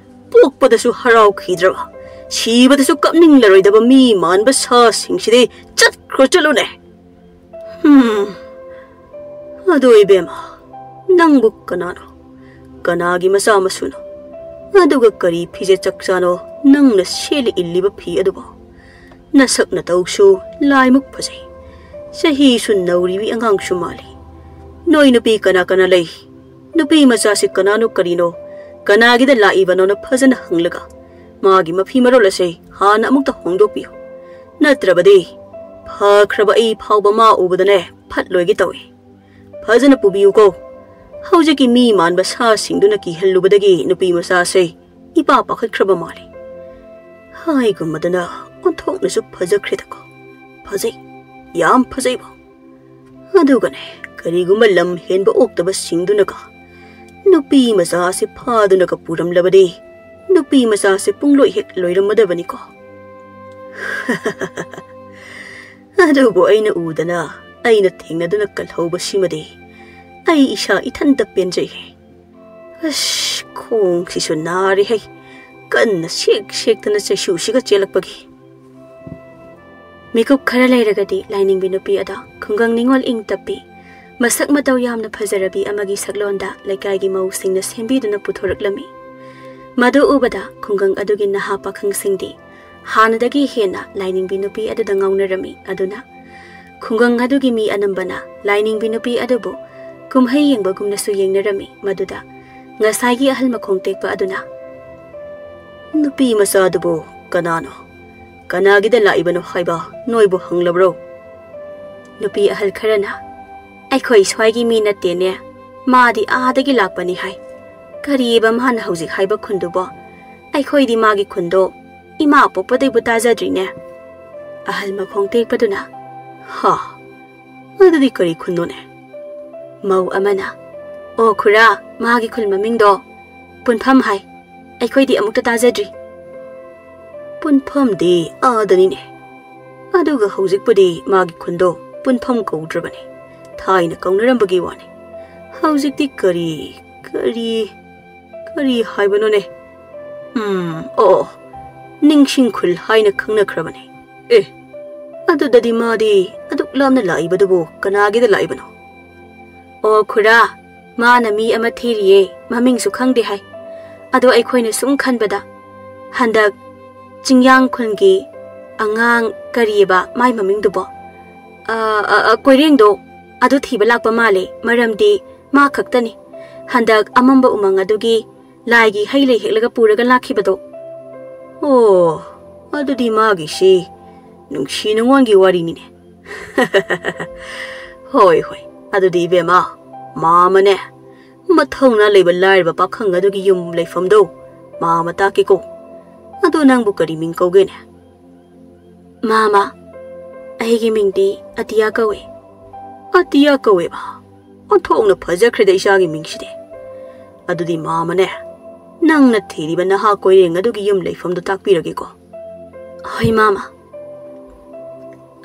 ꯄꯣꯛꯄꯗꯁꯨ ꯍꯔꯥꯎꯈꯤꯗ꯭ꯔꯕ, ꯁꯤꯕꯗꯁꯨ ꯀꯞꯅꯤꯡꯂꯔꯣꯏꯗꯕ ꯃꯤ ꯃꯥꯟꯕ ꯁꯥꯁꯤꯡꯁꯤꯗꯤ ꯆꯠꯈ꯭ꯔꯣ, ꯆꯠꯂꯨꯅꯦ꯫ ꯍꯝ, ꯑꯗꯣ ꯏꯕꯦꯝꯃ, ꯅꯪꯕꯨ ꯀꯅꯥꯅꯣ? ꯀꯅꯥꯒꯤ ꯃꯆꯥ ꯃꯁꯨꯅꯣ? ꯑꯗꯨꯒ ꯀꯔꯤ ꯐꯤꯖꯦꯠ ꯆꯛꯆꯥꯅꯣ ꯅꯪꯅ ꯁꯦꯠꯂꯤ ꯏꯜꯂꯤꯕ ꯐꯤ ꯑꯗꯨꯕꯣ? ꯅꯁꯛ ꯅꯇꯧꯁꯨ ꯂꯥꯏꯃꯨꯛ ꯐꯖꯩ꯫ ꯆꯍꯤꯁꯨ ꯅꯧꯔꯤꯕꯤ ꯑꯉꯥꯡꯁꯨ ꯃꯥꯜꯂꯤ꯫ ꯅꯣꯏ ꯅꯨꯄꯤ ꯀꯅꯥ ꯀꯅꯥ ꯂꯩ? ꯅꯨꯄꯤ ꯃꯆꯥꯁꯤ ꯀꯅꯥꯅꯣ ꯀꯔꯤꯅꯣ, ꯀꯅꯥꯒꯤꯗ ꯂꯥꯛꯏꯕꯅꯣꯅ ꯐꯖꯅ ꯍꯪꯂꯒ, ꯃꯥꯒꯤ ꯃꯐꯤ ꯃꯔꯣꯜ ꯑꯁꯤ ꯍꯥꯟꯅ ꯑꯃꯨꯛꯇ ꯍꯣꯡꯗꯣꯛꯄꯤꯌꯨ꯫ ꯅꯠꯇ꯭ꯔꯕꯗꯤ ꯐꯈ꯭ꯔꯕ ꯑꯩ ꯐꯥꯎꯕ ꯃꯥ ꯎꯕꯗꯅꯦ ꯐꯠꯂꯣꯏꯒꯦ ꯇꯧꯏ꯫ ꯐꯖꯅ ꯄꯨꯕꯤꯌꯨꯀꯣ꯫ ꯍꯧꯖꯤꯛꯀꯤ ꯃꯤ ꯃꯥꯟꯕ ꯁꯥꯁꯤꯡꯗꯨꯅ ꯀꯤꯍꯜꯂꯨꯕꯗꯒꯤ ꯅꯨꯄꯤ ꯃꯆꯥꯁꯦ ꯏꯄꯥ ꯄꯥꯈꯠꯈ꯭ꯔꯕ ꯃꯥꯜꯂꯤ꯫ ꯍꯥꯏꯒꯨꯝꯕꯗꯅ ꯑꯣꯟꯊꯣꯛꯅꯁꯨ ꯐꯖꯈ꯭ꯔꯦꯗꯀꯣ꯫ ꯐꯖꯩ, ꯌꯥꯝ ꯐꯖꯩꯕꯣ꯫ ꯑꯗꯨꯒꯅꯦ, ꯀꯔꯤꯒꯨꯝꯕ ꯂꯝ ꯍꯦꯟꯕ ꯑꯣꯛꯇꯕꯁꯤꯡꯗꯨꯅꯒ ꯅꯨꯄꯤ ꯃꯆꯥꯁꯦ ꯐꯥꯗꯨꯅꯒ ꯄꯨꯔꯝꯂꯕꯗꯤ, ꯅꯨꯄꯤ ꯃꯆꯥꯁꯦ ꯄꯨꯡꯂꯣꯏ ꯍꯦꯛ ꯂꯣꯏꯔꯝꯃꯗꯕꯅꯤꯀꯣ꯫ ꯑꯗꯨꯕꯨ ꯑꯩꯅ ꯎꯗꯅ, ꯑꯩꯅ ꯊꯦꯡꯅꯗꯨꯅ ꯀꯜꯍꯧꯕꯁꯤꯃꯗꯤ ꯑꯩ ꯏꯁꯥ ꯏꯊꯟꯇ ꯄꯦꯟꯖꯩ꯫ ꯑꯁ, ꯈꯣꯡꯁꯤꯁꯨ ꯅꯥꯔꯦꯍꯦ, ꯀꯟꯅ ꯁꯦꯛ ꯁꯦꯛꯇꯅ ꯆꯩꯁꯨꯁꯤꯒ ꯆꯦꯜꯂꯛꯄꯒꯤ꯫ ꯃꯤꯀꯨꯞ ꯈꯔ ꯂꯩꯔꯒꯗꯤ ꯂꯥꯏꯅꯤꯡꯕꯤ ꯅꯨꯄꯤ ꯑꯗꯣ ꯈꯨꯡꯒꯪ ꯅꯤꯉꯣꯜ ꯏꯪ ꯇꯞꯄꯤ, ꯃꯁꯛ ꯃꯇꯧ ꯌꯥꯝꯅ ꯐꯖꯔꯕꯤ ꯑꯃꯒꯤ ꯁꯛꯂꯣꯟꯗ ꯂꯩꯀꯥꯏꯒꯤ ꯃꯧꯁꯤꯡꯅ ꯁꯦꯝꯕꯤꯗꯨꯅ ꯄꯨꯊꯣꯔꯛꯂꯝꯃꯤ꯫ ꯃꯗꯨ ꯎꯕꯗ ꯈꯨꯡꯒꯪ ꯑꯗꯨꯒꯤ ꯅꯍꯥ ꯄꯥꯈꯪꯁꯤꯡꯗꯤ ꯍꯥꯟꯅꯗꯒꯤ ꯍꯦꯟꯅ ꯂꯥꯏꯅꯤꯡꯕꯤ ꯅꯨꯄꯤ ꯑꯗꯨꯗ ꯉꯥꯎꯅꯔꯝꯃꯤ꯫ ꯑꯗꯨꯅ ꯈꯨꯡꯒꯪ ꯑꯗꯨꯒꯤ ꯃꯤ ꯑꯅꯝꯕꯅ ꯂꯥꯏꯅꯤꯡꯕꯤ ꯅꯨꯄꯤ ꯑꯗꯨꯕꯨ ꯀꯨꯝꯍꯩ ꯌꯦꯡꯕꯒꯨꯝꯅꯁꯨ ꯌꯦꯡꯅꯔꯝꯃꯤ꯫ ꯃꯗꯨꯗ ꯉꯁꯥꯏꯒꯤ ꯑꯍꯜ ꯃꯈꯣꯡ ꯇꯦꯛꯄ ꯑꯗꯨꯅ, "ꯅꯨꯄꯤ ꯃꯆꯥꯗꯨꯕꯨ ꯀꯅꯥꯅꯣ? ꯀꯅꯥꯒꯤꯗ ꯂꯥꯛꯏꯕꯅꯣ ꯍꯥꯏꯕ ꯅꯣꯏꯕꯨ ꯍꯪꯂꯕ꯭ꯔꯣ?" ꯅꯨꯄꯤ ꯑꯍꯜ ꯈꯔꯅ, "ꯑꯩꯈꯣꯏ ꯁ꯭ꯋꯥꯏꯒꯤ ꯃꯤ ꯅꯠꯇꯦꯅꯦ, ꯃꯥꯗꯤ ꯑꯥꯗꯒꯤ ꯂꯥꯛꯄꯅꯤ" ꯍꯥꯏ꯫ "ꯀꯔꯤꯕ ꯃꯥꯅ ꯍꯧꯖꯤꯛ ꯍꯥꯏꯕ ꯈꯨꯟꯗꯨꯕꯣ? ꯑꯩꯈꯣꯏꯗꯤ ꯃꯥꯒꯤ ꯈꯨꯟꯗꯣ ꯏꯃꯥ ꯄꯣꯛꯄꯗꯩꯕꯨ ꯇꯥꯖꯗ꯭ꯔꯤꯅꯦ"꯫ ꯑꯍꯜ ꯃꯈꯣꯡ ꯇꯦꯛꯄꯗꯨꯅ, "ꯍꯥ, ꯑꯗꯨꯗꯤ ꯀꯔꯤ ꯈꯨꯟꯅꯣꯅꯦ?" ꯃꯧ ꯑꯃꯅ, "ꯑꯣ ꯈꯨꯔꯥ, ꯃꯥꯒꯤ ꯈꯨꯜ ꯃꯃꯤꯡꯗꯣ ꯄꯨꯟꯐꯝ ꯍꯥꯏ꯫ ꯑꯩꯈꯣꯏꯗꯤ ꯑꯃꯨꯛꯇ ꯇꯥꯖꯗ꯭ꯔꯤ"꯫ "ꯄꯨꯟꯐꯝꯗꯤ ꯑꯥꯗꯅꯤꯅꯦ, ꯑꯗꯨꯒ ꯍꯧꯖꯤꯛꯄꯨꯗꯤ ꯃꯥꯒꯤ ꯈꯨꯟꯗꯣ ꯄꯨꯟꯐꯝ ꯀꯧꯗ꯭ꯔꯕꯅꯤ꯫ ꯊꯥꯏꯅ ꯀꯧꯅꯔꯝꯕꯒꯤ ꯋꯥꯅꯤ꯫ ꯍꯧꯖꯤꯛꯇꯤ ꯀꯔꯤ, ꯀꯔꯤ, ꯀꯔꯤ ꯍꯥꯏꯕꯅꯣꯅꯦ? ꯎꯝ, ꯑꯣ, ꯅꯤꯡꯁꯤꯡ ꯈꯨꯜ ꯍꯥꯏꯅ ꯈꯪꯅꯈ꯭ꯔꯕꯅꯤ꯫ ꯑꯦ, ꯑꯗꯨꯗꯗꯤ ꯃꯥꯗꯤ ꯑꯗꯨꯛ ꯂꯥꯞꯅ ꯂꯥꯛꯏꯕꯗꯨꯕꯨ ꯀꯅꯥꯒꯤꯗ ꯂꯥꯛꯏꯕꯅꯣ? ꯑꯣ ꯈꯨꯔꯥ, ꯃꯥꯅ ꯃꯤ ꯑꯃ ꯊꯤꯔꯤꯌꯦ, ꯃꯃꯤꯡꯁꯨ ꯈꯪꯗꯦ ꯍꯥꯏ꯫ ꯑꯗꯣ ꯑꯩꯈꯣꯏꯅ ꯁꯨꯝ ꯈꯟꯕꯗ, ꯍꯟꯗꯛ ꯆꯤꯡꯌꯥꯡ ꯈꯨꯟꯒꯤ ꯑꯉꯥꯡ ꯀꯔꯤꯑꯕ ꯃꯥꯏ ꯃꯃꯤꯡꯗꯨꯕꯣ? ꯑ, ꯑ, ꯑ, ꯀꯣꯏꯔꯦꯡꯗꯣ, ꯑꯗꯨ ꯊꯤꯕ ꯂꯥꯛꯄ ꯃꯥꯜꯂꯦ, ꯃꯔꯝꯗꯤ ꯃꯥ ꯈꯛꯇꯅꯤ ꯍꯟꯗꯛ ꯑꯃꯝꯕ ꯎꯃꯪ ꯑꯗꯨꯒꯤ ꯂꯥꯏꯒꯤ ꯍꯩ ꯂꯩ ꯍꯦꯛꯂꯒ ꯄꯨꯔꯒ ꯂꯥꯛꯈꯤꯕꯗꯣ꯫ ꯑꯣ, ꯑꯗꯨꯗꯤ ꯃꯥꯒꯤꯁꯤ ꯅꯨꯡꯁꯤ ꯅꯨꯡꯉꯣꯟꯒꯤ ꯋꯥꯔꯤꯅꯤꯅꯦ꯫ ꯍꯣꯏ, ꯍꯣꯏ, ꯑꯗꯨꯗꯤ ꯏꯕꯦꯝꯃ, ꯃꯥꯃꯅꯦ, ꯃꯊꯧꯅꯥ ꯂꯩꯕ ꯂꯥꯏꯔꯕ ꯄꯥꯈꯪ ꯑꯗꯨꯒꯤ ꯌꯨꯝ ꯂꯩꯐꯝꯗꯣ ꯃꯥꯃ ꯇꯥꯛꯀꯦꯀꯣ꯫ ꯑꯗꯣ ꯅꯪꯕꯨ ꯀꯔꯤ ꯃꯤꯡ ꯀꯧꯒꯦꯅꯦ? ꯃꯥꯃ, ꯑꯩꯒꯤ ꯃꯤꯡꯗꯤ ꯑꯇꯤꯌꯥ ꯀꯧꯏ꯫ ꯑꯇꯤꯌꯥ ꯀꯧꯋꯦꯕ? ꯑꯣꯟꯊꯣꯛꯅ ꯐꯖꯈ꯭ꯔꯦꯗ ꯏꯆꯥꯒꯤ ꯃꯤꯡꯁꯤꯗꯤ꯫ ꯑꯗꯨꯗꯤ ꯃꯥꯃꯅꯦ, ꯅꯪꯅ ꯊꯤꯔꯤꯕ ꯅꯍꯥ ꯀꯣꯏꯔꯦꯡ ꯑꯗꯨꯒꯤ ꯌꯨꯝ ꯂꯩꯐꯝꯗꯨ ꯇꯥꯛꯄꯤꯔꯒꯦꯀꯣ꯫ ꯍꯣꯏ ꯃꯥꯃ꯫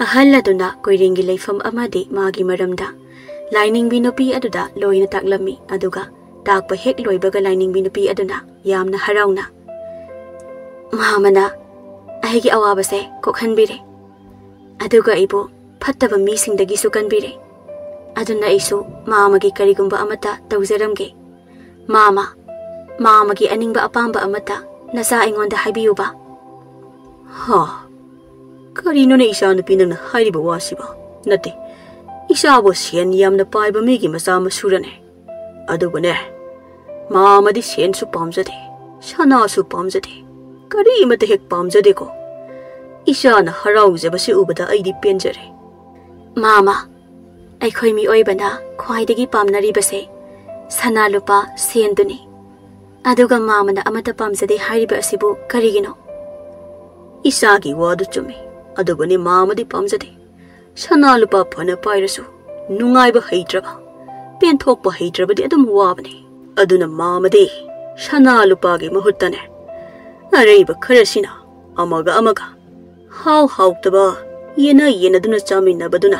ꯑꯍꯜ ꯑꯗꯨꯅ ꯀꯣꯏꯔꯦꯡꯒꯤ ꯂꯩꯐꯝ ꯑꯃꯗꯤ ꯃꯥꯒꯤ ꯃꯔꯝꯗ ꯂꯥꯏꯅꯤꯡꯕꯤ ꯅꯨꯄꯤ ꯑꯗꯨꯗ ꯂꯣꯏꯅ ꯇꯥꯛꯂꯝꯃꯤ, ꯑꯗꯨꯒ ꯇꯥꯛꯄ ꯍꯦꯛ ꯂꯣꯏꯕꯒ ꯂꯥꯏꯅꯤꯡꯕꯤ ꯅꯨꯄꯤ ꯑꯗꯨꯅ ꯌꯥꯝꯅ ꯍꯔꯥꯎꯅ, "ꯃꯥꯃꯅ ꯑꯩꯒꯤ ꯑꯋꯥꯕꯁꯦ ꯀꯣꯛꯍꯟꯕꯤꯔꯦ, ꯑꯗꯨꯒ ꯑꯩꯕꯨ ꯐꯠꯇꯕ ꯃꯤꯁꯤꯡꯗꯒꯤꯁꯨ ꯀꯟꯕꯤꯔꯦ꯫ ꯑꯗꯨꯅ ꯑꯩꯁꯨ ꯃꯥꯃꯒꯤ ꯀꯔꯤꯒꯨꯝꯕ ꯑꯃꯠꯇ ꯇꯧꯖꯔꯝꯒꯦ꯫ ꯃꯥꯃ, ꯃꯥꯃꯒꯤ ꯑꯅꯤꯡꯕ ꯑꯄꯥꯝꯕ ꯑꯃꯠꯇ ꯅꯆꯥ ꯑꯩꯉꯣꯟꯗ ꯍꯥꯏꯕꯤꯌꯨꯕ꯫" ꯍꯥ? ꯀꯔꯤꯅꯣꯅꯦ ꯏꯆꯥꯅꯨꯄꯤ ꯅꯪꯅ ꯍꯥꯏꯔꯤꯕ ꯋꯥꯁꯤꯕꯣ? ꯅꯠꯇꯦ, ꯏꯆꯥꯕꯨ ꯁꯦꯟ ꯌꯥꯝꯅ ꯄꯥꯏꯕ ꯃꯤꯒꯤ ꯃꯆꯥ ꯃꯁꯨꯔꯅꯦ? ꯑꯗꯨꯕꯨꯅꯦ, ꯃꯥꯃꯗꯤ ꯁꯦꯟꯁꯨ ꯄꯥꯝꯖꯗꯦ, ꯁꯅꯥꯁꯨ ꯄꯥꯝꯖꯗꯦ, ꯀꯔꯤꯃꯠꯇ ꯍꯦꯛ ꯄꯥꯝꯖꯗꯦꯀꯣ꯫ ꯏꯆꯥꯅ ꯍꯔꯥꯎꯖꯕꯁꯤ ꯎꯕꯗ ꯑꯩꯗꯤ ꯄꯦꯟꯖꯔꯦ꯫ ꯃꯥꯃ, ꯑꯩꯈꯣꯏ ꯃꯤꯑꯣꯏꯕꯅ ꯈ꯭ꯋꯥꯏꯗꯒꯤ ꯄꯥꯝꯅꯔꯤꯕꯁꯦ ꯁꯅꯥ ꯂꯨꯄꯥ ꯁꯦꯟꯗꯨꯅꯤ꯫ ꯑꯗꯨꯒ ꯃꯥꯃꯅ ꯑꯃꯠꯇ ꯄꯥꯝꯖꯗꯦ ꯍꯥꯏꯔꯤꯕ ꯑꯁꯤꯕꯨ ꯀꯔꯤꯒꯤꯅꯣ? ꯏꯆꯥꯒꯤ ꯋꯥꯗꯨ ꯆꯨꯝꯃꯤ, ꯑꯗꯨꯕꯨꯅꯤ ꯃꯥꯃꯗꯤ ꯄꯥꯝꯖꯗꯦ꯫ ꯁꯅꯥ ꯂꯨꯄꯥ ꯐꯅ ꯄꯥꯏꯔꯁꯨ ꯅꯨꯡꯉꯥꯏꯕ ꯍꯩꯇ꯭ꯔꯕ, ꯄꯦꯟꯊꯣꯛꯄ ꯍꯩꯇ꯭ꯔꯕꯗꯤ ꯑꯗꯨꯝ ꯋꯥꯕꯅꯤ꯫ ꯑꯗꯨꯅ ꯃꯥꯃꯗꯤ ꯁꯅꯥ ꯂꯨꯄꯥꯒꯤ ꯃꯍꯨꯠꯇꯅꯦ, ꯑꯔꯩꯕ ꯈꯔꯁꯤꯅ ꯑꯃꯒ ꯑꯃꯒ ꯍꯥꯎ ꯍꯥꯎꯇꯕ ꯌꯦꯟꯅ ꯌꯦꯟꯅꯗꯨꯅ ꯆꯥꯃꯤꯟꯅꯕꯗꯨꯅ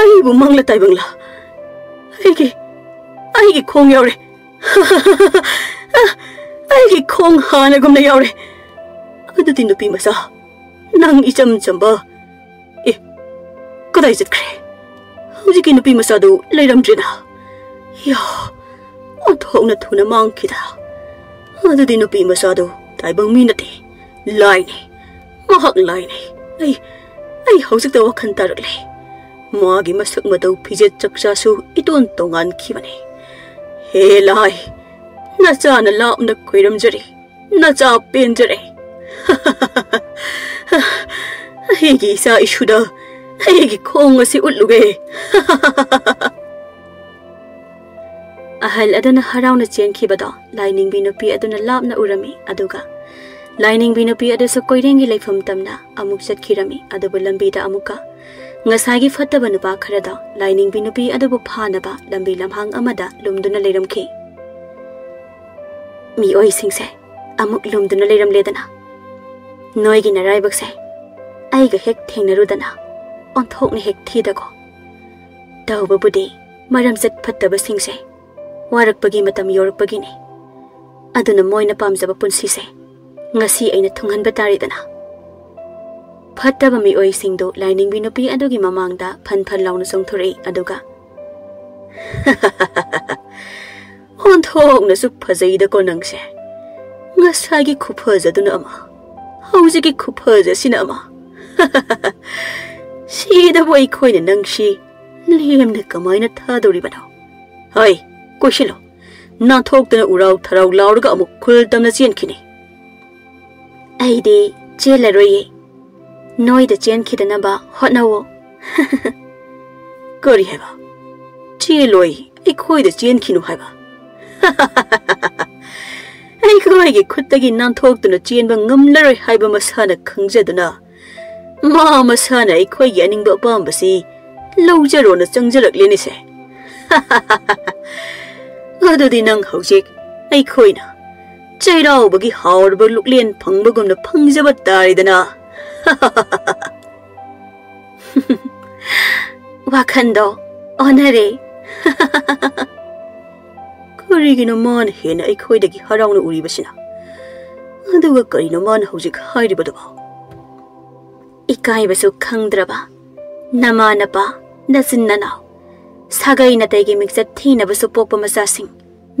ꯑꯩꯕꯨ ꯃꯪꯂ ꯇꯥꯏꯕꯪꯂ? ꯑꯩꯒꯤ, ꯑꯩꯒꯤ ꯈꯣꯡ ꯌꯥꯎꯔꯦ꯫ ꯑꯩꯒꯤ ꯈꯣꯡ ꯍꯥꯟꯅꯒꯨꯝꯅ ꯌꯥꯎꯔꯦ꯫ ꯑꯗꯨꯗꯤ ꯅꯨꯄꯤ ꯃꯆꯥ, ꯅꯪ ꯏꯆꯝ ꯆꯝꯕ, ꯑꯦ, ꯀꯗꯥꯏ ꯆꯠꯈ꯭ꯔꯦ? ꯍꯧꯖꯤꯛꯀꯤ ꯅꯨꯄꯤ ꯃꯆꯥꯗꯨ ꯂꯩꯔꯝꯗ꯭ꯔꯦꯅ꯫ ꯌꯥ, ꯑꯣꯟꯊꯣꯛꯅ ꯊꯨꯅ ꯃꯥꯡꯈꯤꯗ꯫ ꯑꯗꯨꯗꯤ ꯅꯨꯄꯤ ꯃꯆꯥꯗꯨ ꯇꯥꯏꯕꯪ ꯃꯤ ꯅꯠꯇꯦ, ꯂꯥꯏꯅꯤ꯫ ꯃꯍꯥꯛ ꯂꯥꯏꯅꯤ꯫ ꯑꯩ, ꯑꯩ ꯍꯧꯖꯤꯛꯇ ꯋꯥꯈꯜ ꯇꯥꯔꯛꯂꯦ꯫ ꯃꯥꯒꯤ ꯃꯁꯛ ꯃꯇꯧ, ꯐꯤꯖꯦꯠ ꯆꯛꯆꯥꯁꯨ ꯏꯇꯣꯟ ꯇꯣꯉꯥꯟꯈꯤꯕꯅꯤ꯫ ꯍꯦ ꯂꯥꯏ, ꯅꯆꯥꯅ ꯂꯥꯞꯅ ꯈꯣꯏꯔꯝꯖꯔꯤ, ꯅꯆꯥ ꯄꯦꯟꯖꯔꯦ꯫ ꯑꯩꯒꯤ ꯏꯆꯥ ꯏꯁꯨꯗ ꯑꯩꯒꯤ ꯈꯣꯡ ꯑꯁꯤ ꯎꯠꯂꯨꯒꯦ꯫ ꯑꯍꯜ ꯑꯗꯨꯅ ꯍꯔꯥꯎꯅ ꯆꯦꯟꯈꯤꯕꯗꯣ ꯂꯥꯏꯅꯤꯡꯕꯤ ꯅꯨꯄꯤ ꯑꯗꯨꯅ ꯂꯥꯞꯅ ꯎꯔꯝꯃꯤ, ꯑꯗꯨꯒ ꯂꯥꯏꯅꯤꯡꯕꯤ ꯅꯨꯄꯤ ꯑꯗꯨꯁꯨ ꯀꯣꯏꯔꯦꯡꯒꯤ ꯂꯩꯐꯝ ꯇꯝꯅ ꯑꯃꯨꯛ ꯆꯠꯈꯤꯔꯝꯃꯤ꯫ ꯑꯗꯨꯕꯨ ꯂꯝꯕꯤꯗ ꯑꯃꯨꯛꯀ ꯉꯁꯥꯏꯒꯤ ꯐꯠꯇꯕ ꯅꯨꯄꯥ ꯈꯔꯗꯣ ꯂꯥꯏꯅꯤꯡꯕꯤ ꯅꯨꯄꯤ ꯑꯗꯨꯕꯨ ꯐꯥꯅꯕ ꯂꯝꯕꯤ ꯂꯝꯍꯥꯡ ꯑꯃꯗ ꯂꯨꯝꯗꯨꯅ ꯂꯩꯔꯝꯈꯤ꯫ ꯃꯤꯑꯣꯏꯁꯤꯡꯁꯦ ꯑꯃꯨꯛ ꯂꯨꯝꯗꯨꯅ ꯂꯩꯔꯝꯂꯦꯗꯅ꯫ ꯅꯣꯏꯒꯤ ꯅꯔꯥꯏꯕꯛꯁꯦ ꯑꯩꯒ ꯍꯦꯛ ꯊꯦꯡꯅꯔꯨꯗꯅ ꯑꯣꯟꯊꯣꯛꯅ ꯍꯦꯛ ꯊꯤꯗꯀꯣ꯫ ꯇꯧꯕꯕꯨꯗꯤ ꯃꯔꯝꯆꯠ ꯐꯠꯇꯕꯁꯤꯡꯁꯦ ꯋꯥꯔꯛꯄꯒꯤ ꯃꯇꯝ ꯌꯧꯔꯛꯄꯒꯤꯅꯤ꯫ ꯑꯗꯨꯅ ꯃꯣꯏꯅ ꯄꯥꯝꯖꯕ ꯄꯨꯟꯁꯤꯁꯦ ꯉꯁꯤ ꯑꯩꯅ ꯊꯨꯡꯍꯟꯕ ꯇꯥꯔꯦꯗꯅ꯫ ꯐꯠꯇꯕ ꯃꯤꯑꯣꯏꯁꯤꯡꯗꯨ ꯂꯥꯏꯅꯤꯡꯕꯤ ꯅꯨꯄꯤ ꯑꯗꯨꯒꯤ ꯃꯃꯥꯡꯗ ꯐꯟ ꯐꯟ ꯂꯥꯎꯅ ꯆꯣꯡꯊꯣꯔꯛꯏ, ꯑꯗꯨꯒ "ꯑꯣꯟꯊꯣꯛꯅꯁꯨ ꯐꯖꯩꯗꯀꯣ ꯅꯪꯁꯦ꯫ ꯉꯁꯥꯏꯒꯤ ꯈꯨꯐꯖꯗꯨꯅ ꯑꯃ, ꯍꯧꯖꯤꯛꯀꯤ ꯈꯨꯐꯖꯁꯤꯅ ꯑꯃ꯫ ꯁꯤꯗꯕꯨ ꯑꯩꯈꯣꯏꯅ ꯅꯪꯁꯤ ꯂꯦꯝꯅ ꯀꯃꯥꯏꯅ ꯊꯥꯗꯧꯔꯤꯕꯅꯣ? ꯍꯣꯏ, ꯀꯣꯏꯁꯤꯜꯂꯣ꯫ ꯅꯥꯟꯊꯣꯛꯇꯅ ꯎꯔꯥꯎ ꯊꯔꯥꯎ ꯂꯥꯎꯔꯒ ꯑꯃꯨꯛ ꯈꯨꯜ ꯇꯝꯅ ꯆꯦꯟꯈꯤꯅꯤ꯫ ꯑꯩꯗꯤ ꯆꯦꯜꯂꯔꯣꯏꯌꯦ, ꯅꯣꯏꯗ ꯆꯦꯟꯈꯤꯗꯅꯕ ꯍꯣꯠꯅꯧꯑꯣ꯫" "ꯀꯔꯤ ꯍꯥꯏꯕ? ꯆꯦꯜꯂꯣꯏ, ꯑꯩꯈꯣꯏꯗ ꯆꯦꯟꯈꯤꯅꯨ ꯍꯥꯏꯕ?" "ꯑꯩꯈꯣꯏꯒꯤ ꯈꯨꯠꯇꯒꯤ ꯅꯥꯟꯊꯣꯛꯇꯨꯅ ꯆꯦꯟꯕ ꯉꯝꯂꯔꯣꯏ ꯍꯥꯏꯕ ꯃꯁꯥꯅ ꯈꯪꯖꯗꯨꯅ ꯃꯥ ꯃꯁꯥꯅ ꯑꯩꯈꯣꯏꯒꯤ ꯑꯅꯤꯡꯕ ꯑꯄꯥꯝꯕꯁꯤ ꯂꯧꯖꯔꯣꯅ ꯆꯪꯖꯔꯛꯂꯦꯅꯦꯁꯦ꯫" "ꯑꯗꯨꯗꯤ ꯅꯪ ꯍꯧꯖꯤꯛ ꯑꯩꯈꯣꯏꯅ ꯆꯩꯔꯥꯎꯕꯒꯤ ꯍꯥꯎꯔꯕ ꯂꯨꯛꯂꯦꯟ ꯐꯪꯕꯒꯨꯝꯅ ꯐꯪꯖꯕ ꯇꯥꯔꯦꯗꯅ꯫" "ꯋꯥꯈꯟꯗꯣ ꯑꯣꯟꯅꯔꯦ꯫" "ꯀꯔꯤꯒꯤꯅꯣ ꯃꯥꯅ ꯍꯦꯟꯅ ꯑꯩꯈꯣꯏꯗꯒꯤ ꯍꯔꯥꯎꯅ ꯎꯔꯤꯕꯁꯤꯅ? ꯑꯗꯨꯒ ꯀꯔꯤꯅꯣ ꯃꯥꯅ ꯍꯧꯖꯤꯛ ꯍꯥꯏꯔꯤꯕꯗꯨꯕꯣ?" "ꯏꯀꯥꯏꯕꯁꯨ ꯈꯪꯗ꯭ꯔꯕ ꯅꯃꯥ ꯅꯄꯥ, ꯅꯆꯤꯟ ꯅꯅꯥꯎ, ꯁꯥꯒꯩ ꯅꯥꯇꯩꯒꯤ ꯃꯤꯡꯆꯠ ꯊꯤꯅꯕꯁꯨ ꯄꯣꯛꯄ ꯃꯆꯥꯁꯤꯡ,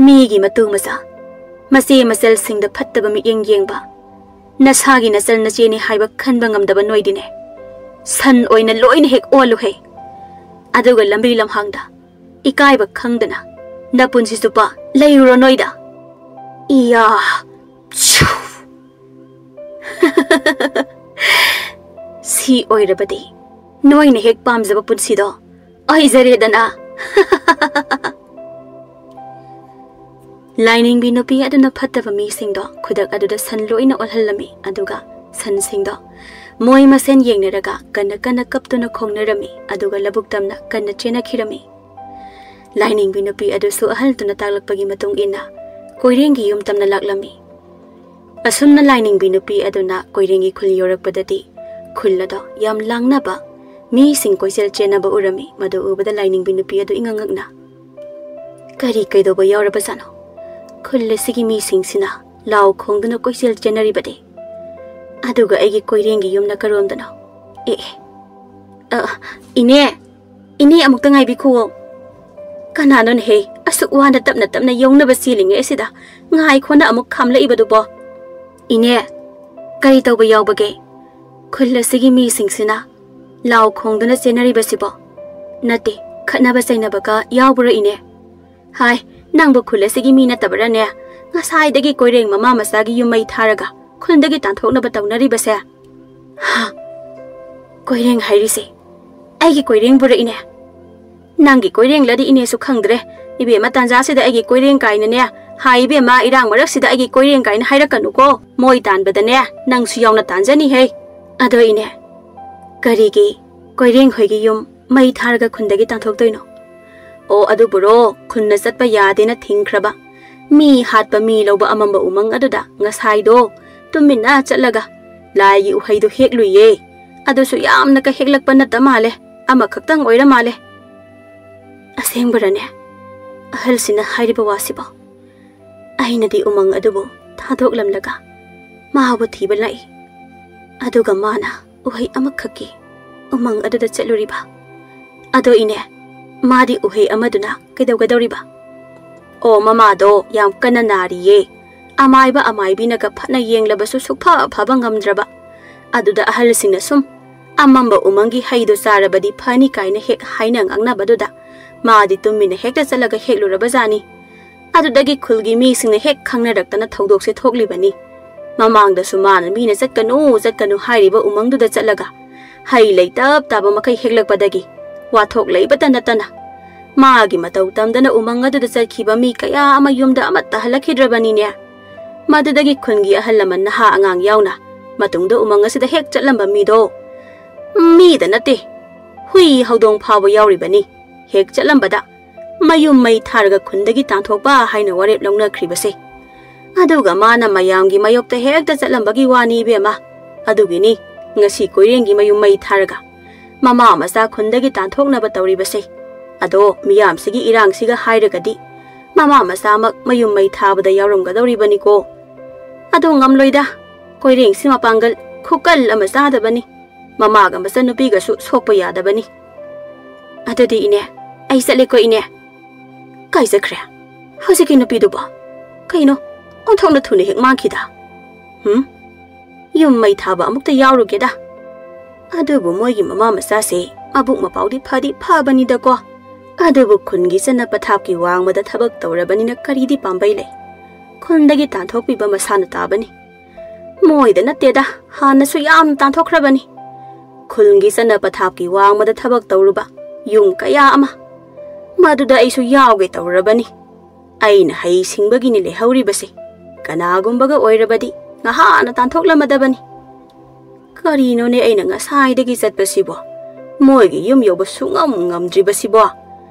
ꯃꯤꯒꯤ ꯃꯇꯨ ꯃꯆꯥ, ꯃꯆꯦ ꯃꯆꯜꯁꯤꯡꯗ ꯐꯠꯇꯕ ꯃꯤꯠꯌꯦꯡ ꯌꯦꯡꯕ, ꯅꯁꯥꯒꯤ ꯅꯆꯜ ꯅꯆꯦꯅꯤ ꯍꯥꯏꯕ ꯈꯟꯕ ꯉꯝꯗꯕ ꯅꯣꯏꯗꯤꯅꯦ, ꯁꯟ ꯑꯣꯏꯅ ꯂꯣꯏꯅ ꯍꯦꯛ ꯑꯣꯜꯂꯨꯍꯦ꯫ ꯑꯗꯨꯒ ꯂꯝꯕꯤ ꯂꯝꯍꯥꯡꯗ ꯏꯀꯥꯏꯕ ꯈꯪꯗꯅ ꯅꯄꯨꯟꯁꯤ ꯆꯨꯞꯄ ꯂꯩꯔꯨꯔꯣ ꯅꯣꯏꯗ꯫ ꯏꯌꯥ!" ꯁꯤ ꯑꯣꯏꯔꯕꯗꯤ ꯅꯣꯏꯅ ꯍꯦꯛ ꯄꯥꯝꯖꯕ ꯄꯨꯟꯁꯤꯗꯣ ꯑꯣꯏꯖꯔꯦꯗꯅ꯫ ꯂꯥꯏꯅꯤꯡꯕꯤ ꯅꯨꯄꯤ ꯑꯗꯨꯅ ꯐꯠꯇꯕ ꯃꯤꯁꯤꯡꯗꯣ ꯈꯨꯗꯛ ꯑꯗꯨꯗ ꯁꯟ ꯂꯣꯏꯅ ꯑꯣꯜꯍꯜꯂꯝꯃꯤ, ꯑꯗꯨꯒ ꯁꯟꯁꯤꯡꯗꯣ ꯃꯣꯏ ꯃꯁꯦꯟ ꯌꯦꯡꯅꯔꯒ ꯀꯟꯅ ꯀꯟꯅ ꯀꯞꯇꯨꯅ ꯈꯣꯡꯅꯔꯝꯃꯤ, ꯑꯗꯨꯒ ꯂꯧꯕꯨꯛ ꯇꯝꯅ ꯀꯟꯅ ꯆꯦꯟꯅꯈꯤꯔꯝꯃꯤ꯫ ꯂꯥꯏꯅꯤꯡꯕꯤ ꯅꯨꯄꯤ ꯑꯗꯨꯁꯨ ꯑꯍꯜꯗꯨꯅ ꯇꯥꯛꯂꯛꯄꯒꯤ ꯃꯇꯨꯡ ꯏꯟꯅ ꯀꯣꯏꯔꯦꯡꯒꯤ ꯌꯨꯝ ꯇꯝꯅ ꯂꯥꯛꯂꯝꯃꯤ꯫ ꯑꯁꯨꯝꯅ ꯂꯥꯏꯅꯤꯡꯕꯤ ꯅꯨꯄꯤ ꯑꯗꯨꯅ ꯀꯣꯏꯔꯦꯡꯒꯤ ꯈꯨꯜ ꯌꯧꯔꯛꯄꯗꯗꯤ ꯈꯨꯜ ꯑꯗꯣ ꯌꯥꯝ ꯂꯥꯡꯅꯕ, ꯃꯤꯁꯤꯡ ꯀꯣꯏꯆꯦꯜ ꯆꯦꯟꯅꯕ ꯎꯔꯝꯃꯤ꯫ ꯃꯗꯨ ꯎꯕꯗ ꯂꯥꯏꯅꯤꯡꯕꯤ ꯅꯨꯄꯤ ꯑꯗꯨ ꯏꯉꯛ ꯉꯛꯅ, "ꯀꯔꯤ ꯀꯩꯗꯧꯕ ꯌꯥꯎꯔꯕꯖꯥꯠꯅꯣ? ꯈꯨꯜ ꯑꯁꯤꯒꯤ ꯃꯤꯁꯤꯡꯁꯤꯅ ꯂꯥꯎ ꯈꯣꯡꯗꯨꯅ ꯀꯣꯏꯆꯦꯜ ꯆꯦꯟꯅꯔꯤꯕꯗꯤ?" ꯑꯗꯨꯒ ꯑꯩꯒꯤ ꯀꯣꯏꯔꯦꯡꯒꯤ ꯌꯨꯝꯅ ꯀꯔꯣꯝꯗꯅꯣ? ꯑꯦ, ꯑꯦ꯫ ꯑ, ꯏꯅꯦ, ꯏꯅꯦ, ꯑꯃꯨꯛꯇ ꯉꯥꯏꯕꯤꯈꯨꯋꯣ꯫ ꯀꯅꯥꯅꯣꯅꯦꯍꯦ, ꯑꯁꯨꯛ ꯋꯥꯅ ꯇꯞꯅ ꯇꯞꯅ ꯌꯧꯅꯕ ꯆꯦꯜꯂꯤꯉꯩ ꯑꯁꯤꯗ ꯉꯥꯏꯈꯣꯅ ꯑꯃꯨꯛ ꯈꯥꯝꯂꯛꯏꯕꯗꯨꯕꯣ? ꯏꯅꯦ, ꯀꯔꯤ ꯇꯧꯕ ꯌꯥꯎꯕꯒꯦ? ꯈꯨꯜ ꯑꯁꯤꯒꯤ ꯃꯤꯁꯤꯡꯁꯤꯅ ꯂꯥꯎ ꯈꯣꯡꯗꯨꯅ ꯆꯦꯟꯅꯔꯤꯕꯁꯤꯕꯣ? ꯅꯠꯇꯦ, ꯈꯠꯅꯕ ꯆꯩꯅꯕꯒ ꯌꯥꯎꯕ꯭ꯔꯣ ꯏꯅꯦ? ꯍꯥꯏ, ꯅꯪꯕꯨ ꯈꯨꯜ ꯑꯁꯤꯒꯤ ꯃꯤ ꯅꯠꯇꯕꯔꯅꯦ? ꯉꯁꯥꯏꯗꯒꯤ ꯀꯣꯏꯔꯦꯡ ꯃꯃꯥ ꯃꯆꯥꯒꯤ ꯌꯨꯝ ꯃꯩ ꯊꯥꯔꯒ ꯈꯨꯟꯗꯒꯤ ꯇꯥꯟꯊꯣꯛꯅꯕ ꯇꯧꯅꯔꯤꯕꯁꯦ? ꯍꯥ? ꯀꯣꯏꯔꯦꯡ ꯍꯥꯏꯔꯤꯁꯦ ꯑꯩꯒꯤ ꯀꯣꯏꯔꯦꯡꯕꯨꯔ ꯏꯅꯦ? ꯅꯪꯒꯤ ꯀꯣꯏꯔꯦꯡꯂꯗꯤ ꯏꯅꯦꯁꯨ ꯈꯪꯗ꯭ꯔꯦ꯫ ꯏꯕꯦꯝꯃ, ꯇꯥꯟꯖꯥꯁꯤꯗ ꯑꯩꯒꯤ ꯀꯣꯏꯔꯦꯡ ꯀꯥꯏꯅꯅꯦ, ꯍꯥꯏ ꯏꯕꯦꯝꯃ, ꯏꯔꯥꯡ ꯃꯔꯛꯁꯤꯗ ꯑꯩꯒꯤ ꯀꯣꯏꯔꯦꯡ ꯀꯥꯏꯅ ꯍꯥꯏꯔꯛꯀꯅꯨꯀꯣ꯫ ꯃꯣꯏ ꯇꯥꯟꯕꯗꯅꯦ, ꯅꯪꯁꯨ ꯌꯥꯎꯅ ꯇꯥꯟꯖꯅꯤꯍꯦ꯫ ꯑꯗꯣ ꯏꯅꯦ, ꯀꯔꯤꯒꯤ ꯀꯣꯏꯔꯦꯡ ꯍꯣꯏꯒꯤ ꯌꯨꯝ ꯃꯩ ꯊꯥꯔꯒ ꯈꯨꯟꯗꯒꯤ ꯇꯥꯟꯊꯣꯛꯇꯣꯏꯅꯣ? ꯑꯣ, ꯑꯗꯨꯕꯨꯔꯣ, ꯈꯨꯟꯅ ꯆꯠꯄ ꯌꯥꯗꯦꯅ ꯊꯤꯡꯈ꯭ꯔꯕ, ꯃꯤ ꯍꯥꯠꯄ ꯃꯤ ꯂꯧꯕ ꯑꯃꯝꯕ ꯎꯃꯪ ꯑꯗꯨꯗ ꯉꯁꯥꯏꯗꯣ ꯇꯨꯃꯤꯟꯅ ꯆꯠꯂꯒ ꯂꯥꯏꯒꯤ ꯎꯍꯩꯗꯣ ꯍꯦꯛꯂꯨꯏꯌꯦ꯫ ꯑꯗꯨꯁꯨ ꯌꯥꯝꯅ ꯀ ꯍꯦꯛꯂꯛꯄ ꯅꯠꯇ ꯃꯥꯜꯂꯦ, ꯑꯃꯈꯛꯇꯪ ꯑꯣꯏꯔ ꯃꯥꯜꯂꯦ꯫ ꯑꯁꯦꯡꯕꯔꯅꯦ ꯑꯍꯜꯁꯤꯅ ꯍꯥꯏꯔꯤꯕ ꯋꯥꯁꯤꯕꯣ? ꯑꯩꯅꯗꯤ ꯎꯃꯪ ꯑꯗꯨꯕꯨ ꯊꯥꯗꯣꯛꯂꯝꯂꯒ ꯃꯥꯕꯨ ꯊꯤꯕ ꯂꯥꯛꯏ꯫ ꯑꯗꯨꯒ ꯃꯥꯅ ꯎꯍꯩ ꯑꯃꯈꯛꯀꯤ ꯎꯃꯪ ꯑꯗꯨꯗ ꯆꯠꯂꯨꯔꯤꯕ꯫ ꯑꯗꯣ ꯏꯅꯦ, ꯃꯥꯗꯤ ꯎꯍꯩ ꯑꯃꯗꯨꯅ ꯀꯩꯗꯧꯒꯗꯧꯔꯤꯕ? ꯑꯣ, ꯃꯃꯥꯗꯣ ꯌꯥꯝ ꯀꯟꯅ ꯅꯥꯔꯤꯌꯦ꯫ ꯑꯃꯥꯏꯕ ꯑꯃꯥꯏꯕꯤꯅꯒ ꯐꯅ ꯌꯦꯡꯂꯕꯁꯨ ꯁꯨꯛꯐ ꯐꯕ ꯉꯝꯗ꯭ꯔꯕ꯫ ꯑꯗꯨꯗ ꯑꯍꯜꯁꯤꯡꯅ ꯁꯨꯝ ꯑꯃꯝꯕ ꯎꯃꯪꯒꯤ ꯍꯩꯗꯣ ꯆꯥꯔꯕꯗꯤ ꯐꯅꯤ ꯀꯥꯏꯅ ꯍꯦꯛ ꯍꯥꯏꯅ ꯉꯥꯡꯅꯕꯗꯨꯗ ꯃꯥꯗꯤ ꯇꯨꯃꯤꯟꯅ ꯍꯦꯛꯇ ꯆꯠꯂꯒ ꯍꯦꯛꯂꯨꯔꯕꯖꯥꯠꯅꯤ꯫ ꯑꯗꯨꯗꯒꯤ ꯈꯨꯜꯒꯤ ꯃꯤꯁꯤꯡꯅ ꯍꯦꯛ ꯈꯪꯅꯔꯛꯇꯅ ꯊꯧꯗꯣꯛꯁꯦ ꯊꯣꯛꯂꯤꯕꯅꯤ꯫ ꯃꯃꯥꯡꯗꯁꯨ ꯃꯥꯅ ꯃꯤꯅ ꯆꯠꯀꯅꯨ, ꯆꯠꯀꯅꯨ ꯍꯥꯏꯔꯤꯕ ꯎꯃꯪꯗꯨꯗ ꯆꯠꯂꯒ ꯍꯩ ꯂꯩ ꯇꯞ ꯇꯥꯕ ꯃꯈꯩ ꯍꯦꯛꯂꯛꯄꯗꯒꯤ ꯋꯥꯊꯣꯛ ꯂꯩꯕꯇ ꯅꯠꯇꯅ ꯃꯥꯒꯤ ꯃꯇꯧ ꯇꯝꯗꯅ ꯎꯃꯪ ꯑꯗꯨꯗ ꯆꯠꯈꯤꯕ ꯃꯤ ꯀꯌꯥ ꯑꯃ ꯌꯨꯝꯗ ꯑꯃꯠꯇ ꯍꯜꯂꯛꯈꯤꯗ꯭ꯔꯕꯅꯤꯅꯦ꯫ ꯃꯗꯨꯗꯒꯤ ꯈꯨꯟꯒꯤ ꯑꯍꯜ ꯂꯃꯟ ꯅꯍꯥ ꯑꯉꯥꯡ ꯌꯥꯎꯅ ꯃꯇꯨꯡꯗ ꯎꯃꯪ ꯑꯁꯤꯗ ꯍꯦꯛ ꯆꯠꯂꯝꯕ ꯃꯤꯗꯣ, ꯃꯤꯗ ꯅꯠꯇꯦ, ꯍꯨꯏ ꯍꯧꯗꯣꯡ ꯐꯥꯎꯕ ꯌꯥꯎꯔꯤꯕꯅꯤ꯫ ꯍꯦꯛ ꯆꯠꯂꯝꯕꯗ ꯃꯌꯨꯝ ꯃꯩ ꯊꯥꯔꯒ ꯈꯨꯟꯗꯒꯤ ꯇꯥꯟꯊꯣꯛꯄ ꯍꯥꯏꯅ ꯋꯥꯔꯦꯞ ꯂꯧꯅꯈ꯭ꯔꯤꯕꯁꯦ꯫ ꯑꯗꯨꯒ ꯃꯥꯅ ꯃꯌꯥꯝꯒꯤ ꯃꯥꯌꯣꯛꯇ ꯍꯦꯛꯇ ꯆꯠꯂꯝꯕꯒꯤ ꯋꯥꯅꯤ ꯏꯕꯦꯝꯃ꯫ ꯑꯗꯨꯒꯤꯅꯤ ꯉꯁꯤ ꯀꯣꯏꯔꯦꯡꯒꯤ ꯃꯌꯨꯝ ꯃꯩ ꯊꯥꯔꯒ ꯃꯃꯥ ꯃꯆꯥ ꯈꯨꯟꯗꯒꯤ ꯇꯥꯟꯊꯣꯛꯅꯕ ꯇꯧꯔꯤꯕꯁꯦ꯫ ꯑꯗꯣ ꯃꯤꯌꯥꯝꯁꯤꯒꯤ ꯏꯔꯥꯡꯁꯤꯒ ꯍꯥꯏꯔꯒꯗꯤ ꯃꯃꯥ ꯃꯆꯥꯃꯛ ꯃꯌꯨꯝ ꯃꯩ ꯊꯥꯕꯗ ꯌꯥꯎꯔꯝꯒꯗꯧꯔꯤꯕꯅꯤꯀꯣ꯫ ꯑꯗꯣ ꯉꯝꯂꯣꯏꯗ꯫ ꯀꯣꯏꯔꯦꯡꯁꯤ ꯃꯄꯥꯡꯒꯜ ꯈꯨꯀꯜ ꯑꯃ ꯆꯥꯗꯕꯅꯤ꯫ ꯃꯃꯥꯒ ꯃꯆꯟꯅꯨꯄꯤꯒꯁꯨ ꯁꯣꯛꯄ ꯌꯥꯗꯕꯅꯤ꯫ ꯑꯗꯨꯗꯤ ꯏꯅꯦ, ꯑꯩ ꯆꯠꯂꯦꯀꯣ ꯏꯅꯦ꯫ ꯀꯥꯏ ꯆꯠꯈ꯭ꯔꯦ ꯍꯧꯖꯤꯛꯀꯤ ꯅꯨꯄꯤꯗꯨꯕꯣ? ꯀꯩꯅꯣ, ꯑꯣꯟꯊꯣꯛꯅ ꯊꯨꯅ ꯍꯦꯛ ꯃꯥꯡꯈꯤꯗ꯫ ꯍꯨꯝ? ꯌꯨꯝ ꯃꯩ ꯊꯥꯕ ꯑꯃꯨꯛꯇ ꯌꯥꯎꯔꯨꯒꯦꯗ꯫ ꯑꯗꯨꯕꯨ ꯃꯣꯏꯒꯤ ꯃꯃꯥ ꯃꯆꯥꯁꯦ ꯃꯕꯨꯛ ꯃꯄꯥꯎꯗꯤ ꯐꯗꯤ ꯐꯕꯅꯤꯗꯀꯣ꯫ ꯑꯗꯨꯕꯨ ꯈꯨꯟꯒꯤ ꯆꯠꯅ ꯄꯊꯥꯞꯀꯤ ꯋꯥꯡꯃꯗ ꯊꯕꯛ ꯇꯧꯔꯕꯅꯤꯅ ꯀꯔꯤꯗꯤ ꯄꯥꯝꯕꯩ ꯂꯩ? ꯈꯨꯟꯗꯒꯤ ꯇꯥꯟꯊꯣꯛꯄꯤꯕ ꯃꯁꯥꯅ ꯇꯥꯕꯅꯤ꯫ ꯃꯣꯏꯗ ꯅꯠꯇꯦꯗ, ꯍꯥꯟꯅꯁꯨ ꯌꯥꯝꯅ ꯇꯥꯟꯊꯣꯛꯈ꯭ꯔꯕꯅꯤ꯫ ꯈꯨꯜꯒꯤ ꯆꯠꯅ ꯄꯊꯥꯞꯀꯤ ꯋꯥꯡꯃꯗ ꯊꯕꯛ ꯇꯧꯔꯨꯕ ꯌꯨꯝ ꯀꯌꯥ ꯑꯃ꯫ ꯃꯗꯨꯗ ꯑꯩꯁꯨ ꯌꯥꯎꯒꯦ ꯇꯧꯔꯕꯅꯤ꯫ ꯑꯩꯅ ꯍꯩ ꯁꯤꯡꯕꯒꯤꯅꯤ ꯂꯩꯍꯧꯔꯤꯕꯁꯦ꯫ ꯀꯅꯥꯒꯨꯝꯕꯒ ꯑꯣꯏꯔꯕꯗꯤ ꯉꯍꯥꯟꯅ ꯇꯥꯟꯊꯣꯛꯂꯝꯃꯗꯕꯅꯤ꯫ ꯀꯔꯤꯅꯣꯅꯦ ꯑꯩꯅ ꯉꯁꯥꯏꯗꯒꯤ ꯆꯠꯄꯁꯤꯕꯣ? ꯃꯣꯏꯒꯤ ꯌꯨꯝ ꯌꯧꯕ ꯁꯨꯡꯉꯝ ꯉꯝꯗ꯭ꯔꯤꯕꯁꯤꯕꯣ?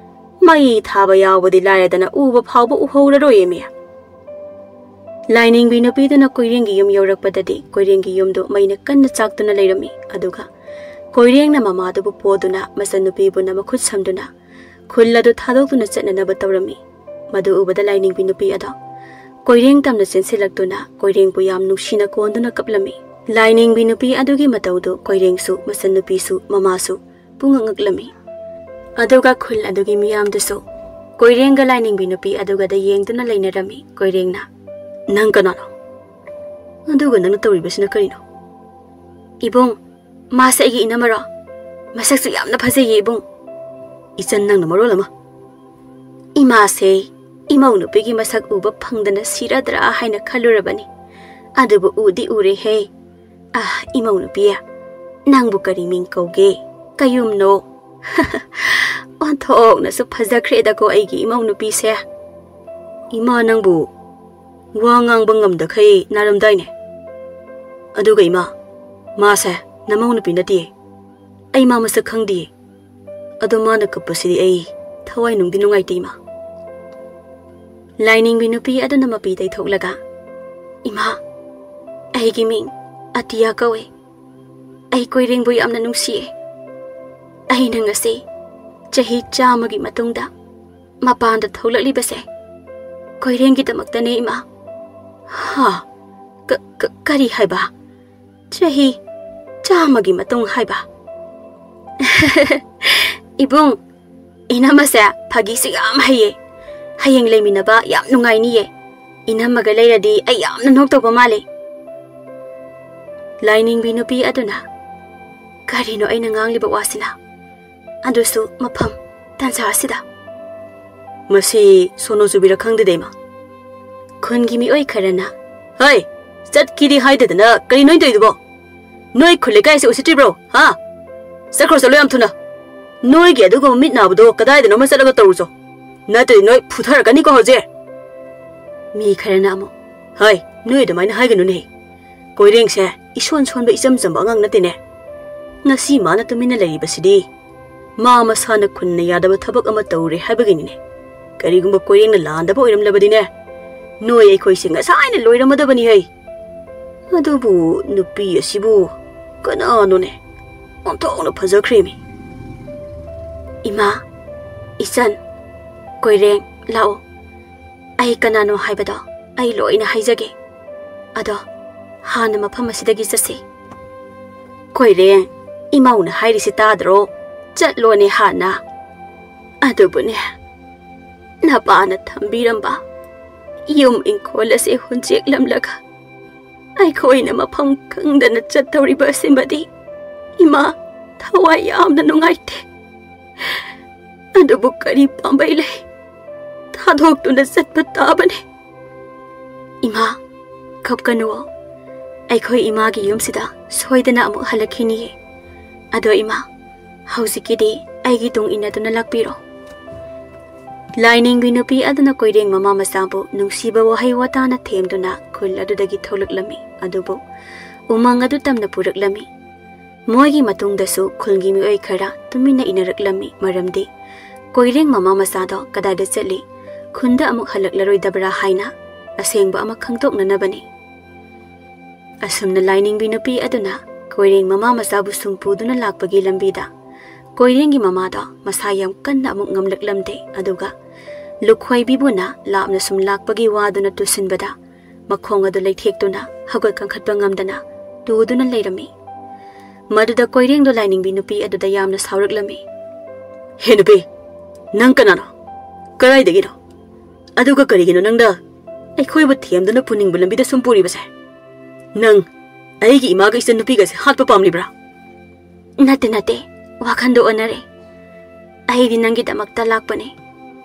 ꯃꯩ ꯊꯥꯕ ꯌꯥꯎꯕꯗꯤ ꯂꯥꯏꯔꯗꯅ ꯎꯕ ꯐꯥꯎꯕ ꯎꯍꯧꯔꯔꯣꯏꯌꯦꯃꯤ꯫ ꯂꯥꯏꯅꯤꯡꯕꯤ ꯅꯨꯄꯤꯗꯨꯅ ꯀꯣꯏꯔꯦꯡꯒꯤ ꯌꯨꯝ ꯌꯧꯔꯛꯄꯗꯗꯤ ꯀꯣꯏꯔꯦꯡꯒꯤ ꯌꯨꯝꯗꯨ ꯃꯩꯅ ꯀꯟꯅ ꯆꯥꯛꯇꯨꯅ ꯂꯩꯔꯝꯃꯤ꯫ ꯑꯗꯨꯒ ꯀꯣꯏꯔꯦꯡꯅ ꯃꯃꯥꯗꯨꯕꯨ ꯄꯣꯗꯨꯅ ꯃꯆꯟꯅꯨꯄꯤꯕꯨꯅ ꯃꯈꯨꯠ ꯁꯝꯗꯨꯅ ꯈꯨꯜ ꯑꯗꯨ ꯊꯥꯗꯣꯛꯇꯨꯅ ꯆꯠꯅꯅꯕ ꯇꯧꯔꯝꯃꯤ꯫ ꯃꯗꯨ ꯎꯕꯗ ꯂꯥꯏꯅꯤꯡꯕꯤ ꯅꯨꯄꯤ ꯑꯗꯣ ꯀꯣꯏꯔꯦꯡ ꯇꯝꯅ ꯆꯦꯟꯁꯤꯜꯂꯛꯇꯨꯅ ꯀꯣꯏꯔꯦꯡꯕꯨ ꯌꯥꯝ ꯅꯨꯡꯁꯤꯅ ꯀꯣꯟꯗꯨꯅ ꯀꯞꯂꯝꯃꯤ꯫ ꯂꯥꯏꯅꯤꯡꯕꯤ ꯅꯨꯄꯤ ꯑꯗꯨꯒꯤ ꯃꯇꯧꯗꯨ ꯀꯣꯏꯔꯦꯡꯁꯨ, ꯃꯆꯟꯅꯨꯄꯤꯁꯨ, ꯃꯃꯥꯁꯨ ꯄꯨꯡꯉꯛ ꯉꯛꯂꯝꯃꯤ꯫ ꯑꯗꯨꯒ ꯈꯨꯜ ꯑꯗꯨꯒꯤ ꯃꯤꯌꯥꯝꯗꯨꯁꯨ ꯀꯣꯏꯔꯦꯡꯒ ꯂꯥꯏꯅꯤꯡꯕꯤ ꯅꯨꯄꯤ ꯑꯗꯨꯒꯗ ꯌꯦꯡꯗꯨꯅ ꯂꯩꯅꯔꯝꯃꯤ꯫ ꯀꯣꯏꯔꯦꯡꯅ, "ꯅꯪ ꯀꯅꯥꯅꯣ? ꯑꯗꯨꯒ ꯅꯪꯅ ꯇꯧꯔꯤꯕꯁꯤꯅ ꯀꯔꯤꯅꯣ?" "ꯏꯕꯨꯡ, ꯃꯥꯁꯦ ꯑꯩꯒꯤ ꯏꯅꯝꯃꯔꯣ? ꯃꯁꯛꯁꯨ ꯌꯥꯝꯅ ꯐꯖꯩꯌꯦ ꯏꯕꯨꯡ꯫" "ꯏꯆꯟ, ꯅꯪꯅ ꯃꯔꯣꯜ ꯑꯃ!" "ꯏꯃꯥꯁꯦ ꯏꯃꯧ ꯅꯨꯄꯤꯒꯤ ꯃꯁꯛ ꯎꯕ ꯐꯪꯗꯅ ꯁꯤꯔꯗ꯭ꯔꯥ ꯍꯥꯏꯅ ꯈꯜꯂꯨꯔꯕꯅꯤ꯫ ꯑꯗꯨꯕꯨ ꯎꯗꯤ ꯎꯔꯦꯍꯦ꯫ ꯑꯥ, ꯏꯃꯧ ꯅꯨꯄꯤ, ꯅꯪꯕꯨ ꯀꯔꯤ ꯃꯤꯡ ꯀꯧꯒꯦ? ꯀꯌꯨꯝꯅꯣ?" "ꯑꯣꯟꯊꯣꯛꯅꯁꯨ ꯐꯖꯈ꯭ꯔꯦꯗꯀꯣ ꯑꯩꯒꯤ ꯏꯃꯧ ꯅꯨꯄꯤꯁꯦ꯫" "ꯏꯃꯥ, ꯅꯪꯕꯨ ꯋꯥ ꯉꯥꯡꯕ ꯉꯝꯗꯈꯩ ꯅꯥꯔꯝꯗꯥꯏꯅꯦ?" "ꯑꯗꯨꯒ ꯏꯃꯥ, ꯃꯥꯁꯦ ꯅꯃꯧ ꯅꯨꯄꯤ ꯅꯠꯇꯦ꯫ ꯑꯩ ꯃꯥ ꯃꯁꯛ ꯈꯪꯗꯤꯌꯦ꯫ ꯑꯗꯣ ꯃꯥꯅ ꯀꯞꯄꯁꯤꯗꯤ ꯑꯩ ꯊꯋꯥꯏ ꯅꯨꯡꯗꯤ ꯅꯨꯡꯉꯥꯏꯇꯦ ꯏꯃꯥ꯫" ꯂꯥꯏꯅꯤꯡꯕꯤ ꯅꯨꯄꯤ ꯑꯗꯨꯅ ꯃꯄꯤ ꯇꯩꯊꯣꯛꯂꯒ, "ꯏꯃꯥ, ꯑꯩꯒꯤ ꯃꯤꯡ ꯑꯇꯤꯌꯥ ꯀꯧꯏ꯫ ꯑꯩ ꯀꯣꯏꯔꯦꯡꯕꯨ ꯌꯥꯝꯅ ꯅꯨꯡꯁꯤꯌꯦ꯫ ꯑꯩꯅ ꯉꯁꯤ ꯆꯍꯤ ꯆꯥꯝꯃꯒꯤ ꯃꯇꯨꯡꯗ ꯃꯄꯥꯟꯗ ꯊꯣꯛꯂꯛꯂꯤꯕꯁꯦ ꯀꯣꯏꯔꯦꯡꯒꯤꯗꯃꯛꯇꯅꯦ ꯏꯃꯥ꯫" "ꯍꯥ? ꯀ-, ꯀ-, ꯀꯔꯤ ꯍꯥꯏꯕ? ꯆꯍꯤ ꯆꯥꯝꯃꯒꯤ ꯃꯇꯨꯡ ꯍꯥꯏꯕ? ꯏꯕꯨꯡ, ꯏꯅꯝꯃꯁꯦ ꯐꯥꯒꯤꯁꯨ ꯌꯥꯝ ꯍꯩꯌꯦ꯫ ꯍꯌꯦꯡ ꯂꯩꯃꯤꯟꯅꯕ ꯌꯥꯝ ꯅꯨꯡꯉꯥꯏꯅꯤꯌꯦ꯫ ꯏꯅꯝꯃꯒ ꯂꯩꯔꯗꯤ ꯑꯩ ꯌꯥꯝꯅ ꯅꯣꯛꯇꯧꯕ ꯃꯥꯜꯂꯦ꯫ ꯂꯥꯏꯅꯤꯡꯕꯤ ꯅꯨꯄꯤ ꯑꯗꯨꯅ, "ꯀꯔꯤꯅꯣ ꯑꯩꯅ ꯉꯥꯡꯂꯤꯕ ꯋꯥꯁꯤꯅ? ꯑꯗꯨꯁꯨ ꯃꯐꯝ ꯇꯟꯖꯥ ꯑꯁꯤꯗ?" "ꯃꯁꯤ ꯁꯣꯅꯣ ꯆꯨꯕꯤꯔ ꯈꯪꯗꯦꯗ, ꯏꯃꯥ꯫" ꯈꯨꯟꯒꯤ ꯃꯤꯑꯣꯏ ꯈꯔꯅ, "ꯍꯩ, ꯆꯠꯈꯤꯗꯤ ꯍꯥꯏꯗꯗꯅ ꯀꯔꯤ ꯅꯣꯏ ꯇꯧꯔꯤꯗꯨꯕꯣ? ꯅꯣꯏ ꯈꯨꯜ ꯂꯩꯀꯥꯏꯁꯦ ꯎꯁꯤꯠꯇ꯭ꯔꯤꯕ꯭ꯔꯣ, ꯍꯥ? ꯆꯠꯈ꯭ꯔꯣ, ꯆꯠꯂꯣ ꯌꯥꯝ ꯊꯨꯅ꯫ ꯅꯣꯏꯒꯤ ꯑꯗꯨꯒꯨꯝꯕ ꯃꯤꯠ ꯅꯥꯕꯗꯣ ꯀꯗꯥꯏꯗꯅꯣꯃ ꯆꯠꯂꯒ ꯇꯧꯔꯨꯆꯣ꯫ ꯅꯠꯇ꯭ꯔꯗꯤ ꯅꯣꯏ ꯐꯨꯊꯔꯛꯀꯅꯤꯀꯣ ꯍꯧꯖꯤꯛ꯫" ꯃꯤ ꯈꯔꯅ ꯑꯃꯨꯛ, "ꯍꯩ, ꯅꯣꯏ ꯑꯗꯨꯃꯥꯏꯅ ꯍꯥꯏꯒꯅꯨꯅꯦ꯫ ꯀꯣꯏꯔꯦꯡꯁꯦ ꯏꯁꯣꯟ ꯁꯣꯟꯕ ꯏꯆꯝ ꯆꯝꯕ ꯑꯉꯥꯡ ꯅꯠꯇꯦꯅꯦ꯫ ꯉꯁꯤ ꯃꯥꯅ ꯇꯨꯃꯤꯟꯅ ꯂꯩꯔꯤꯕꯁꯤꯗꯤ ꯃꯥ ꯃꯁꯥꯅ ꯈꯨꯟꯅ ꯌꯥꯗꯕ ꯊꯕꯛ ꯑꯃ ꯇꯧꯔꯦ ꯍꯥꯏꯕꯒꯤꯅꯤꯅꯦ꯫ ꯀꯔꯤꯒꯨꯝꯕ ꯀꯣꯏꯔꯦꯡꯅ ꯂꯥꯟꯗꯕ ꯑꯣꯏꯔꯝꯂꯕꯗꯤꯅꯦ, ꯅꯣꯏ ꯑꯩꯈꯣꯏꯁꯦ ꯉꯁꯥꯏꯅ ꯂꯣꯏꯔꯝꯃꯗꯕꯅꯤ ꯍꯩ꯫ ꯑꯗꯨꯕꯨ ꯅꯨꯄꯤ ꯑꯁꯤꯕꯨ ꯀꯅꯥꯅꯣꯅꯦ? ꯑꯣꯟꯊꯣꯛꯅ ꯐꯖꯈ꯭ꯔꯦꯃꯤ꯫" "ꯏꯃꯥ, ꯏꯆꯟ, ꯀꯣꯏꯔꯦꯡ, ꯂꯥꯛꯑꯣ꯫ ꯑꯩ ꯀꯅꯥꯅꯣ ꯍꯥꯏꯕꯗꯣ ꯑꯩ ꯂꯣꯏꯅ ꯍꯥꯏꯖꯒꯦ꯫ ꯑꯗꯣ ꯍꯥꯟꯅ ꯃꯐꯝ ꯑꯁꯤꯗꯒꯤ ꯆꯠꯁꯤ꯫" "ꯀꯣꯏꯔꯦꯡ, ꯏꯃꯧꯅ ꯍꯥꯏꯔꯤꯁꯤ ꯇꯥꯗ꯭ꯔꯣ? ꯆꯠꯂꯣꯅꯦ ꯍꯥꯟꯅ꯫ ꯑꯗꯨꯕꯨꯅꯦ, ꯅꯄꯥꯅ ꯊꯝꯕꯤꯔꯝꯕ ꯌꯨꯝ ꯏꯪꯈꯣꯜ ꯑꯁꯦ ꯍꯨꯟꯖꯦꯛꯂꯝꯂꯒ ꯑꯩꯈꯣꯏꯅ ꯃꯐꯝ ꯈꯪꯗꯅ ꯆꯠꯇꯧꯔꯤꯕ ꯑꯁꯤꯃꯗꯤ ꯏꯃꯥ ꯊꯋꯥꯏ ꯌꯥꯝꯅ ꯅꯨꯡꯉꯥꯏꯇꯦ꯫ ꯑꯗꯨꯕꯨ ꯀꯔꯤ ꯄꯥꯝꯕꯩ ꯂꯩ? ꯊꯥꯗꯣꯛꯇꯨꯅ ꯆꯠꯄ ꯇꯥꯕꯅꯤ꯫" "ꯏꯃꯥ, ꯀꯞꯀꯅꯨꯋꯣ꯫ ꯑꯩꯈꯣꯏ ꯏꯃꯥꯒꯤ ꯌꯨꯝꯁꯤꯗ ꯁꯣꯏꯗꯅ ꯑꯃꯨꯛ ꯍꯜꯂꯛꯈꯤꯅꯤꯌꯦ꯫ ꯑꯗꯣ ꯏꯃꯥ, ꯍꯧꯖꯤꯛꯀꯤꯗꯤ ꯑꯩꯒꯤ ꯇꯨꯡ ꯏꯟꯅꯗꯨꯅ ꯂꯥꯛꯄꯤꯔꯣ꯫" ꯂꯥꯏꯅꯤꯡꯕꯤ ꯅꯨꯄꯤ ꯑꯗꯨꯅ ꯀꯣꯏꯔꯦꯡ ꯃꯃꯥ ꯃꯆꯥꯕꯨ ꯅꯨꯡꯁꯤꯕ ꯋꯥꯍꯩ ꯋꯥꯇꯥꯅ ꯊꯦꯝꯗꯨꯅ ꯈꯨꯜ ꯑꯗꯨꯗꯒꯤ ꯊꯣꯛꯂꯛꯂꯝꯃꯤ꯫ ꯑꯗꯨꯕꯨ ꯎꯃꯪ ꯑꯗꯨ ꯇꯝꯅ ꯄꯨꯔꯛꯂꯝꯃꯤ꯫ ꯃꯣꯏꯒꯤ ꯃꯇꯨꯡꯗꯁꯨ ꯈꯨꯜꯒꯤ ꯃꯤꯑꯣꯏ ꯈꯔ ꯇꯨꯃꯤꯟꯅ ꯏꯟꯅꯔꯛꯂꯝꯃꯤ, ꯃꯔꯝꯗꯤ ꯀꯣꯏꯔꯦꯡ ꯃꯃꯥ ꯃꯆꯥꯗꯣ ꯀꯗꯥꯏꯗ ꯆꯠꯂꯤ, ꯈꯨꯟꯗ ꯑꯃꯨꯛ ꯍꯜꯂꯛꯂꯔꯣꯏꯗꯕ꯭ꯔꯥ ꯍꯥꯏꯅ ꯑꯁꯦꯡꯕ ꯑꯃ ꯈꯪꯗꯣꯛꯅꯅꯕꯅꯤ꯫ ꯑꯁꯨꯝꯅ ꯂꯥꯏꯅꯤꯡꯕꯤ ꯅꯨꯄꯤ ꯑꯗꯨꯅ ꯀꯣꯏꯔꯦꯡ ꯃꯃꯥ ꯃꯆꯥꯕꯨ ꯁꯨꯝ ꯄꯨꯗꯨꯅ ꯂꯥꯛꯄꯒꯤ ꯂꯝꯕꯤꯗ ꯀꯣꯏꯔꯦꯡꯒꯤ ꯃꯃꯥꯗꯣ ꯃꯁꯥ ꯌꯥꯝ ꯀꯟꯅ ꯑꯃꯨꯛ ꯉꯝꯂꯛꯂꯝꯗꯦ꯫ ꯑꯗꯨꯒ ꯂꯨꯈꯣꯏꯕꯤꯕꯨꯅ ꯂꯥꯞꯅ ꯁꯨꯝ ꯂꯥꯛꯄꯒꯤ ꯋꯥꯗꯨꯅ ꯇꯨꯁꯤꯟꯕꯗ ꯃꯈꯣꯡ ꯑꯗꯨ ꯂꯩꯊꯦꯛꯇꯨꯅ ꯍꯧꯒꯠ ꯀꯥꯡꯈꯠꯄ ꯉꯝꯗꯅ ꯇꯨꯗꯨꯅ ꯂꯩꯔꯝꯃꯤ꯫ ꯃꯗꯨꯗ ꯀꯣꯏꯔꯦꯡꯗꯣ ꯂꯥꯏꯅꯤꯡꯕꯤ ꯅꯨꯄꯤ ꯑꯗꯨꯗ ꯌꯥꯝꯅ ꯁꯥꯎꯔꯛꯂꯝꯃꯤ꯫ "ꯍꯦ ꯅꯨꯄꯤ, ꯅꯪ ꯀꯅꯥꯅꯣ? ꯀꯗꯥꯏꯗꯒꯤꯅꯣ? ꯑꯗꯨꯒ ꯀꯔꯤꯒꯤꯅꯣ ꯅꯪꯅ ꯑꯩꯈꯣꯏꯕꯨ ꯊꯦꯝꯗꯨꯅ ꯄꯨꯅꯤꯡꯕ ꯂꯝꯕꯤꯗ ꯁꯨꯝ ꯄꯨꯔꯤꯕꯁꯦ? ꯅꯪ ꯑꯩꯒꯤ ꯏꯃꯥꯒ ꯏꯆꯟ ꯅꯨꯄꯤꯒꯁꯦ ꯍꯥꯠꯄ ꯄꯥꯝꯂꯤꯕ꯭ꯔꯥ?" "ꯅꯠꯇꯦ, ꯅꯠꯇꯦ, ꯋꯥꯈꯜꯗꯣ ꯑꯣꯟꯅꯔꯦ꯫ ꯑꯩꯗꯤ ꯅꯪꯒꯤꯗꯃꯛꯇ ꯂꯥꯛꯄꯅꯦ꯫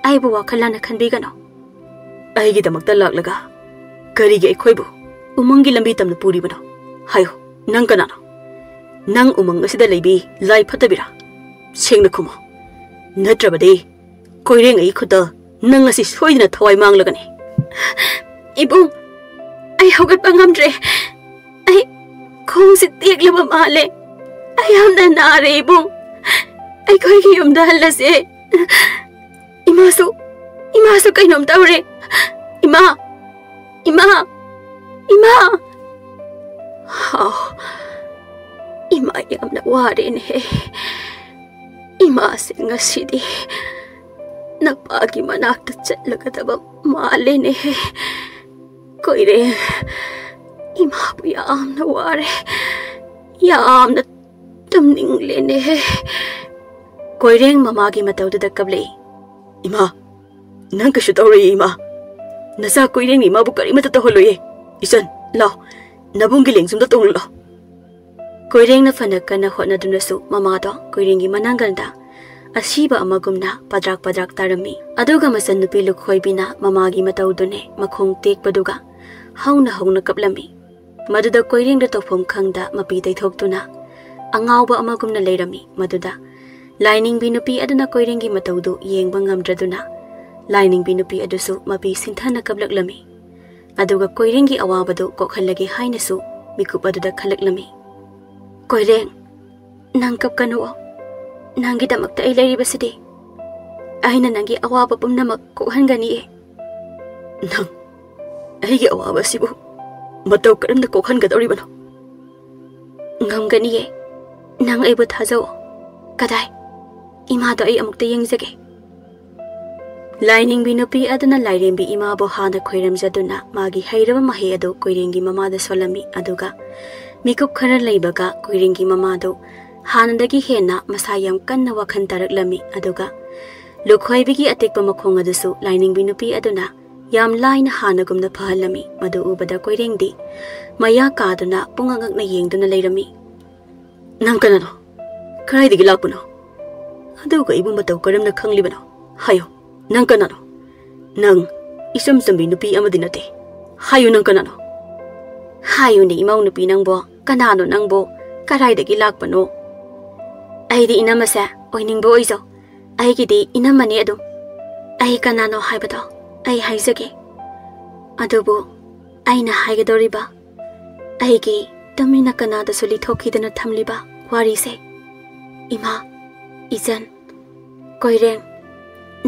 ꯑꯩꯕꯨ ꯋꯥꯈꯜ ꯂꯥꯟꯅ ꯈꯟꯕꯤꯒꯅꯨ꯫" "ꯑꯩꯒꯤꯗꯃꯛꯇ ꯂꯥꯛꯂꯒ ꯀꯔꯤꯒꯤ ꯑꯩꯈꯣꯏꯕꯨ ꯎꯃꯪꯒꯤ ꯂꯝꯕꯤ ꯇꯝꯅ ꯄꯨꯔꯤꯕꯅꯣ? ꯍꯥꯏꯌꯨ, ꯅꯪ ꯀꯅꯥꯅꯣ? ꯅꯪ ꯎꯃꯪ ꯑꯁꯤꯗ ꯂꯩꯕꯤ ꯂꯥꯏ ꯐꯠꯇꯕꯤꯔꯥ? ꯁꯦꯡꯅ ꯈꯨꯝꯃꯣ, ꯅꯠꯇ꯭ꯔꯕꯗꯤ ꯀꯣꯏꯔꯦꯡ ꯑꯩ ꯈꯨꯠꯇ ꯅꯪ ꯑꯁꯤ ꯁꯣꯏꯗꯅ ꯊꯋꯥꯏ ꯃꯥꯡꯂꯒꯅꯤ꯫" "ꯏꯕꯨꯡ, ꯑꯩ ꯍꯧꯒꯠꯄ ꯉꯝꯗ꯭ꯔꯦ꯫ ꯑꯩ ꯈꯣꯡꯁꯤ ꯇꯦꯛꯂꯕ ꯃꯥꯜꯂꯦ꯫ ꯑꯩ ꯌꯥꯝꯅ ꯅꯥꯔꯦ ꯏꯕꯨꯡ꯫ ꯑꯩꯈꯣꯏꯒꯤ ꯌꯨꯝꯗ ꯍꯜꯂꯁꯦ꯫ ꯏꯃꯥꯁꯨ, ꯏꯃꯥꯁꯨ ꯀꯩꯅꯣꯝ ꯇꯧꯔꯦ꯫ ꯏꯃꯥ, ꯏꯃꯥ, ꯏꯃꯥ!" ꯍꯥꯎ, ꯏꯃꯥ ꯌꯥꯝꯅ ꯋꯥꯔꯦꯅꯦꯍꯦ꯫ ꯏꯃꯥꯁꯦ ꯉꯁꯤꯗꯤ ꯅꯄꯥꯒꯤ ꯃꯅꯥꯛꯇ ꯆꯠꯂꯒꯗꯕ ꯃꯥꯜꯂꯦꯅꯦꯍꯦ꯫ ꯀꯣꯏꯔꯦ, ꯏꯃꯥꯕꯨ ꯌꯥꯝꯅ ꯋꯥꯔꯦ, ꯌꯥꯝꯅ ꯇꯨꯝꯅꯤꯡꯂꯦꯅꯦꯍꯦ꯫ ꯀꯣꯏꯔꯦꯡ ꯃꯃꯥꯒꯤ ꯃꯇꯧꯗꯨꯗ ꯀꯞꯂꯛꯏ꯫ "ꯏꯃꯥ, ꯅꯪ ꯀꯩꯁꯨ ꯇꯧꯔꯣꯏꯌꯦ ꯏꯃꯥ꯫ ꯅꯆꯥ ꯀꯣꯏꯔꯦꯡꯅ ꯏꯃꯥꯕꯨ ꯀꯔꯤꯃꯠꯇ ꯇꯧꯍꯜꯂꯣꯏꯌꯦ꯫ ꯏꯆꯟ, ꯂꯥꯎ, ꯅꯕꯨꯡꯒꯤ ꯂꯦꯡꯖꯨꯝꯗ ꯇꯣꯡꯂꯨ ꯂꯥꯎ꯫" ꯀꯣꯏꯔꯦꯡꯅ ꯐꯅ ꯀꯟꯅ ꯍꯣꯠꯅꯗꯨꯅꯁꯨ ꯃꯃꯥꯗꯣ ꯀꯣꯏꯔꯦꯡꯒꯤ ꯃꯅꯥꯡꯒꯜꯗ ꯑꯁꯤꯕ ꯑꯃꯒꯨꯝꯅ ꯄꯗ꯭ꯔꯥꯛ ꯄꯗ꯭ꯔꯥꯛ ꯇꯥꯔꯝꯃꯤ꯫ ꯑꯗꯨꯒ ꯃꯆꯟꯅꯨꯄꯤ ꯂꯨꯈꯣꯏꯕꯤꯅ ꯃꯃꯥꯒꯤ ꯃꯇꯧꯗꯨꯅꯦ ꯃꯈꯣꯡ ꯇꯦꯛꯄꯗꯨꯒ ꯍꯧꯅ ꯍꯧꯅ ꯀꯞꯂꯝꯃꯤ꯫ ꯃꯗꯨꯗ ꯀꯣꯏꯔꯦꯡꯗ ꯇꯧꯐꯝ ꯈꯪꯗ ꯃꯄꯤ ꯇꯩꯊꯣꯛꯇꯨꯅ ꯑꯉꯥꯎꯕ ꯑꯃꯒꯨꯝꯅ ꯂꯩꯔꯝꯃꯤ꯫ ꯃꯗꯨꯗ ꯂꯥꯏꯅꯤꯡꯕꯤ ꯅꯨꯄꯤ ꯑꯗꯨꯅ ꯀꯣꯏꯔꯦꯡꯒꯤ ꯃꯇꯧꯗꯨ ꯌꯦꯡꯕ ꯉꯝꯗ꯭ꯔꯗꯨꯅ ꯂꯥꯏꯅꯤꯡꯕꯤ ꯅꯨꯄꯤ ꯑꯗꯨꯁꯨ ꯃꯄꯤ ꯁꯤꯡꯊꯥꯅ ꯀꯞꯂꯛꯂꯝꯃꯤ꯫ ꯑꯗꯨꯒ ꯀꯣꯏꯔꯦꯡꯒꯤ ꯑꯋꯥꯕꯗꯨ ꯀꯣꯛꯍꯜꯂꯒꯦ ꯍꯥꯏꯅꯁꯨ ꯃꯤꯀꯨꯞ ꯑꯗꯨꯗ ꯈꯜꯂꯛꯂꯝꯃꯤ꯫ "ꯀꯣꯏꯔꯦꯡ, ꯅꯪ ꯀꯞꯀꯅꯨꯑꯣ꯫ ꯅꯪꯒꯤꯗꯃꯛꯇ ꯑꯩ ꯂꯩꯔꯤꯕꯁꯤꯗꯤ꯫ ꯑꯩꯅ ꯅꯪꯒꯤ ꯑꯋꯥꯕ ꯄꯨꯝꯅꯃꯛ ꯀꯣꯛꯍꯟꯒꯅꯤꯌꯦ꯫" "ꯅꯪ ꯑꯩꯒꯤ ꯑꯋꯥꯕ ꯑꯁꯤꯕꯨ ꯃꯇꯧ ꯀꯔꯝꯅ ꯀꯣꯛꯍꯟꯒꯗꯧꯔꯤꯕꯅꯣ?" "ꯉꯝꯒꯅꯤꯌꯦ꯫ ꯅꯪ ꯑꯩꯕꯨ ꯊꯥꯖꯧ꯫ ꯀꯗꯥꯏ? ꯏꯃꯥꯗꯣ ꯑꯩ ꯑꯃꯨꯛꯇ ꯌꯦꯡꯖꯒꯦ꯫" ꯂꯥꯏꯅꯤꯡꯕꯤ ꯅꯨꯄꯤ ꯑꯗꯨꯅ ꯂꯥꯏꯔꯦꯝꯕꯤ ꯏꯃꯥꯕꯨ ꯍꯥꯟꯅ ꯈꯣꯏꯔꯝꯖꯗꯨꯅ ꯃꯥꯒꯤ ꯍꯩꯔꯕ ꯃꯍꯩ ꯑꯗꯨ ꯀꯣꯏꯔꯦꯡꯒꯤ ꯃꯃꯥꯗ ꯁꯣꯜꯂꯝꯃꯤ꯫ ꯑꯗꯨꯒ ꯃꯤꯀꯨꯞ ꯈꯔ ꯂꯩꯕꯒ ꯀꯣꯏꯔꯦꯡꯒꯤ ꯃꯃꯥꯗꯨ ꯍꯥꯟꯅꯗꯒꯤ ꯍꯦꯟꯅ ꯃꯁꯥ ꯌꯥꯝ ꯀꯟꯅ ꯋꯥꯈꯜ ꯇꯥꯔꯛꯂꯝꯃꯤ꯫ ꯑꯗꯨꯒ ꯂꯨꯈꯣꯏꯕꯤꯒꯤ ꯑꯇꯦꯛꯄ ꯃꯈꯣꯡ ꯑꯗꯨꯁꯨ ꯂꯥꯏꯅꯤꯡꯕꯤ ꯅꯨꯄꯤ ꯑꯗꯨꯅ ꯌꯥꯝ ꯂꯥꯏꯅ ꯍꯥꯟꯅꯒꯨꯝꯅ ꯐꯍꯜꯂꯝꯃꯤ꯫ ꯃꯗꯨ ꯎꯕꯗ ꯀꯣꯏꯔꯦꯡꯗꯤ ꯃꯌꯥ ꯀꯥꯗꯨꯅ ꯄꯨꯡꯉꯛ ꯉꯛꯅ ꯌꯦꯡꯗꯨꯅ ꯂꯩꯔꯝꯃꯤ꯫ "ꯅꯪ ꯀꯅꯥꯅꯣ? ꯀꯗꯥꯏꯗꯒꯤ ꯂꯥꯛꯄꯅꯣ? ꯑꯗꯨꯒ ꯑꯩꯕꯨ ꯃꯇꯧ ꯀꯔꯝꯅ ꯈꯪꯂꯤꯕꯅꯣ? ꯍꯥꯏꯌꯣ, ꯅꯪ ꯀꯅꯥꯅꯣ? ꯅꯪ ꯏꯆꯝ ꯆꯝꯕꯤ ꯅꯨꯄꯤ ꯑꯃꯗꯤ ꯅꯠꯇꯦ꯫ ꯍꯥꯏꯌꯨ, ꯅꯪ ꯀꯅꯥꯅꯣ?" "ꯍꯥꯏꯌꯨꯅꯦ, ꯏꯃꯧ ꯅꯨꯄꯤ, ꯅꯪꯕꯣ ꯀꯅꯥꯅꯣ? ꯅꯪꯕꯣ ꯀꯗꯥꯏꯗꯒꯤ ꯂꯥꯛꯄꯅꯣ?" "ꯑꯩꯗꯤ ꯏꯅꯝꯃꯁꯦ ꯑꯣꯏꯅꯤꯡꯕ ꯑꯣꯏꯖꯧ꯫ ꯑꯩꯒꯤꯗꯤ ꯏꯅꯝꯃꯅꯤ ꯑꯗꯨꯝ꯫ ꯑꯩ ꯀꯅꯥꯅꯣ ꯍꯥꯏꯕꯗꯣ ꯑꯩ ꯍꯥꯏꯖꯒꯦ꯫ ꯑꯗꯨꯕꯨ ꯑꯩꯅ ꯍꯥꯏꯒꯗꯧꯔꯤꯕ, ꯑꯩꯒꯤ ꯇꯨꯃꯤꯟꯅ ꯀꯅꯥꯗꯁꯨ ꯂꯤꯊꯣꯛꯈꯤꯗꯅ ꯊꯝꯂꯤꯕ ꯋꯥꯔꯤꯁꯦ, ꯏꯃꯥ, ꯏꯆꯟ, ꯀꯣꯏꯔꯦꯡ,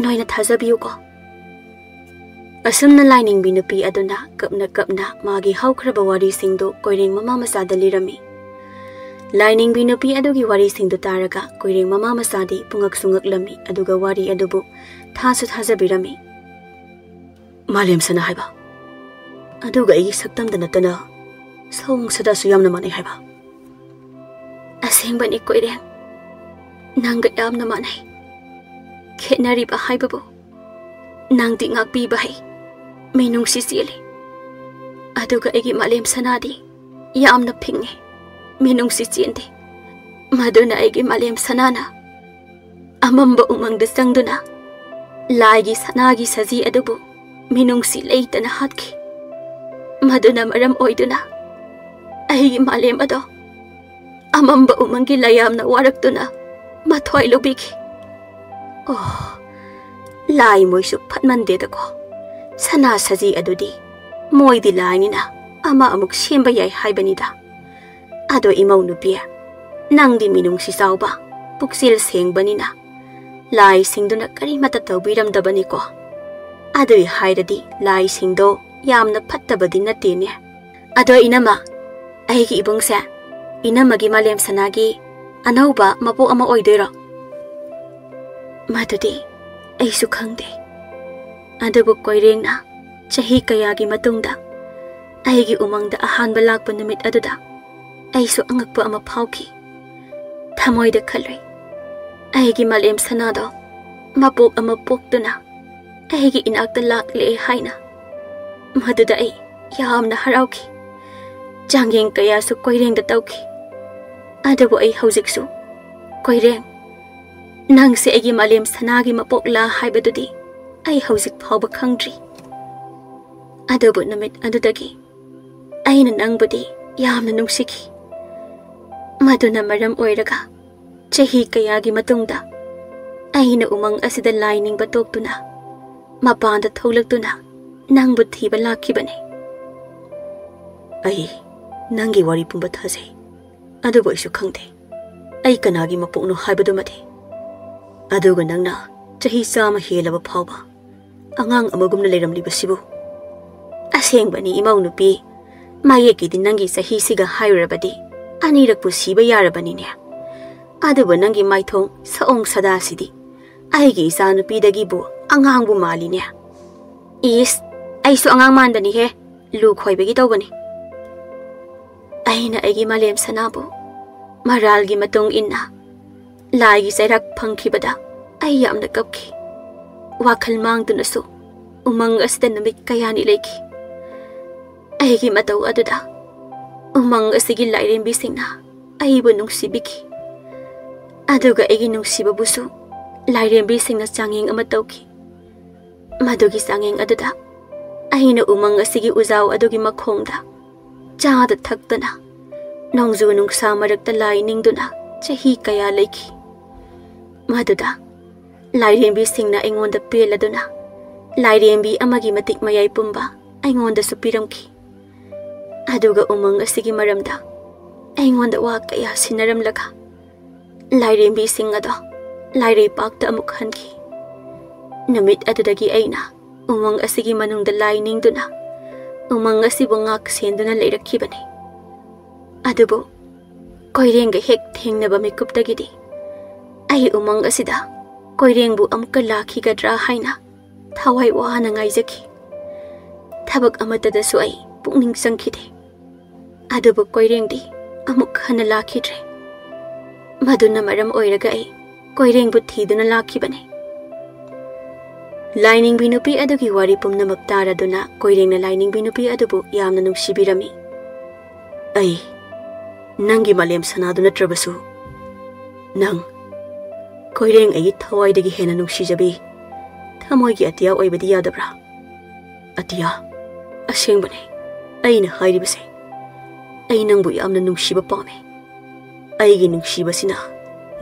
ꯅꯣꯏꯅ ꯊꯥꯖꯕꯤꯌꯨꯀꯣ꯫" ꯑꯁꯨꯝꯅ ꯂꯥꯏꯅꯤꯡꯕꯤ ꯅꯨꯄꯤ ꯑꯗꯨꯅ ꯀꯞꯅ ꯀꯞꯅ ꯃꯥꯒꯤ ꯍꯧꯈ꯭ꯔꯕ ꯋꯥꯔꯤꯁꯤꯡꯗꯨ ꯀꯣꯏꯔꯦꯡ ꯃꯃꯥ ꯃꯆꯥꯗ ꯂꯤꯔꯝꯃꯤ꯫ ꯂꯥꯏꯅꯤꯡꯕꯤ ꯅꯨꯄꯤ ꯑꯗꯨꯒꯤ ꯋꯥꯔꯤꯁꯤꯡꯗꯨ ꯇꯥꯔꯒ ꯀꯣꯏꯔꯦꯡ ꯃꯃꯥ ꯃꯆꯥꯗꯤ ꯄꯨꯡꯉꯛꯁꯨ ꯉꯛꯂꯝꯃꯤ, ꯑꯗꯨꯒ ꯋꯥꯔꯤ ꯑꯗꯨꯕꯨ ꯊꯥꯁꯨ ꯊꯥꯖꯕꯤꯔꯝꯃꯤ꯫ "ꯃꯥꯂꯦꯝ ꯁꯅꯥ ꯍꯥꯏꯕ? ꯑꯗꯨꯒ ꯑꯩꯒꯤ ꯁꯛꯇꯝꯗ ꯅꯠꯇꯅ ꯁꯑꯣꯡ ꯁꯥꯗꯥꯁꯨ ꯌꯥꯝꯅ ꯃꯥꯟꯅꯩ ꯍꯥꯏꯕ?" "ꯑꯁꯦꯡꯕꯅꯤ ꯀꯣꯏꯔꯦꯡ, ꯅꯪꯒ ꯌꯥꯝꯅ ꯃꯥꯟꯅꯩ꯫ ꯈꯦꯠꯅꯔꯤꯕ ꯍꯥꯏꯕꯕꯨ ꯅꯪꯗꯤ ꯉꯥꯛꯄꯤꯕ ꯍꯩ, ꯃꯤꯅꯨꯡꯁꯤ ꯆꯦꯜꯂꯤ꯫ ꯑꯗꯨꯒ ꯑꯩꯒꯤ ꯃꯥꯂꯦꯝ ꯁꯅꯥꯗꯤ ꯌꯥꯝꯅ ꯐꯤꯡꯉꯤ, ꯃꯤꯅꯨꯡꯁꯤ ꯆꯦꯟꯗꯦ꯫ ꯃꯗꯨꯅ ꯑꯩꯒꯤ ꯃꯥꯂꯦꯝ ꯁꯅꯥꯅ ꯑꯃꯝꯕ ꯎꯃꯪꯗ ꯆꯪꯗꯨꯅ ꯂꯥꯏꯒꯤ ꯁꯅꯥꯒꯤ ꯁꯖꯤ ꯑꯗꯨꯕꯨ ꯃꯤꯅꯨꯡꯁꯤ ꯂꯩꯇꯅ ꯍꯥꯠꯈꯤ꯫ ꯃꯗꯨꯅ ꯃꯔꯝ ꯑꯣꯏꯗꯨꯅ ꯑꯩꯒꯤ ꯃꯥꯂꯦꯝ ꯑꯗꯣ ꯑꯃꯝꯕ ꯎꯃꯪꯒꯤ ꯂꯥꯏꯌꯥꯝꯅ ꯋꯥꯔꯛꯇꯨꯅ ꯃꯊ꯭ꯋꯥꯏ ꯂꯧꯕꯤꯈꯤ꯫ ꯑꯣ, ꯂꯥꯏ ꯃꯣꯏꯁꯨ ꯐꯠꯃꯟꯗꯦꯗꯀꯣ꯫ ꯁꯅꯥ ꯁꯖꯤ ꯑꯗꯨꯗꯤ ꯃꯣꯏꯗꯤ ꯂꯥꯏꯅꯤꯅ ꯑꯃ ꯑꯃꯨꯛ ꯁꯦꯝꯕ ꯌꯥꯏ ꯍꯥꯏꯕꯅꯤꯗ꯫ ꯑꯗꯣ ꯏꯃꯧ ꯅꯨꯄꯤ, ꯅꯪꯗꯤ ꯃꯤꯅꯨꯡꯁꯤ ꯆꯥꯎꯕ, ꯄꯨꯛꯆꯦꯜ ꯁꯦꯡꯕꯅꯤꯅ ꯂꯥꯏꯁꯤꯡꯗꯨꯅ ꯀꯔꯤꯃꯠꯇ ꯇꯧꯕꯤꯔꯝꯗꯕꯅꯤꯀꯣ꯫ ꯑꯗꯨꯏ ꯍꯥꯏꯔꯗꯤ ꯂꯥꯏꯁꯤꯡꯗꯣ ꯌꯥꯝꯅ ꯐꯠꯇꯕꯗꯤ ꯅꯠꯇꯦꯅꯦ꯫ ꯑꯗꯣ ꯏꯅꯝꯃ, ꯑꯩꯒꯤ ꯏꯕꯨꯡꯁꯦ ꯏꯅꯝꯃꯒꯤ ꯃꯥꯂꯦꯝ ꯁꯅꯥꯒꯤ ꯑꯅꯧꯕ ꯃꯄꯣꯛ ꯑꯃ ꯑꯣꯏꯗꯣꯏꯔꯣ?" "ꯃꯗꯨꯗꯤ ꯑꯩꯁꯨ ꯈꯪꯗꯦ꯫ ꯑꯗꯨꯕꯨ ꯀꯣꯏꯔꯦꯡꯅ ꯆꯍꯤ ꯀꯌꯥꯒꯤ ꯃꯇꯨꯡꯗ ꯑꯩꯒꯤ ꯎꯃꯪꯗ ꯑꯍꯥꯟꯕ ꯂꯥꯛꯄ ꯅꯨꯃꯤꯠ ꯑꯗꯨꯗ ꯑꯩꯁꯨ ꯑꯉꯛꯄ ꯑꯃ ꯐꯥꯎꯈꯤ꯫ ꯊꯃꯣꯏꯗ ꯈꯜꯂꯨꯏ, "ꯑꯩꯒꯤ ꯃꯥꯂꯦꯝ ꯁꯅꯥꯗꯣ ꯃꯄꯣꯛ ꯑꯃ ꯄꯣꯛꯇꯨꯅ ꯑꯩꯒꯤ ꯏꯅꯥꯛꯇ ꯂꯥꯛꯂꯦ" ꯍꯥꯏꯅ꯫ ꯃꯗꯨꯗ ꯑꯩ ꯌꯥꯝꯅ ꯍꯔꯥꯎꯈꯤ꯫ ꯆꯥꯡꯌꯦꯡ ꯀꯌꯥꯁꯨ ꯀꯣꯏꯔꯦꯡꯗ ꯇꯧꯈꯤ꯫ ꯑꯗꯨꯕꯨ ꯑꯩ ꯍꯧꯖꯤꯛꯁꯨ, "ꯀꯣꯏꯔꯦꯡ, ꯅꯪꯁꯦ ꯑꯩꯒꯤ ꯃꯥꯂꯦꯝ ꯁꯅꯥꯒꯤ ꯃꯄꯣꯛꯂꯥ ꯍꯥꯏꯕꯗꯨꯗꯤ ꯑꯩ ꯍꯧꯖꯤꯛ ꯐꯥꯎꯕ ꯈꯪꯗ꯭ꯔꯤ꯫ ꯑꯗꯨꯕꯨ ꯅꯨꯃꯤꯠ ꯑꯗꯨꯗꯒꯤ ꯑꯩꯅ ꯅꯪꯕꯨꯗꯤ ꯌꯥꯝꯅ ꯅꯨꯡꯁꯤꯈꯤ꯫ ꯃꯗꯨꯅ ꯃꯔꯝ ꯑꯣꯏꯔꯒ ꯆꯍꯤ ꯀꯌꯥꯒꯤ ꯃꯇꯨꯡꯗ ꯑꯩꯅ ꯎꯃꯪ ꯑꯁꯤꯗ ꯂꯥꯏ ꯅꯤꯡꯕ ꯇꯣꯛꯇꯨꯅ ꯃꯄꯥꯟꯗ ꯊꯣꯛꯂꯛꯇꯨꯅ ꯅꯪꯕꯨ ꯊꯤꯕ ꯂꯥꯛꯈꯤꯕꯅꯤ꯫" "ꯑꯩ ꯅꯪꯒꯤ ꯋꯥꯔꯤ ꯄꯨꯝꯕ ꯊꯥꯖꯩ, ꯑꯗꯨꯕꯨ ꯑꯩꯁꯨ ꯈꯪꯗꯦ ꯑꯩ ꯀꯅꯥꯒꯤ ꯃꯄꯣꯛꯅꯣ ꯍꯥꯏꯕꯗꯨꯃꯗꯤ꯫ ꯑꯗꯨꯒ ꯅꯪꯅ ꯆꯍꯤ ꯆꯥꯝꯃ ꯍꯦꯜꯂꯕ ꯐꯥꯎꯕ ꯑꯉꯥꯡ ꯑꯃꯒꯨꯝꯅ ꯂꯩꯔꯝꯂꯤꯕꯁꯤꯕꯨ꯫" "ꯑꯁꯦꯡꯕꯅꯤ ꯏꯃꯧ ꯅꯨꯄꯤ, ꯃꯌꯦꯛꯀꯤꯗꯤ ꯅꯪꯒꯤ ꯆꯍꯤꯁꯤꯒ ꯍꯥꯏꯔꯨꯔꯕꯗꯤ ꯑꯅꯤꯔꯛꯄꯨ ꯁꯤꯕ ꯌꯥꯔꯕꯅꯤꯅꯦ꯫ ꯑꯗꯨꯕꯨ ꯅꯪꯒꯤ ꯃꯥꯏꯊꯣꯡ ꯁꯑꯣꯡ ꯁꯥꯗꯥꯁꯤꯗꯤ ꯑꯩꯒꯤ ꯏꯆꯥ ꯅꯨꯄꯤꯗꯒꯤꯕꯨ ꯑꯉꯥꯡꯕꯨ ꯃꯥꯜꯂꯤꯅꯦ꯫" "ꯏꯁ, ꯑꯩꯁꯨ ꯑꯉꯥꯡ ꯃꯥꯟꯕꯅꯤꯍꯦ, ꯂꯨ ꯈꯣꯏꯕꯒꯤ ꯇꯧꯕꯅꯤ꯫" ꯑꯩꯅ ꯑꯩꯒꯤ ꯃꯥꯂꯦꯝ ꯁꯅꯥꯕꯨ ꯃꯔꯥꯜꯒꯤ ꯃꯇꯨꯡ ꯏꯟꯅ ꯂꯥꯏꯒꯤ ꯆꯩꯔꯥꯛ ꯐꯪꯈꯤꯕꯗ ꯑꯩ ꯌꯥꯝꯅ ꯀꯞꯈꯤ꯫ ꯋꯥꯈꯜ ꯃꯥꯡꯗꯨꯅꯁꯨ ꯎꯃꯪ ꯑꯁꯤꯗ ꯅꯨꯃꯤꯠ ꯀꯌꯥꯅꯤ ꯂꯩꯈꯤ꯫ ꯑꯩꯒꯤ ꯃꯇꯧ ꯑꯗꯨꯗ ꯎꯃꯪ ꯑꯁꯤꯒꯤ ꯂꯥꯏꯔꯦꯝꯕꯤꯁꯤꯡꯅ ꯑꯩꯕꯨ ꯅꯨꯡꯁꯤꯕꯤꯈꯤ꯫ ꯑꯗꯨꯒ ꯑꯩꯒꯤ ꯅꯨꯡꯁꯤꯕꯕꯨꯁꯨ ꯂꯥꯏꯔꯦꯝꯕꯤꯁꯤꯡꯅ ꯆꯥꯡꯌꯦꯡ ꯑꯃ ꯇꯧꯈꯤ꯫ ꯃꯗꯨꯒꯤ ꯆꯥꯡꯌꯦꯡ ꯑꯗꯨꯗ ꯑꯩꯅ ꯎꯃꯪ ꯑꯁꯤꯒꯤ ꯎꯖꯥꯎ ꯑꯗꯨꯒꯤ ꯃꯈꯣꯡꯗ ꯆꯥꯗ ꯊꯛꯇꯅ ꯅꯣꯡꯖꯨ ꯅꯨꯡꯁꯥ ꯃꯔꯛꯇ ꯂꯥꯏ ꯅꯤꯡꯗꯨꯅ ꯆꯍꯤ ꯀꯌꯥ ꯂꯩꯈꯤ꯫ ꯃꯗꯨꯗ ꯂꯥꯏꯔꯦꯝꯕꯤꯁꯤꯡꯅ ꯑꯩꯉꯣꯟꯗ ꯄꯦꯜꯂꯗꯨꯅ ꯂꯥꯏꯔꯦꯝꯕꯤ ꯑꯃꯒꯤ ꯃꯇꯤꯛ ꯃꯌꯥꯏ ꯄꯨꯝꯕ ꯑꯩꯉꯣꯟꯗꯁꯨ ꯄꯤꯔꯝꯈꯤ꯫ ꯑꯗꯨꯒ ꯎꯃꯪ ꯑꯁꯤꯒꯤ ꯃꯔꯝꯗ ꯑꯩꯉꯣꯟꯗ ꯋꯥ ꯀꯌꯥ ꯁꯤꯟꯅꯔꯝꯂꯒ ꯂꯥꯏꯔꯦꯝꯕꯤꯁꯤꯡ ꯑꯗꯣ ꯂꯥꯏꯔꯩꯄꯥꯛꯇ ꯑꯃꯨꯛ ꯍꯟꯈꯤ꯫ ꯅꯨꯃꯤꯠ ꯑꯗꯨꯗꯒꯤ ꯑꯩꯅ ꯎꯃꯪ ꯑꯁꯤꯒꯤ ꯃꯅꯨꯡꯗ ꯂꯥꯏ ꯅꯤꯡꯗꯨꯅ ꯎꯃꯪ ꯑꯁꯤꯕꯨ ꯉꯥꯛ ꯁꯦꯟꯗꯨꯅ ꯂꯩꯔꯛꯈꯤꯕꯅꯤ꯫ ꯑꯗꯨꯕꯨ ꯀꯣꯏꯔꯦꯡꯒ ꯍꯦꯛ ꯊꯦꯡꯅꯕ ꯃꯤꯀꯨꯞꯇꯒꯤꯗꯤ ꯑꯩ ꯎꯃꯪ ꯑꯁꯤꯗ ꯀꯣꯏꯔꯦꯡꯕꯨ ꯑꯃꯨꯛꯀ ꯂꯥꯛꯈꯤꯒꯗ꯭ꯔꯥ ꯍꯥꯏꯅ ꯊꯋꯥꯏ ꯋꯥꯅ ꯉꯥꯏꯖꯈꯤ꯫ ꯊꯕꯛ ꯑꯃꯠꯇꯗꯁꯨ ꯑꯩ ꯄꯨꯛꯅꯤꯡ ꯆꯪꯈꯤꯗꯦ꯫ ꯑꯗꯨꯕꯨ ꯀꯣꯏꯔꯦꯡꯗꯤ ꯑꯃꯨꯛ ꯍꯟꯅ ꯂꯥꯛꯈꯤꯗ꯭ꯔꯦ꯫ ꯃꯗꯨꯅ ꯃꯔꯝ ꯑꯣꯏꯔꯒ ꯑꯩ ꯀꯣꯏꯔꯦꯡꯕꯨ ꯊꯤꯗꯨꯅ ꯂꯥꯛꯈꯤꯕꯅꯤ꯫ ꯂꯥꯏꯅꯤꯡꯕꯤ ꯅꯨꯄꯤ ꯑꯗꯨꯒꯤ ꯋꯥꯔꯤ ꯄꯨꯝꯅꯃꯛ ꯇꯥꯔꯗꯨꯅ ꯀꯣꯏꯔꯦꯡꯅ ꯂꯥꯏꯅꯤꯡꯕꯤ ꯅꯨꯄꯤ ꯑꯗꯨꯕꯨ ꯌꯥꯝꯅ ꯅꯨꯡꯁꯤꯕꯤꯔꯝꯃꯤ꯫ "ꯑꯩ ꯅꯪꯒꯤ ꯃꯥꯂꯦꯝ ꯁꯅꯥꯗꯨ ꯅꯠꯇ꯭ꯔꯕꯁꯨ, ꯅꯪ ꯀꯣꯏꯔꯦꯡ ꯑꯩꯒꯤ ꯊꯋꯥꯏꯗꯒꯤ ꯍꯦꯟꯅ ꯅꯨꯡꯁꯤꯖꯕꯤ ꯊꯃꯣꯏꯒꯤ ꯑꯇꯤꯌꯥ ꯑꯣꯏꯕꯗꯤ ꯌꯥꯗꯕ꯭ꯔꯥ?" "ꯑꯇꯤꯌꯥ, ꯑꯁꯦꯡꯕꯅꯦ ꯑꯩꯅ ꯍꯥꯏꯔꯤꯕꯁꯦ꯫ ꯑꯩ ꯅꯪꯕꯨ ꯌꯥꯝꯅ ꯅꯨꯡꯁꯤꯕ ꯄꯥꯝꯃꯦ꯫ ꯑꯩꯒꯤ ꯅꯨꯡꯁꯤꯕꯁꯤꯅ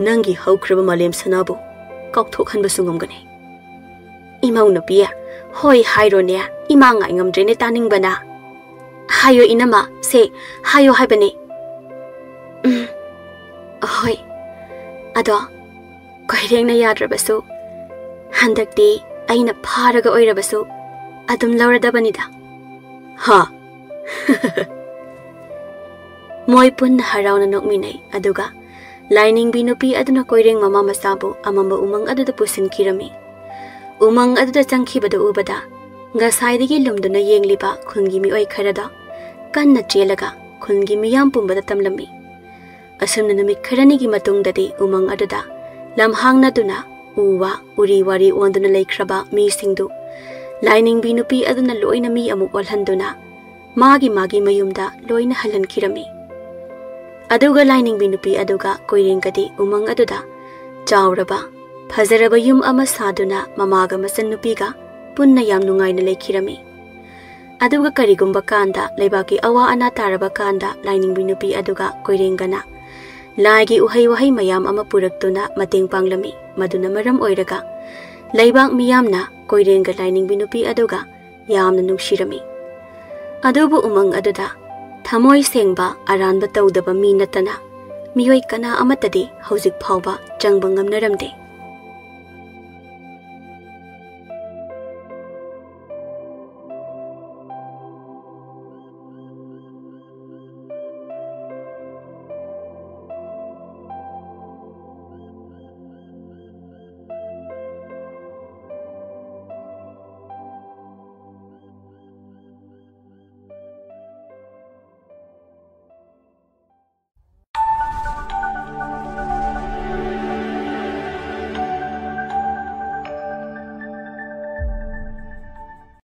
ꯅꯪꯒꯤ ꯍꯧꯈ꯭ꯔꯕ ꯃꯥꯂꯦꯝ ꯁꯅꯥꯕꯨ ꯀꯥꯎꯊꯣꯛꯍꯟꯕꯁꯨ ꯉꯝꯒꯅꯤ꯫" "ꯏꯃꯧ ꯅꯨꯄꯤ, ꯍꯣꯏ ꯍꯥꯏꯔꯣꯅꯦ, ꯏꯃꯥ ꯉꯥꯏ ꯉꯝꯗ꯭ꯔꯦꯅꯦ ꯇꯥꯅꯤꯡꯕꯅ꯫ ꯍꯥꯏꯌꯣ ꯏꯅꯝꯃ, ꯁꯦ, ꯍꯥꯏꯌꯣ ꯍꯥꯏꯕꯅꯦ꯫" "ꯎꯝ, ꯍꯣꯏ, ꯑꯗꯣ ꯀꯣꯏꯔꯦꯡꯅ ꯌꯥꯗ꯭ꯔꯕꯁꯨ ꯍꯟꯗꯛꯇꯤ ꯑꯩꯅ ꯐꯥꯔꯒ ꯑꯣꯏꯔꯕꯁꯨ ꯑꯗꯨꯝ ꯂꯧꯔꯗꯕꯅꯤꯗ꯫" "ꯍꯥ?" ꯃꯣꯏ ꯄꯨꯟꯅ ꯍꯔꯥꯎꯅ ꯅꯣꯛꯃꯤꯟꯅꯩ, ꯑꯗꯨꯒ ꯂꯥꯏꯅꯤꯡꯕꯤ ꯅꯨꯄꯤ ꯑꯗꯨꯅ ꯀꯣꯏꯔꯦꯡ ꯃꯃꯥ ꯃꯆꯥꯕꯨ ꯑꯃꯝꯕ ꯎꯃꯪ ꯑꯗꯨꯗ ꯄꯨꯁꯤꯟꯈꯤꯔꯝꯃꯤ꯫ ꯎꯃꯪ ꯑꯗꯨꯗ ꯆꯪꯈꯤꯕꯗꯨ ꯎꯕꯗ ꯉꯁꯥꯏꯗꯒꯤ ꯂꯨꯝꯗꯨꯅ ꯌꯦꯡꯂꯤꯕ ꯈꯨꯟꯒꯤ ꯃꯤꯑꯣꯏ ꯈꯔꯗꯣ ꯀꯟꯅ ꯆꯦꯜꯂꯒ ꯈꯨꯟꯒꯤ ꯃꯤꯌꯥꯝ ꯄꯨꯝꯕꯗ ꯇꯝꯂꯝꯃꯤ꯫ ꯑꯁꯨꯝꯅ ꯅꯨꯃꯤꯠ ꯈꯔꯅꯤꯒꯤ ꯃꯇꯨꯡꯗꯗꯤ ꯎꯃꯪ ꯑꯗꯨꯗ ꯂꯝꯍꯥꯡꯅꯗꯨꯅ ꯎ ꯋꯥ, ꯎꯔꯤ ꯋꯥꯔꯤ ꯑꯣꯟꯗꯨꯅ ꯂꯩꯈ꯭ꯔꯕ ꯃꯤꯁꯤꯡꯗꯨ ꯂꯥꯏꯅꯤꯡꯕꯤ ꯅꯨꯄꯤ ꯑꯗꯨꯅ ꯂꯣꯏꯅ ꯃꯤ ꯑꯃꯨꯛ ꯑꯣꯜꯍꯟꯗꯨꯅ ꯃꯥꯒꯤ ꯃꯥꯒꯤ ꯃꯌꯨꯝꯗ ꯂꯣꯏꯅ ꯍꯜꯍꯟꯈꯤꯔꯝꯃꯤ꯫ ꯑꯗꯨꯒ ꯂꯥꯏꯅꯤꯡꯕꯤ ꯅꯨꯄꯤ ꯑꯗꯨꯒ ꯀꯣꯏꯔꯦꯡꯒꯗꯤ ꯎꯃꯪ ꯑꯗꯨꯗ ꯆꯥꯎꯔꯕ, ꯐꯖꯔꯕ ꯌꯨꯝ ꯑꯃ ꯁꯥꯗꯨꯅ ꯃꯃꯥꯒ ꯃꯆꯟꯅꯨꯄꯤꯒ ꯄꯨꯟꯅ ꯌꯥꯝ ꯅꯨꯡꯉꯥꯏꯅ ꯂꯩꯈꯤꯔꯝꯃꯤ꯫ ꯑꯗꯨꯒ ꯀꯔꯤꯒꯨꯝꯕ ꯀꯥꯟꯗ ꯂꯩꯕꯥꯛꯀꯤ ꯑꯋꯥ ꯑꯅꯥ ꯇꯥꯔꯕ ꯀꯥꯟꯗ ꯂꯥꯏꯅꯤꯡꯕꯤ ꯅꯨꯄꯤ ꯑꯗꯨꯒ ꯀꯣꯏꯔꯦꯡꯒꯅ ꯂꯥꯏꯒꯤ ꯎꯍꯩ ꯋꯥꯍꯩ ꯃꯌꯥꯝ ꯑꯃ ꯄꯨꯔꯛꯇꯨꯅ ꯃꯇꯦꯡ ꯄꯥꯡꯂꯝꯃꯤ꯫ ꯃꯗꯨꯅ ꯃꯔꯝ ꯑꯣꯏꯔꯒ ꯂꯩꯕꯥꯛ ꯃꯤꯌꯥꯝꯅ ꯀꯣꯏꯔꯦꯡꯒ ꯂꯥꯏꯅꯤꯡꯕꯤ ꯅꯨꯄꯤ ꯑꯗꯨꯒ ꯌꯥꯝꯅ ꯅꯨꯡꯁꯤꯔꯝꯃꯤ꯫ ꯑꯗꯨꯕꯨ ꯎꯃꯪ ꯑꯗꯨꯗ ꯊꯃꯣꯏ ꯁꯦꯡꯕ, ꯑꯔꯥꯟꯕ ꯇꯧꯗꯕ ꯃꯤ ꯅꯠꯇꯅ ꯃꯤꯑꯣꯏ ꯀꯅꯥ ꯑꯃꯠꯇꯗꯤ ꯍꯧꯖꯤꯛ ꯐꯥꯎꯕ ꯆꯪꯕ ꯉꯝꯅꯔꯝꯗꯦ꯫